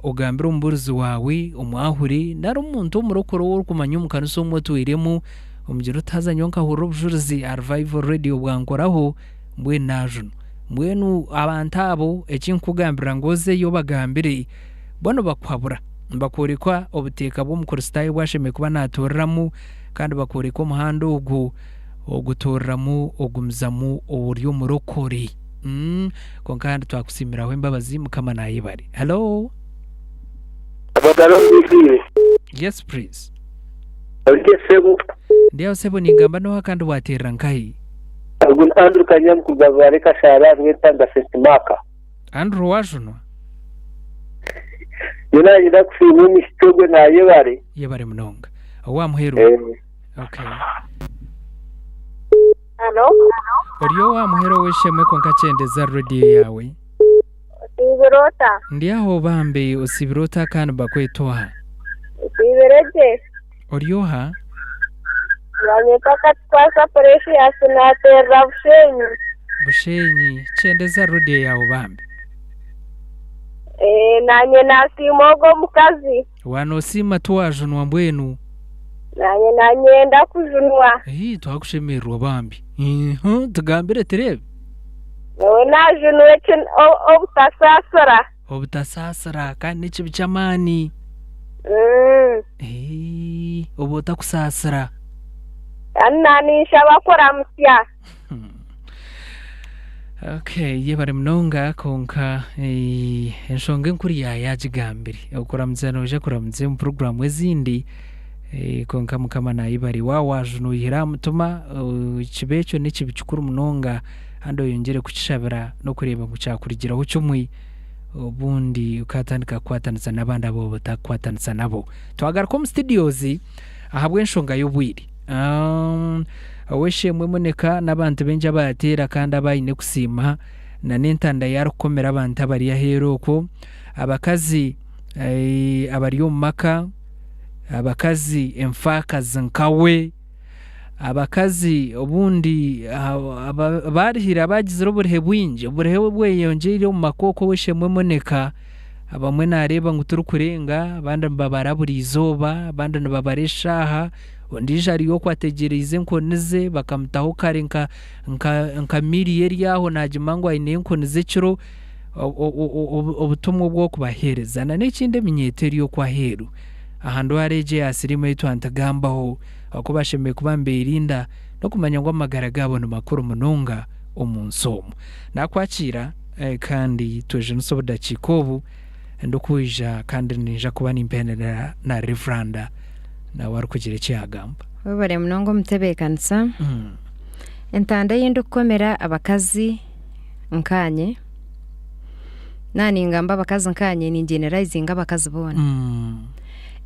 Ogambire omubuurizi waawe, omwahuri, nari omuntu omurokore ou orikumanya omu kanisa omu otwiremu, omugire oti haza nyowe nkahurira obujurizi aha Revival Radio bwankoraho, mbwenu naajunwa. Mbwenu abantu abo eki nkukugambirira ngu ozeyo obagambire, bo nibakuhabura, nibakworeka obuteeka bw'Omukristaayo obu ashemereire kuba naatuuriramu kandi bakworeka omuhanda ogu ogutuuriramu ogumizamu ori omurokore. Kwonka handi twakusiimiraho embabazi Mukama nayebare. Hello. Abagara omu Yes please. Orye sebo. Ndi aho sebo ningamba noha kandi waterera nkahi? Ogu ni Andrew Kanyamu kuruga Rubare Kashaara Rwentanga St Mark. Andrew wajunwa? Nyowe nanyenda kusiima omwishiki ogwe nayebare. Yebare munonga. Owamuheru. Eh. Okay. Halo. Ori owa muheru ow'eishemwe kwonka kyendeza rediyo yaawe. Osiibire ota? Ndi aho bambi osiibire ota kandi bakweta oha? Osiibire gye. Ori oha? Nibanyeta Katukwasa Precious naateerera Bushenyi. Bushenyi. Kyendeza rediyo yaawe bambi. Ee, naanye naasiima ogwo omukazi. Waanoosiima tiwaajunwa mbwenu? Naanye nanyenda kujunwa. Ii, twakushemererwa bambi. Ihu, tugambire tureebe. Nyowe naajunwa eki obutasaasira. Obutasaasira kandi n'ekibi ky'amaani. Ii, oba otakusaasira. Kandi naaninshaba kuramutsya. Okay, yebare munonga kwonka eh, enshonga enkuru yaayagigambire. Okuramutsa noija kuramutsa omu puroguraamu ezindi eh, kwonka Mukama naayebare. Waaba waajuna oyihire aha mutima, eh, ekibi ekyo n'ekibi kikuru munonga kandi oyongyere kukishabira n'okureeba ngu kyakurugiraho kimwe, obundi okaatandika kukwatanisa n'abandi abu waaba otarikukwatanisa nabo. Twagaruka omu studios ahabw'enshonga y'obwire. Ow'eishe-emwe Monica n'abantu baingi abaateera kandi abu aine kusiima na n'entanda ei arikukomera abantu abari aheeru okwo, abakazi abari omu maka, abakazi enfaakazi nkawe, abakazi obundi abaarihire abaagizire oburihe bwingi, oburihe obweyongyeire omu maka okwo ow'eishe-emwe Monica. Abamwe naareeba ngu turikurenga, abandi nibabara buri izooba, abandi nibabara eshaaha. Ondiijo ari okwo ategyereize enkoni ze bakamutaho kare nka nka nka miiri ye eri aho naagima ngu aine enkoni z'ekiro obutumwa obw'okubaheereza. Na n'ekindi eminyeeto eri okwo aheeru aha ndwara egi eya siriimu ei twantugambaho oku bashemereire kuba nibeerinda n'okumanya ngu amagara gaabo ni makuru munonga omu nsi omu. Naakwakiira kandi twejunise obudakiika obu ndikwija kandi niinyija kuba nimpeerera na Revuranda nawe arikugira eki yaagamba. Webare munonga omutebeekanisa. Entanda ei ndikukomera abakazi nkaanye, naaba ningamba abakazi nkaanye ningyenderayizinga abakazi boona.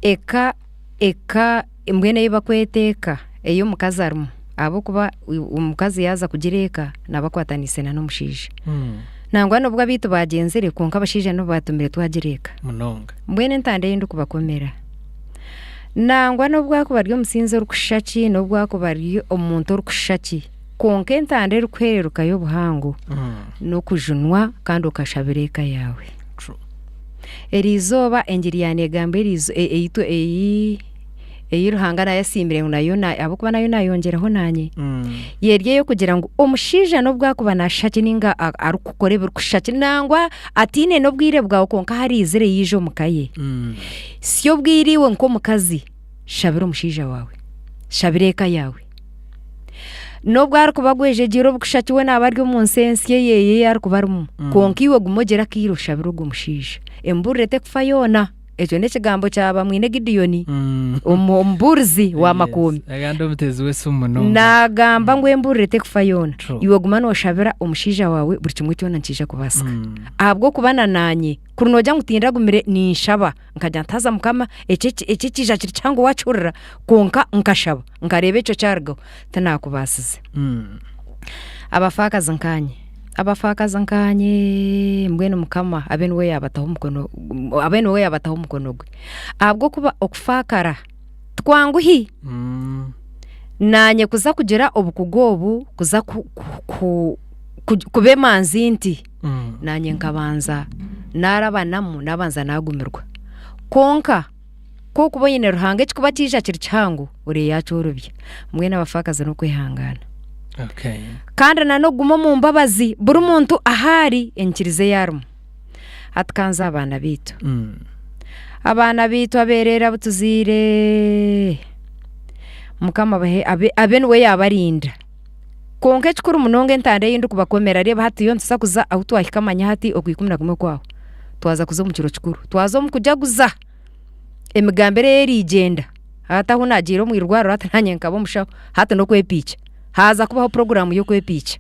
Eka eka mbwenu ei bakweta eka ei omukazi arimu ahabw'okuba omukazi yaaza kugira eka naaba akwataniise na n'omushaija. Nangwa n'obu abaitu baagyenzire kwonka abashaija nibo baatumire twagira eka. Munonga. Mbwenu entanda ei ndikubakomera, nangwa n'obu akuba ari omusinzi orikushusha ki, n'obu akuba ari omuntu orikushusha ki, kwonka entanda erikuhererukayo obuhango n'okujunwa kandi okashabira eka yaawe. True. Eriizooba engiri ya neegamba eriizo ei tu ei ei Ruhanga naayesiimire ngu nayo na ahabw'okuba nayo naayongyeraho naanye, eri ey'okugira ngu omushaija n'obu akuba naashusha ki nainga arikukora ebirikushusha ki nangwa ataine n'obwire bwawe kwonka hariizire yaija omu ka ye, si obwire iwe nk'omukazi shabira omushaija waawe, shabira eka yaawe. N'obu arikuba agwejegyeire obukusha ki we naaba ari omu nsi ensi eye ei arikuba arimu, kwonka iwe guma ogire akaire oshabire ogwo mushaija. Emburire tekufa yoona. Ekyo n'ekigambo kya Bamwine Gideon, omubuurizi wa Makuumi. Agandi omuteezi w'esimu munonga. Naagamba ngu emburire tekufa yoona. True. Iwe guma nooshabira omushaija waawe buri kimwe kyona nikiija kubaasika. Ahabw'okuba na naanye kuri noogira ngu tindagumire ninshaba nkagira nti haza Mukama eki eki ekiija kiri kihango waakihurira kwonka nkashaba nkareeba ekyo kyarugaho tinaakubaasize. Abafaakazi nkaanye, abafaakazi nkaanye mbwenu Mukama abe niwe yaabataho omukono abe niwe yaabataho omukono gwe ahabw'okuba okufaakara tikwanguhi. Naanye kuza kugira obukugu obu kuza ku- ku- ku- ku- kuba emanzi nti, naanye nkabanza naarabanamu naabanza naagumirwa. Kwonka ku orikuba oine Ruhanga ekikuba kyaija kiri kihango, oreeba yaakyorobya. Mbwenu abafaakazi n'okwehangaana. Okay. Kandi na n'okuguma omu mbabazi buri muntu ahu ari enyikiriza ei arimu. Hati ka nze aha baana baitu. Abaana baitu abeereere abu tuzaire, Mukama abahe abe abe niwe yaabarinda. Kwonka ekikuru munonga entanda ei ndikubakomera reeba hati yo nituza kuza ahu twahika manya hati okwikumi na kumwe kwaho, twaza kuza omu kiro kikuru, twaza omu kujaguza, emigambire ei erigyenda, hati ahu naagiire omu irwariro hati naanye nkaba omushaho, hati n'okwepiikya, haaza kubaho puroguraamu y'okwepiikya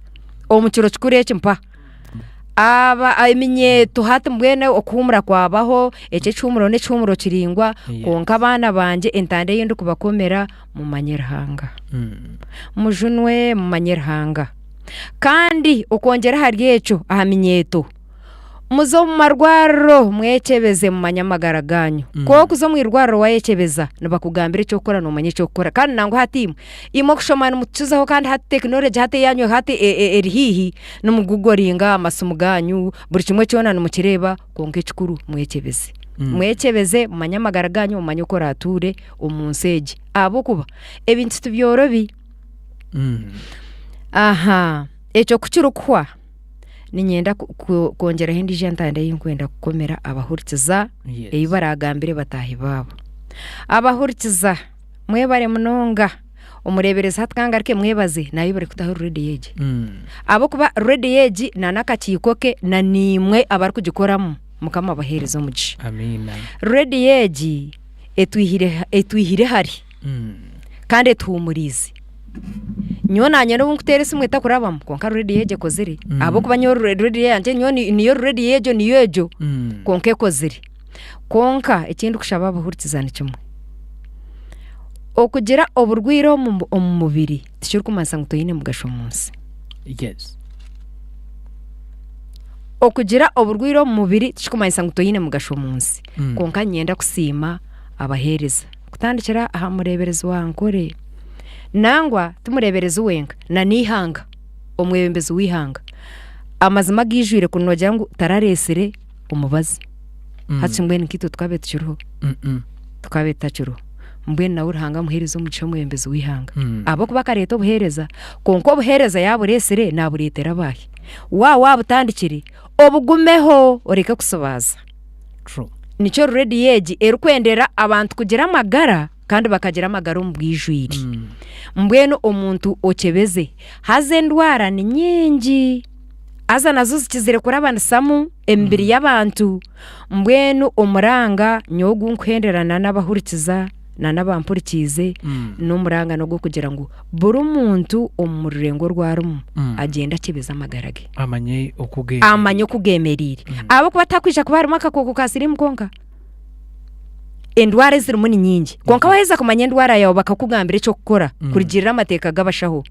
omu kiro kikuru eki mpa. Aba eminyeeto hati mbwenu okuhuumura kwabaho, eki ekihuumuro n'ekihuumuro kiraingwa, kwonka abaana bangye entanda ei ndikubakomera mumanye Ruhanga. Mujunwe mumanye Ruhanga. Kandi okwongyera ahari ekyo aha minyeeto, muze omu marwariro mwekyebeze mumanye amagara gaanyu. Ku orikuza omu irwariro wayekyebeza nibakugambira eky'okukora noomanya eky'okukora. Kandi nangwa hati imwe, imwe okushoma nimutukizaho kandi hati tekinologi hati eyaanyu hati eri haihi, nimugugoringa amasimu gaanyu, buri kimwe kyona nimukireeba kwonka ekikuru mwekyebeze. Mwekyebeze mumanye amagara gaanyu, mumanye oku oraatuure omu nsi egi ahabw'okuba ebintu tibyorobi. Aha ekyo ku kirikuhwa niinyenda kwongyeraho endiijo entanda ei ndikwenda kukomera abahurikiza ei baraagambire bataahi baabo. Abahurikiza mwebare munonga, omureeberezi hati ka ngaruke mwebaze naayebare kutaho reediyo egi ahabw'okuba reediyo egi n'akakiiko ke na naimwe abarikugikoramu Mukama abaheereze omugisha. Amiina. Reediyo egi etwihire etwihire hare kandi etuhuumuriize. Nyowe naanye n'obu nkuteera esimu etakurabamu kwonka reediyo egyo ekozire ahabw'okuba nyowe reediyo yangye nyowe niyo reediyo egyo niyo egyo kwonka ekozire. Kwonka eki ndikushaba abahurikiza ni kimwe, okugira oburwaire omu omu mubiri tikirikumanyisa ngu toine mugasho omu nsi. Yes. Okugira oburwaire omu mubiri tikirikumanyisa ngu toine mugasho omu nsi. Kwonka niinyenda kusiima abaheereza kutandikira aha mureeberezi wa Ankole nangwa ti mureeberezi wenka na n'eihanga, omwebembezi w'eihanga. Amazima agaijwire kuri noogira ngu tarareetsire omubazi, hati mbwenu nkaitwe tukaabaire tukiriho? Tukaabaire tutakiriho. Mbwenu nawe Ruhanga amuheereze omugisha omwebembezi w'eihanga. Ahabw'okuba akareeta obuheereza, kwonka obuheereza yaabureetsire naabureetera abaahi? Waaba waabutandikire, obugumeho oreke kushubaaza. Nikyo rediyo egi erikwendera abantu kugira amagara kandi bakagira amagara omu bwijwire. Mbwenu omuntu okyebeze, haza endwara ni nyingi, haza nazo zikizire kurabanisamu emibiri y'abantu, mbwenu omuranga nyowe ogu nkuhendera na n'abahurikiza na n'abampurikiize, n'omuranga n'ogw'okugira ngu buri muntu omu rurengo oru arimu agyende akyebeze amagara ge. Amanye oku geemereire. Amanye oku geemereire. Ahabw'okuba tihakwija kuba harimu akakooko ka siriimu konka. Endwara ezirimu ni nyingi. Kwonka waaheza kumanya endwara yaawe bakakugambira eky'okukora kurugiirira amateeka g'abashaho,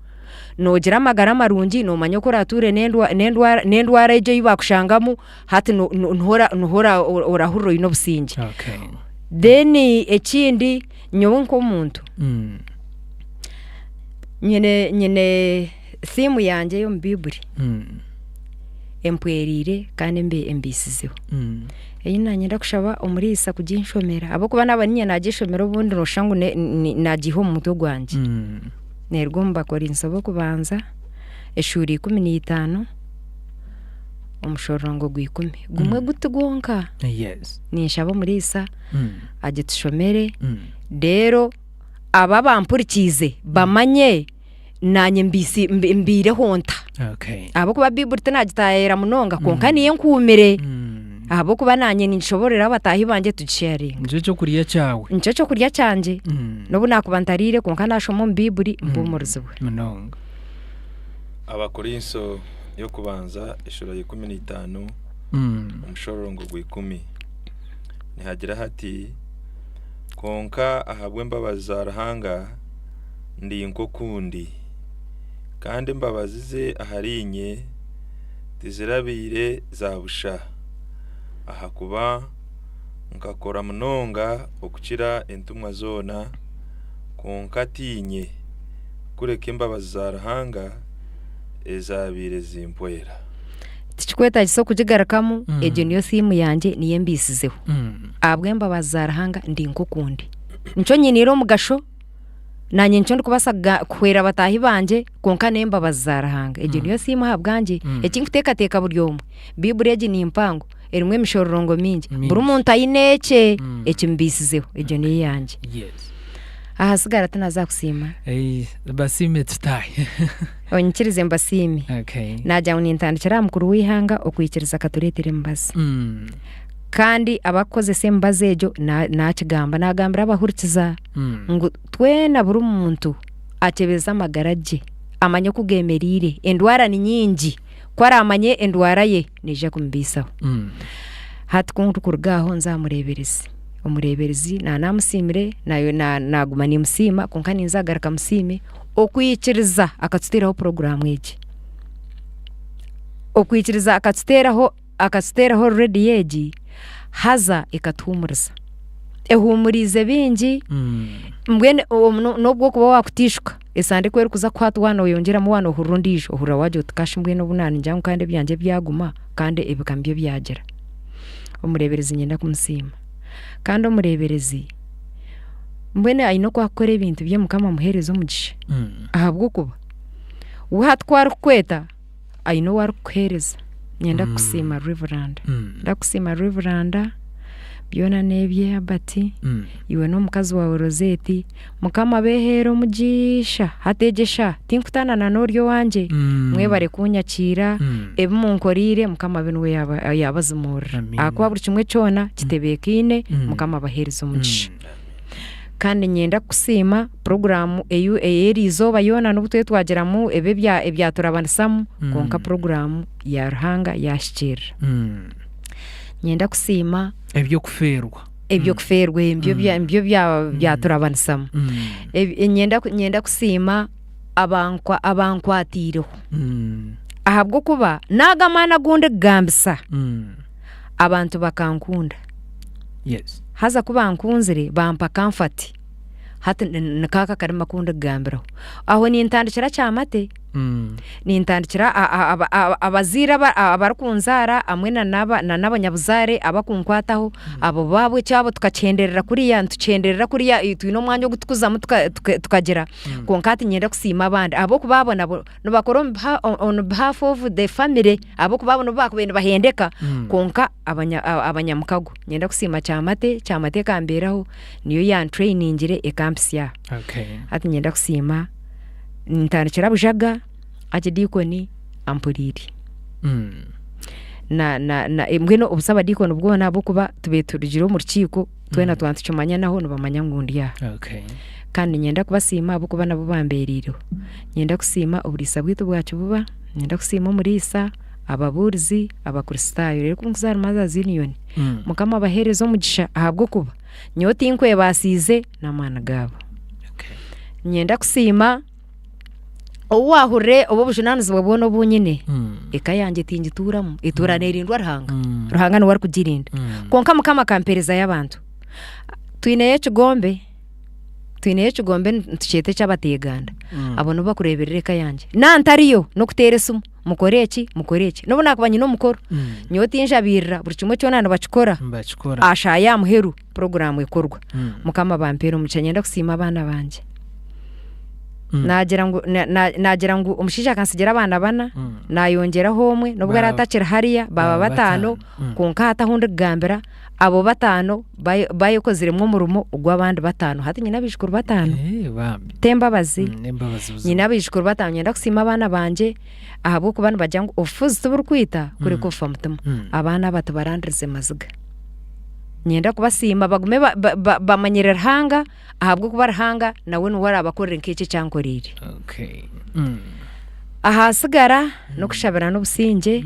noogira amagara marungi, noomanya oku oraatuure n'endwa n'endwara n'endwara egyo ei baakushangamu, hati no- no- niho ora niho ora orahurira oine obusingye. Okay. Then ekindi nyowe nk'omuntu, nyine nyine thiimu yangye ey'omu Baiburi empweriire kandi embe embiisizeho. Ei naanyenda kushaba omuriisa kuginshomera ahabw'okuba naaba niinye naagyeshomera obundi nooshusha ngu naagiiha omu mutwe gwangye. Neeruga omu Bakorinso b'okubanza eshuura 15 omushororongo gw'ikumi. Gumwe guti gwonka. Ninshaba omuriisa agitushomere reero abo abampurikiize bamanye naanye mbiisi mbiireho nta. Okay. Ahabw'okuba Baiburi tinagitaayaayira munonga kwonka niyo enkuumire. Ahabw'okuba naanye ningishoboororera abataahi bangye tugisheyaringa. Nikyo ky'okurya kyawe. Nikyo ky'okurya kyangye. N'obu naakuba ntariire kwonka naashoma omu Baiburi mpuumurizibwe. Munonga. Abakorinso y'okubanza eshuura ya 15 omushororongo gwa 10 nihagira hati, Kwonka ahabw'embabazi za Ruhanga ndi nk'oku ndi, kandi embabazi ze ahariinye tizirabaire za busha, ahakuba nkakora munonga okukira entumwa zoona, kwonka tiinye, kureka embabazi za Ruhanga ezaabaire zimpwera. Tikikwetaagisa okugigarukamu, egyo niyo siimu yangye niyo embiisizeho. Ahabw'embabazi za Ruhanga ndi nk'oku ndi. Nikyo nyiniire omugasho, naanye nikyo ndikubaasa kuhwera bataahi bangye kwonka n'embabazi za Ruhanga. Egyo niyo siimu ahabwangye. Eki nkuteekateeka buri omwe, Baiburi egi ni mpango, erimu emishororongo mingi, buri muntu aine ekye ekimubiisizeho, egyo niyo eyangye. Ahasigara tinaza kusiima. Basiime tutaahe. Onyikirize mbasiime. Naagira ngu nintandikira aha mukuru w'eihanga okwikiriza akatureetera emibazi. Kandi abarikukozesa emibazi egyo naakigamba, naagambira abahurikiza ngu twena buri muntu akyebeze amagara gye, amanye oku geemereire. Endwara ni nyingi, ku araamanye endwara ye neija kumubaisaho. Hati ku ndikuruga aho nze aha mureeberezi, omureeberezi naaba naamusiimire naaguma nimusiima kwonka ninza kugaruka musiime okwikiriza akatuteeraho puroguraamu egi. Okwikiriza akatuteeraho akatuteeraho rediyo egi haza ekatuhuumuriza. Ehuumuriize baingi, mbwenu n'obu okuba waakuteishuka, esande ku erikuza kukwata waaba nooyongyeramu waaba noohurira ondiijo, ohurira waagira oti kashi mbwenu obu naaningira ngu kandi ebyangye byaguma kandi ebika nibyo byagira. Omureeberezi niinyenda kumusiima. Kandi omureeberezi mbwenu aine oku arikukora ebintu bye Mukama amuheereze omugisha ahabw'okuba we hati ku arikukweta, aine ou arikukuheereza. Niinyenda kukusiima Reverand. Niinyenda kukusiima Reverand, byona n'ebye Herbert, iwe n'omukazi waawe Rosette, Mukama abeeheere omugisha. Hati egyo eshaaha tinkutaana na n'ori owangye, mwebare kunyakiira, ebi munkoreire Mukama abe niwe yaabazimuurira. Ahakuba buri kimwe kyona kitebeekaine, Mukama abaheereze omugisha. Kandi niinyenda kukusiima puroguraamu ey'eri izooba yoona n'obu twaba twagiramu ebi ebyaturabanisamu kwonka puroguraamu ya Ruhanga yaahikiirira. Niinyenda kusiima. Eby'okufeerwa. Eby'okufeerwa nibyo nibyo byaturabanisamu. Niinyenda kusiima abankwatiireho ahabw'okuba n'ago amaani agu ndikugambisa abantu bakankunda. Haza ku bankunzire bampa comfort, hati nikaako akarimi aku ndikugambiraho. Aho nintandikira Kyamate. Nintandikira abazaire abarikunzaara hamwe na n'abanyabuzaare abakunkwataho, abo bo ekyabo tukakyenderera kuriya, nitukyenderera kuriya twine omwanya ogu turikuzamu tukagira, kwonka hati niinyenda kusiima abandi ahabw'okuba abo nabo nibakora on behalf of the family ahabw'okuba abo nibo baakubaire nibahendeka kwonka abanyamukago. Niinyenda kusiima Kyamate, Kyamate ekambeeraho niyo yantureyiningyire ekampitsya aha. Hati niinyenda kusiima nintandikira Bujaga, Archdeacon ampuriire. Na na na mbwenu obusa abadiikoni bwona ahabw'okuba tubaire turugire omu rukiiko twena twaba nitukimanyanaho nibamanya ngu ndi aha. Kandi niinyenda kubasiima ahabw'okuba nabo bambeereireho. Niinyenda kusiima oburiisa bwaitu bwa Kibuba, niinyenda kusiima omuriisa, ababuurizi, abakristaayo. Reero ku nkuza ahari Mothers Union, Mukama abaheereze omugisha ahabw'okuba nyowe tinkwebaasiize n'amaani gaabo. Niinyenda kusiima ou waahurire obu obujunaanizibwa bwona obu nyine, eka yangye tingituuramu, etuura neerindwa Ruhanga. Ruhanga niwe arikugirinda. Kwonka Mukama akampeerezayo abantu. Twineyo ekigombe, twineyo ekigombe nitukyeta eky'abateeganda, abo nibo barikureeberera eka yangye. Naaba ntariyo, n'okuteera esimu, mukore eki, mukore eki. N'obu naakuba nyine omukoro, nyowe tinjabiirira, buri kimwe kyona nibakikora, aha shaaha ya muheru puroguraamu ekorwa. Mukama bampeere omugisha. Niinyenda kusiima abaana bangye. Naagira ngu na- na- naagira ngu omushaija akantsigira abaana bana, naayongyeraho omwe n'obu araabe atakiri hariya baaba bataano, kwonka hati ahu ndikugambira abo bataano baye- bayekoziremu omurimo ogw'abandi bataano. Hati nyine abaijukuru bataano. Eh, bambi. T'embabazi? N'embabazi buzima. Nyine abaijukuru bataano. Niinyenda kusiima abaana bangye ahabw'okuba nibagira ngu obufuzi tiburikwita kureka obufa mutima. Abaana aba tibarandirize maziga. Niinyenda kubasiima bagume ba- ba- ba- bamanyire Ruhanga ahabw'okuba Ruhanga nawe niwe araabakorere nk'eki eki ankoreire. Okay. Ahasigara n'okushabirana obusingye,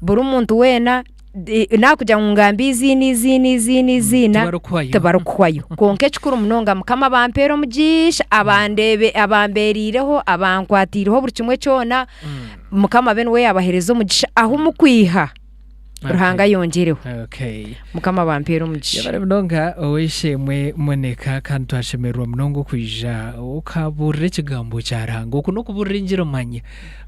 buri muntu weena naakugira ngu ngambe eiziina eiziina eiziina eiziina Tibarikuhwayo. tibarikuhwayo. Kwonka ekikuru munonga Mukama abampeere omugisha, abandeebe abambeereireho, abankwatiireho buri kimwe kyona, Mukama abe niwe yaabaheereza omugisha ahu mukwiha. Ruhanga ayongyereho. Okay. Mukama abampeere omugisha. Yebare munonga ow'eishe-emwe Monica kandi twashemererwa munonga okwija okabuurira ekigambo kya Ruhanga. Oku n'okubuurira engiri omanya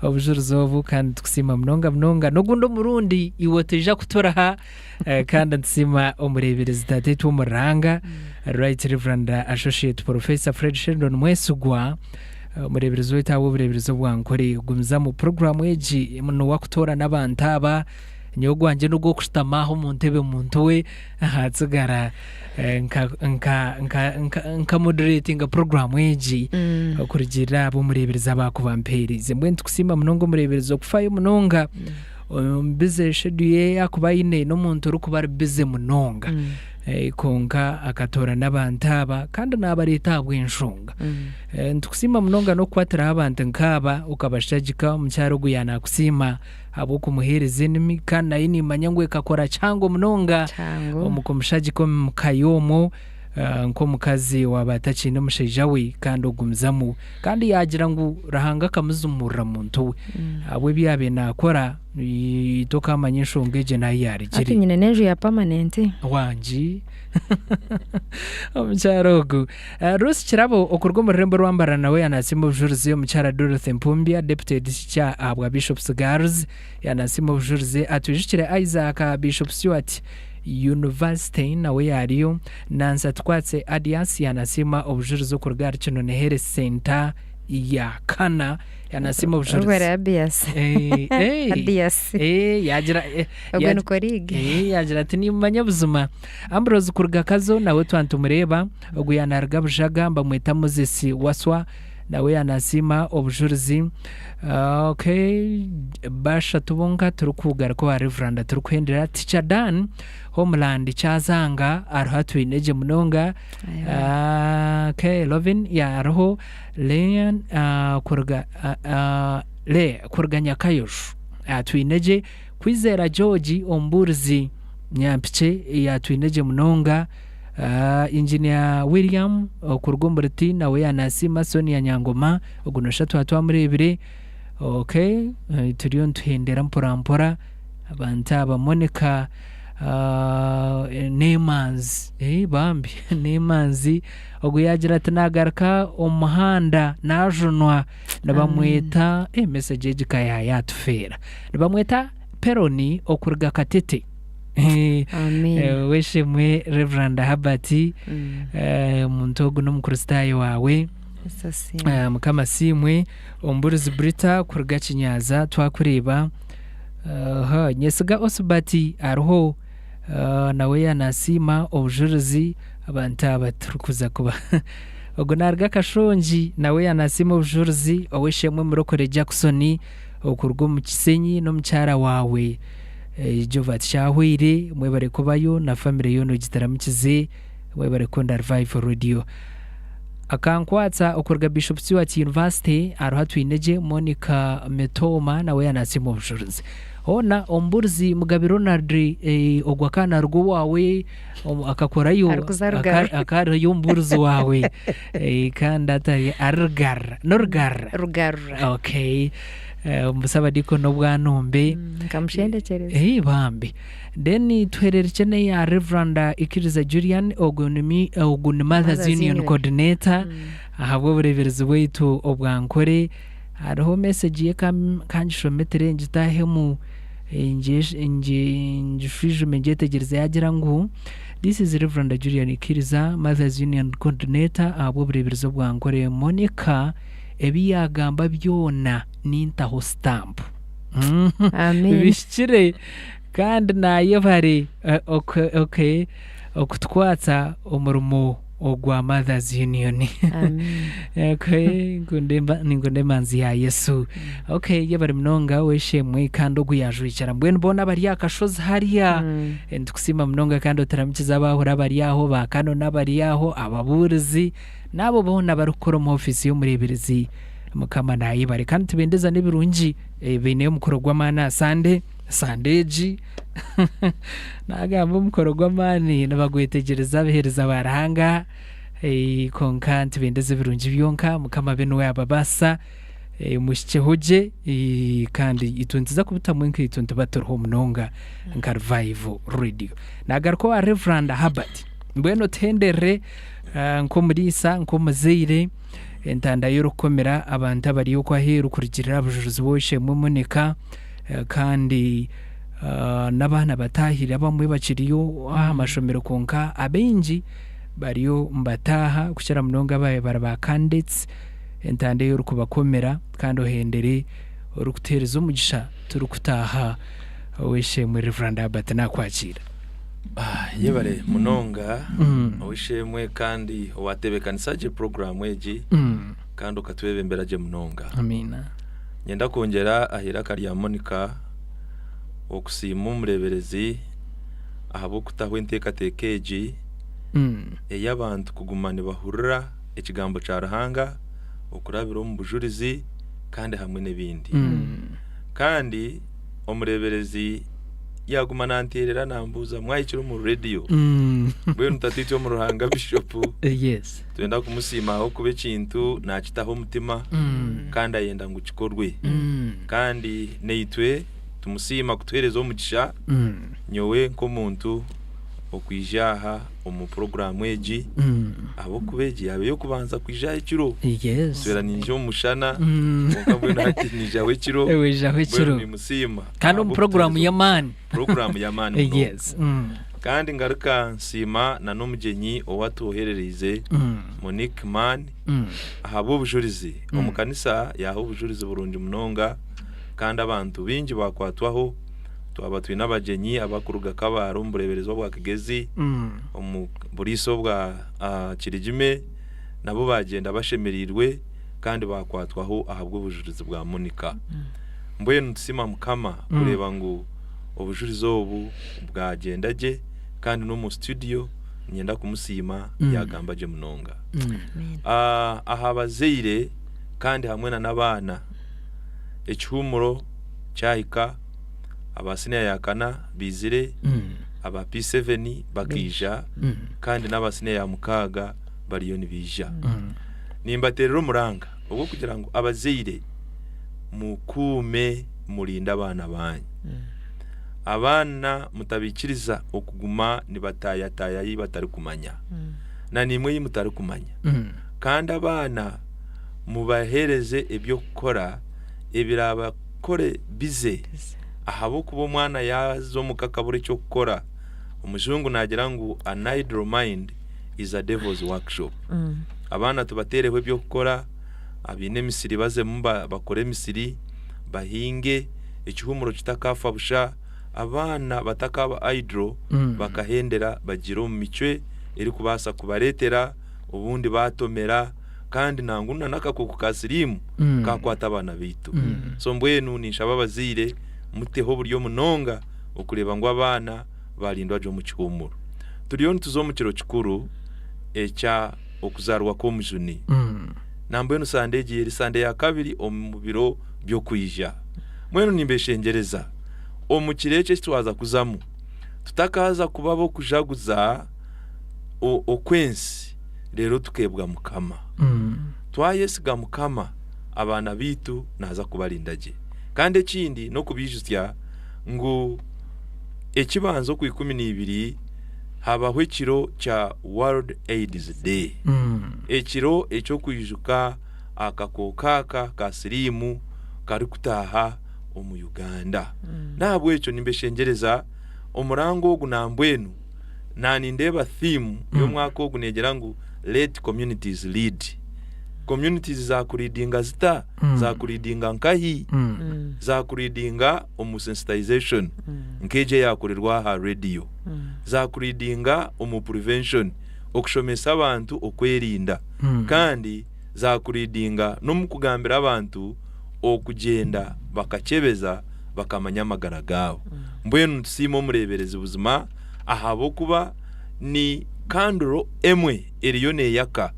obujurizi obu kandi nitukusiima munonga munonga. N'ogundi omurundi iwe otaija kuturaha eh, kandi nitusiima omureeberezi tataitwe omu Ruhanga Right Reverend Associate Professor Fred Sheldon Mwesigwa Omureeberezi waitu ahabw'obureeberezi obwa Nkore gumizamu puroguraamu egi niwe akutoorana abantu aba. Nyowe ogwangye n'ogw'okushutama aha omu ntebe muntu we ahatsigara nka nka nka nka nka moderetinga puroguraamu egi okurugiirira aha b'omureeberezi abakuba ampeereize. Mbwenu nitukusiima munonga omureeberezi okufayo munonga omu bize sheduyu ei akuba aine n'omuntu orikuba ari bize munonga. Kwonka akatoorana abantu aba kandi naabareeta ahabw'enshonga. Nitukusiima munonga n'okukwatiraho abantu nk'aba okabashagika. Omukyara ogu yaanakusiima ahabw'okumuheereza enimi kandi nayo niimanya ngu ekakora kihango munonga omu kumushagika omu ka ye omwo nk'omukazi owaaba atakiine mushaija we kandi ogumizamu. Kandi yaagira ngu Ruhanga akamuzumurira muntu we ahabw'ebi yaabaire naakora. Tokaamanya enshonga egyo n'ahu yaarugire. Hati nyine n'enju ya pamanenti. Wangi. Omukyara ogu. Ruth Kirabo okuruga omu rurembo rwa Mbarara nawe yaanasiima obujurizi. Omukyara Dorothy Mpumbya, Deputy Head Teacher ahabwa Bishops Girls yaanasiima obujurizi. Atwijukire Isaac Bishop Stuart University nawe yaariyo. Nancy Atukwatse Adias yaanasiima obujurizi okuruga ahari Kinoni Health Centre ya kana. Yanasiima obujurizi. Rubare Abias. Eh, eh. Abias. Eh, yagira eh, Ogwo yag- ni colleague. Eh, yagira ati nimumanya buzima. Ambrose kuruga Kazo nawe twantumureeba, ogu yanaruga Bujaga mbamweta Moses Waswa nawe yanasiima obujurizi. Ah, okay, bashatu bonka turikugaruka owa Reverend turikuhendera Teacher Dan Homeland Kyazanga ariho atwine gye munonga. Ah, okay, Lovin ya ariho Lean kuruga Lea kuruga Nyakayojo atwine gye, Kwizera George omubuurizi Nyampikye yaatwine gye munonga, Engineer William okuruga omuri Ti nawe yaanasiima, Sonia Nyangoma ogu noshusha twaba twamureebire, okay turiyo nituhendera mpora mpora abantu aba, Monica. N'emanzi bambi n'emanzi ogu yaagira ati naagaruka omu muhanda naajunwa nibamweta message egi ka yaatufeera nibamweta Peroni okuruga Katete. Ow'eishe-emwe Rev. Herbert omuntu ogu n'omukristaayo waawe. Mukama asiimwe. Omuburizi Brita kuruga Kinyaza twakureeba. Nyesiga Osbert ariho nawe yanasiima obujurizi abantu aba turikuza kuba ogu naruga Kashongi nawe yanasiima obujurizi ow'eishe-emwe Murokore Jackson okuruga omu Kisenyi n'omukyara waawe Jova tikyahweire mwebare kubayo na famire yoona ogitaramukize mwebare kukunda Revival Radio. Akankwatsa okuruga Bishop Stuart University hariho Atwinegye Monica Mitooma nawe yanatsiima obujurizi. Hoona omuburizi Mugabe Ronald ogwo akaba naruga owaawe akakorayo Arikuza Rugarra. akaba ariyo omuburizi waawe kandi atari ari Rugarra n'Orugarra? Rugarra. Okay. Omusabadiikoni Obwanombe. Nkamushendekyereza. Bambi. Then tuhererekye n'eya Rev. Ikiriza Julian, ogu ni ogu ni Mothers Mothers Union Union. Coordinator ahabw'obureeberezi bwaitu obwa Nkore. Hariho message ye kangishome tere ngitahemu ngishwijume ngyetegyereze yaagira ngu This is Rev. Julian Ikiriza, Mothers Union Coordinator ahabw'obureeberezi obwa Nkore. Monica ebi yaagamba byona nintaho stamp. Amen. Bihikire kandi nayebare okay okutukwatsa omurimo ogwa Mothers Union. Okay, ninkunda emanzi ya Yesu. Okay, yebare munonga weshemwe kandi ogu yajwekyera mbwenu boona abari aha kashozi hariya nitukusiima munonga kandi oturamukize abahura abari aho ba Canon abari aho ababuurizi n'abo boona abarikukora omu ofiisi y'omureeberezi Mukama nayebare kandi nitubendeza n'ebirungi baineyo omukoro gw'amaani aha Sande, Sande egi nagamba omukoro gw'amaani nibagwetegyereza abaheereza ba Ruhanga kwonka nitubendeza ebirungi byonka Mukama abe niwe yababaasisa muhikyeho gye kandi itwe nituza kubitamu enkaito nituba turiho munonga nka Revival Radio. Nagaruka owa Rev. Herbert mbwenu otuhenderere nk'omuriisa nk'omuzaire. Entanda y'orukukomera abantu abari okwo aheeru kurugiirira aha bujurizi bw'ow'eishe-emwe Monica kandi n'abaana bataahire abamwe bakiriyo aha mashomero kwonka abaingi bariyo nibataaha kukira munonga ababaire bari ba candidates. Entanda ei orikubakomera kandi ohendere orikutuheereza omugisha turikutaaha ow'eishe-emwe Rev. Albert naakwakiira. Yebare munonga ow'eishe-emwe kandi owatebeekanisa gye puroguraamu egi kandi okatwebembera gye munonga. Amiina. Niinyenda kwongyera aha iraka rya Monica okusiima omureeberezi ahabw'okutaho enteekateeka egi ey'abantu kuguma nibahurira ekigambo kya Ruhanga okurabira omu bujurizi kandi hamwe n'ebindi. Kandi omureeberezi yaaguma naanteerera naambuuza mwahikire omu rediyo mbwenu tataitwe omu Ruhanga Bishopu Yes. twenda kumusiima ahabw'okuba ekintu naakitaho omutima kandi ayenda ngu kikorwe kandi naitwe tumusiima kutuheereza omugisha nyowe nk'omuntu okwija aha omu puroguraamu egi ahabw'okuba egi yaaba ey'okubanza kwija aha ekiro. Yes. Nsubira niija omu mushana kwonka mbwenu hati niijaho ekiro. Oijaho ekiro. Mbwenu nimusiima. Kandi omu puroguraamu y'amaani. Puroguraamu y'amaani munonga. Yes. Kandi ngaruka nsiima na n'omugyenyi ou atwoherereize Monique Mann ahabw'obujurizi. Omu kanisa yaaha obujurizi burungi munonga kandi abantu baingi baakwatwaho. Twaba twine abagyenyi abarikuruga Kabale omu bureeberezi obwa Kigezi, omu buriisa obwa Kirigime, nabo baagyenda bashemereirwe kandi baakwatwaho ahabw'obujurizi bwa Monica. Mbwenu nitusiima Mukama kureeba ngu obujurizi obu bwagyenda gye kandi n'omu situdiyo niinyenda kumusiima yaagamba gye munonga. Aha bazaire kandi hamwe n'abaana, ekihuumuro kyahika. aba siniya ya kana baizire, aba P7 bakaija kandi n'aba siniya ya mukaaga bariyo nibaija. Nimbateerera omuranga ogw'okugira ngu abazaire mukuume murinde abaana baanyu. Abaana mutabaikiriza okuguma nibataayataaya ei batarikumanya, na naimwe ei mutarikumanya. Kandi abaana mubaheereze eby'okukora ebiraabakore bize, ahabw'okuba omwana yaaza omuka akabura eky'okukora, omujungu naagira ngu an idle mind is a devil's workshop. Abaana tubateereho eby'okukora, abaine emisiri bazemu bakore emisiri, bahinge, ekihuumuro kitakaafa busha, abaana batakaaba idle bakahendera bagiire omu micwe erikubaasa kubareetera obundi baatomera kandi nangwa na n'akakooko ka siriimu kaakwata abaana baitu. So mbwenu ninshaba abazaire muteho oburyo munonga okureeba ngu abaana baarindwa gye omu kihuumuro. Turiyo nituza omu kiro kikuru ekya okuzaarwa kw'Omujuni. Nambwenu Sande egi eri Sande ya kabiri omu biro by'okwija. Mbwenu nimbeshengyereza, omu kiro eki eki twaza kuzamu, tutakaaza kuba ab'okujaguza okw'ensi reero tukeebwa Mukama. Twayesiga Mukama, abaana baitu naaza kubarinda gye. Kandi ekindi n'okubaijutsya ngu ekibanza Okwikumineibiri habaho ekiro kya World AIDS Day, ekiro eky'okwijuka akakooko aka ka siriimu karikutaaha omu Uganda. N'ahabw'ekyo nimbeshengyereza omuranga ogu nambwenu nanindeeba theme y'omwaka ogu negira ngu let communities lead. Communities zakuleadinga zita? Zakuleadinga nkahi? Zakuleadinga omu sensitization nk'egyo eyakorerwa aha radio. Zakuleadinga omu prevention, okushomesa abantu okwerinda. Kandi zakuleadinga n'omu kugambira abantu okugyenda bakakyebeza bakamanya amagara gaabo. Mbwenu nitusiima omureeberezi buzima ahabw'okuba ni kanduro emwe eriyo neeyaka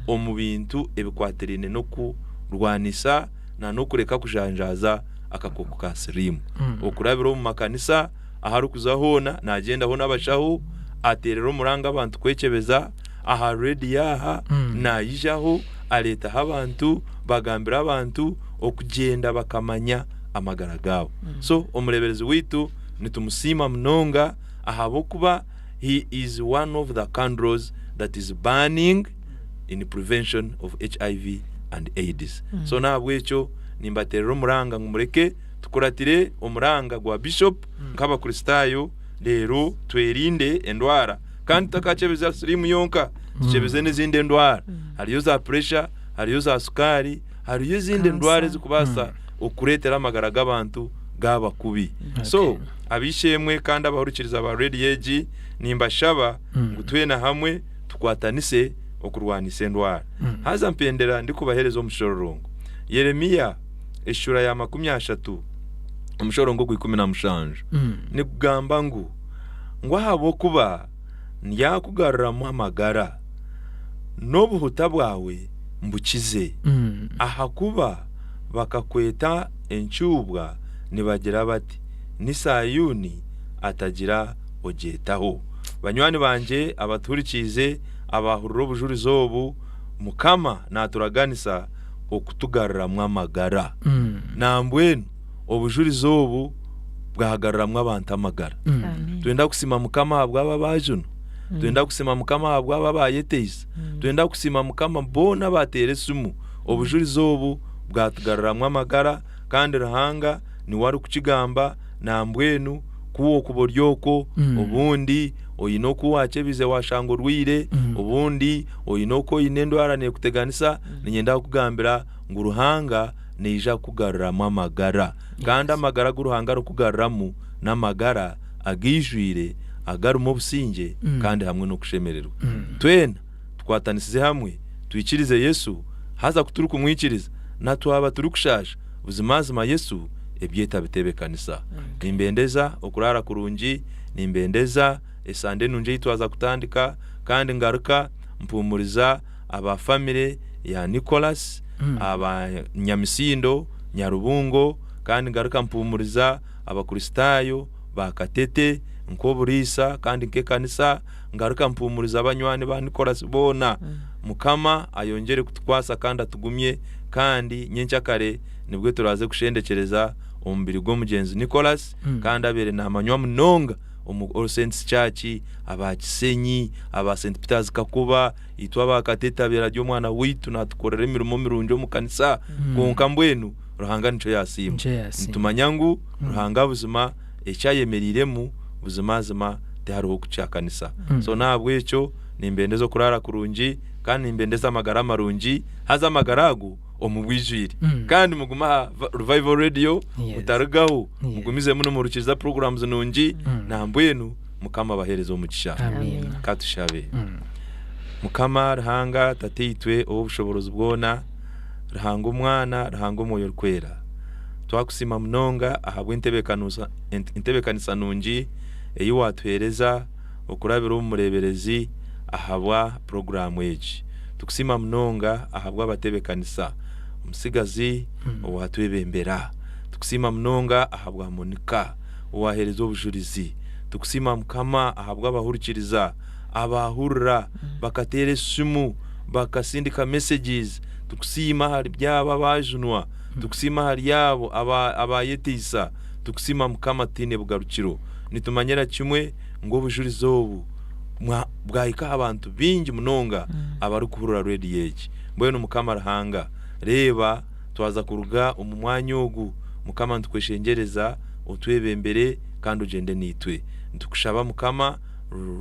omu bintu ebikwatiraine n'okurwanisa n'okureka kujanjaaza akakooko ka siriimu. Okurabira omu makanisa, ahu arikuza hoona naagyendaho n'abashaho, ateerera omuranga abantu kwekyebeza, aha rediyo aha naijaho areetaho abantu bagambira abantu okugyenda bakamanya amagara gaabo. So omureeberezi waitu nitumusiima munonga ahabw'okuba he is one of the candles that is burning in prevention of HIV and AIDS. So n'ahabw'ekyo nimbateerera omuranga ngu mureke tukuratire omuranga gwa Bishop nk'Abakristaayo reero twerinde endwara. Kandi tutakakyebeza siriimu yonka, tukyebeze n'ezindi endwara. Hariyo za puresha, hariyo za sukaari, hariyo ezindi endwara ezikubaasa okureetera amagara g'abantu gaaba kubi. So, ab'eishe-emwe kandi abahurikiriza ba rediyo egi, nimbashaba ngu twena hamwe tukwatanise okurwanisa endwara. Haza mpendera ndikubaheereza omushororongo. Yeremia eshuura ya 30 omushororongo ogwa 17 nigugamba ngu, Ngu ahabw'okuba ndyakugaruramu amagara, n'obuhuta bwawe mbukize, ahakuba bakakweta encuubwa nibagira bati, Ni Saayuuni atagira ogyetaho. Banywani bangye abatuhurikiize abaahurira obujurizi obu, Mukama naaturaganisa okutugaruramu amagara. Nambwenu obujurizi obu bwagaruramu abantu amagara. Twenda kusiima Mukama ahabw'abo abaajunwa. Twenda kusiima Mukama ahabw'abo abaayeteisa. Twenda kusiima Mukama boona abaateera esimu. Obujurizi obu bwatugaruramu amagara kandi Ruhanga niwe arikukigamba nambwenu ku okuba ori okwo obundi oine oku waakyebize waashanga orwaire, obundi oine oku oine endwara neekuteganisa, niinyenda kukugambira ngu Ruhanga naija kukugaruramu amagara. Kandi amagara agu Ruhanga arikugaruramu n'amagara agaijwire, agarimu obusingye kandi hamwe n'okushemererwa. Twena tukwatanisize hamwe twikirize Yesu, haza ku turikumwikiriza na twaba turikushaasha, buzimazima Yesu ebye tabiteebekanisa. Nimbendeza okuraara kurungi, nimbendeza esande nungi ei twaza kutandika, kandi ngaruka mpuumuriza aba famire ya Nicholas, aba Nyamisindo, Nyarubungo, kandi ngaruka mpuumuriza Abakristaayo ba Katete nk'oburiisa kandi nk'ekanisa, ngaruka mpuumuriza banywani ba Nicholas boona. Mukama ayongyere kutukwasa kandi atugumye, kandi nyenkyakare nibwe turaaze kushendekyereza. omubiri gw'omugyenzi Nicholas kandi abaire namanywa munonga omu All Saints Church, aba Kisenyi, aba St Peters Kakuba, itwe aba Katete abaire ari omwana waitu natukorera emirimo mirungi omu kanisa kwonka mbwenu Ruhanga nikyo yasiima. Nikyo yasiima. Nitumanya ngu Ruhanga buzima eki ayemereiremu buzimazima tihariho okukihakanisa. So n'ahabw'ekyo nimbendeza okuraara kurungi kandi nimbendeza amagara marungi haza amagara ago omu bwijwire. Kandi mugume aha Revival Radio mutarugaho, mugumizemu nimuhurikiriza programs nungi nambwenu Mukama abahereze omugisha. Ka tushabe. Mukama Ruhanga Tataitwe ow'obushoboorozi bwona, Ruhanga Omwana, Ruhanga Omwoyo Orikwera, twakusiima munonga ahabw'entebeekanisa nungi ei waatuheereza okurabira omu mureeberezi ahabwa puroguraamu egi. Tukusiima munonga ahabw'abatebeekanisa, omutsigazi owaatwebembera. Tukusiima munonga ahabwa Monica owaaheereza obujurizi. Tukusiima Mukama ahabw'abahurikiriza abaahurira bakateera esimu, bakasindika messages. Tukusiima ahari abo abaajunwa. Tukusiima ahari abo abaayeteisa. Tukusiima Mukama tutaine bugarukiro. Nitumanyira kimwe ngu obujurizi obu bwahika aha bantu baingi munonga abarikuhurira rediyo egi. Mbwenu Mukama Ruhanga, reeba twaza kuruga omu mwanya ogu, Mukama nitukweshengyereza otwebembere kandi ogyende naitwe. Nitukushaba Mukama,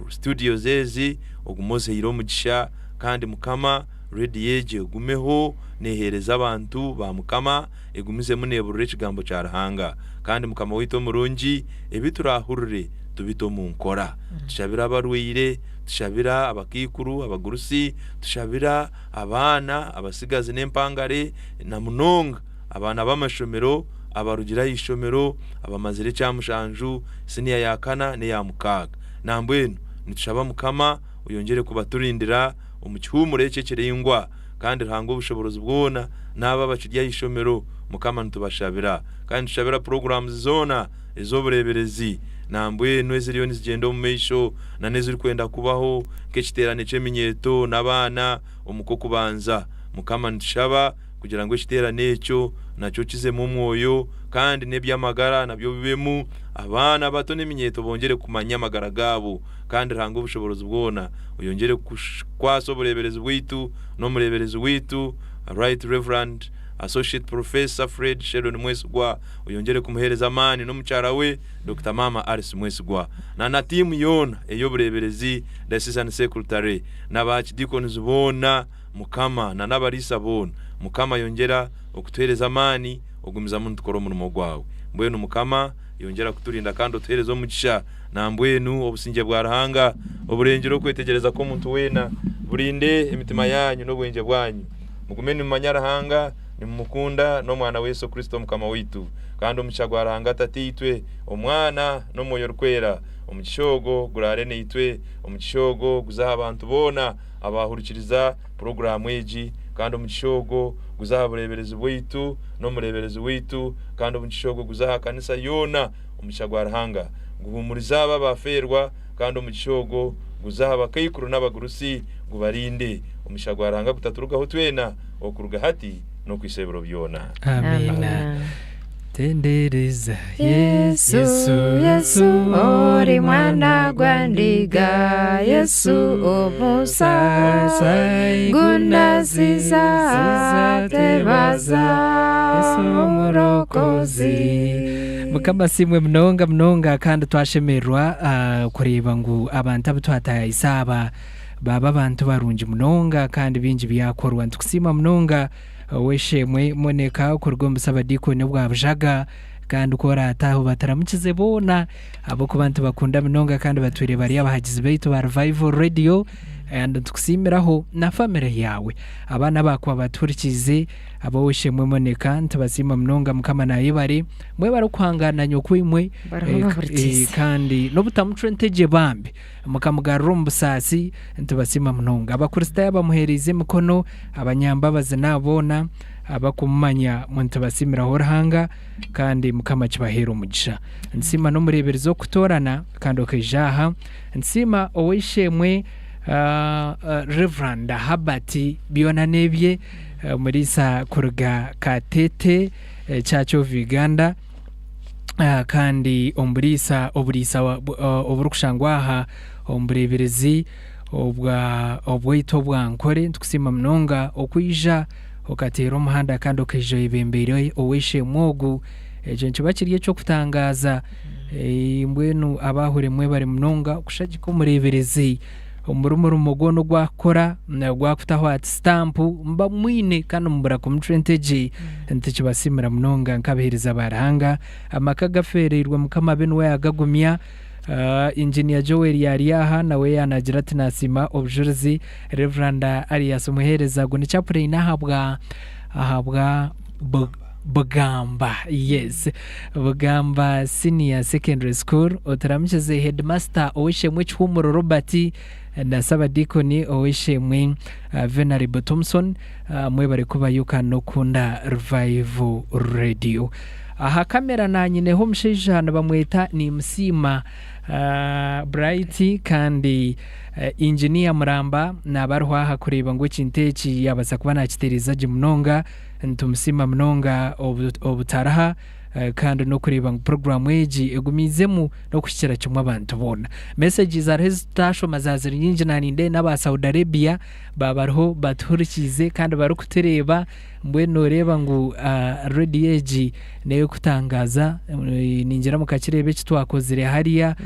studios ezi ogume ozihaire omugisha kandi Mukama rediyo egi egumeho neheereza abantu ba Mukama, egumizemu neburira ekigambo kya Ruhanga. Kandi Mukama waitu omurungi, ebi turahurire tubite omu nkora. Tushabire abarwaire, tushabire abakaikuru, abagurusi, tushabire abaana, abatsigazi n'empangare na munonga abaana b'amashomero abarugire aha ishomero, abamazire ekya mushanju, siniya ya kana n'eya mukaaga. Nambwenu nitushaba Mukama oyongyere kubaturindira omu kihuumuro eki ekiraingwa. Kandi Ruhanga Ow'obushoboorozi bwona n'abo abakiri aha ishomero, Mukama nitubashabira. Kandi nitushabira puroguraamu zoona ez'obureeberezi nambwenu eziriyo nizigyenda omu maisho na n'ezirikwenda kubaho nk'ekiteerane ky'eminyeeto n'abaana omu kw'okubanza. Mukama nitushaba kugira ngu ekiteerane ekyo nakyo kizemu omwoyo kandi n'eby'amagara nabyo bibemu, abaana bato n'eminyeeto bongyere kumanya amagara gaabo. Kandi Ruhanga Ow'obushoboorozi bwona oyongyere kukwasa obureeberezi bwaitu n'omureeberezi waitu, Right Reverend Associate Professor Fred Sheldon Mwesigwa, oyongyere kumuheereza amaani n'omukyara we Dokita Maama Alice Mwesigwa na na tiimu yoona ey'obureeberezi, Diocesan Secretary, na ba Archdeacons boona Mukama na n'abariisa boona. Mukama yongyera okutuheereza amaani ogumizamu nitukora omurimo gwawe. Mbwenu Mukama yongyera kuturinda kandi otuheereze omugisha. Nambwenu obusingye bwa Ruhanga oburengyera okwetegyereza kw'omuntu weena, burinde emitima yaanyu n'obwengye bwanyu. Mugume nimumanya Ruhanga, nimumukunda, n'Omwana we Yesu Kristo Mukama waitu. Kandi omugisha gwa Ruhanga Tataitwe, Omwana, n'Omwoyo Orikwera, omugisha ogwo guraare naitwe, omugisha ogwo guze aha bantu boona abaahurikiriza puroguraamu egi, kandi omugisha ogwo guze aha bureeberezi bwaitu n'omureeberezi waitu, kandi omugisha ogwo guze aha kanisa yoona. Omugisha gwa Ruhanga guhuumurize abo abaafeerwa, kandi omugisha ogwo guze aha bakaikuru n'abagurusi, gubarinde. Omugisha gwa Ruhanga gutaturugaho twena, okuruga hati n'okuhitsya ebiro byona. Amiina. Tendereza Yesu, Yesu, ori mwana gwa ndiga, Yesu omusai gunasiza, tebaza Yesu omurokozi. Mukama asiimwe munonga munonga kandi twashemererwa kureeba ngu abantu abu twataayaayisa aba baaba abantu barungi munonga kandi bingi byakorwa. Nitukusiima munonga ow'eishe-emwe Monica okuruga omu busabadiikoni obwa Bujaga kandi ku oraataahe obataramukize boona ahabw'okuba nitubakunda munonga kandi batwire bari abahagizi baitu ba Revival Radio and nitukusiimiraho na famire yaawe. Abaana abaakuba batuhurikiize Ab'ow'eishe-emwe Monica, nitubasiima munonga Mukama naayebare. Mwebare okuhangaana nyokweimwe Bariho bahurikiize. kandi n'obutamucwa entegye bambi mukamugarura omu busaasi, nitubasiima munonga. Abakristaayo abamuheereize emikono, abanyambabazi n'abo boona abakumumanya, mwe nitubasiimiraho Ruhanga kandi Mukama akibaheere omugisha. Nsiima n'omureeberezi okutoorana kandi okaija aha. Nsiima ow'eishe-emwe Rev. Herbert byona n'ebye. Omuriisa kuruga Katete Church of Uganda. Kandi omu buriisa oburiisa oburikushangwa aha omu bureeberezi obwa obwaitu obwa Nkore nitukusiima munonga okwija okateera omuhanda kandi okaija oyebembeire ow'eishe-emwe ogu. Ekyo nikiba kiri eky'okutangaaza. Mbwenu abaahure mwebare munonga kushagika omureeberezi omuri murimo gwona ogu akukora ogu akutaho ati sitampu muba mumwine kandi mubura kumucwa entegye. Nitukibasiimira munonga nk'abaheereza ba Ruhanga. Amaka agafeereirwe Mukama abe niwe yaagagumya. Engineer Joel yaari aha nawe yaanagira ati naasiima obujurizi. Rev. Alias Muheereza ogu ni chaplain ahabwa ahabwa Bugamba yes Bugamba Senior Secondary School. Oturamukize Headmaster Ow'eishe-emwe Kihumuro Robert na Sabadiikoni Ow'eishe-emwe Venerable Thompson. Mwebare kubayo kandi n'okukunda Revival Radio. Aha kamera nanyineho omushaija nibamweta Nimusiima Bright kandi Engineer Muramba naaba ariho aha kureeba ngu ekintu eki yabaasa kuba nakitereeza gye munonga. Nitumusiima munonga obutaraha kandi n'okureeba ngu puroguraamu egi egumiizemu n'okuhikira kimwe abantu boona. Messages hariho ezi tutashoma zaaba ziri nyingi nanindeeba n'aba Saudi Arabia baaba bariho batuhurikiize kandi barikutureeba mbwenu nooreeba ngu rediyo egi n'ey'okutangaaza. Ningira mukakireeba eki twakozire hariya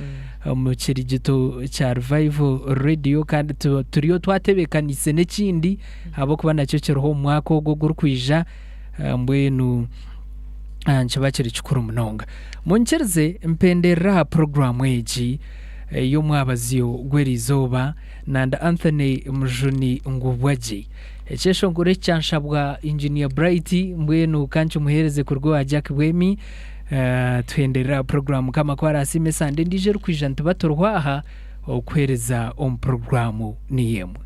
omu kirigito kya Revival Radio kandi turiyo twatebeekaniise n'ekindi ahabw'okuba nakyo kiriho omu mwaka ogu ogurikwija mbwenu nikiba kiri kikuru munonga. Munyikirize mpenderere aha puroguraamu egi ey'omwabazyo gw'eriizooba Nanda Anthony Mujuni Ngubwagye. Ekyeshongoro eki kyanshabwa Engineer Bright mbwenu ka nkimuheereze kuruga owa Jack Bwemi. Tuhenderere aha puroguraamu Mukama ku araasiime esande endiijo erikwija nituba turiho aha okuheereza omu puroguraamu niyo emwe.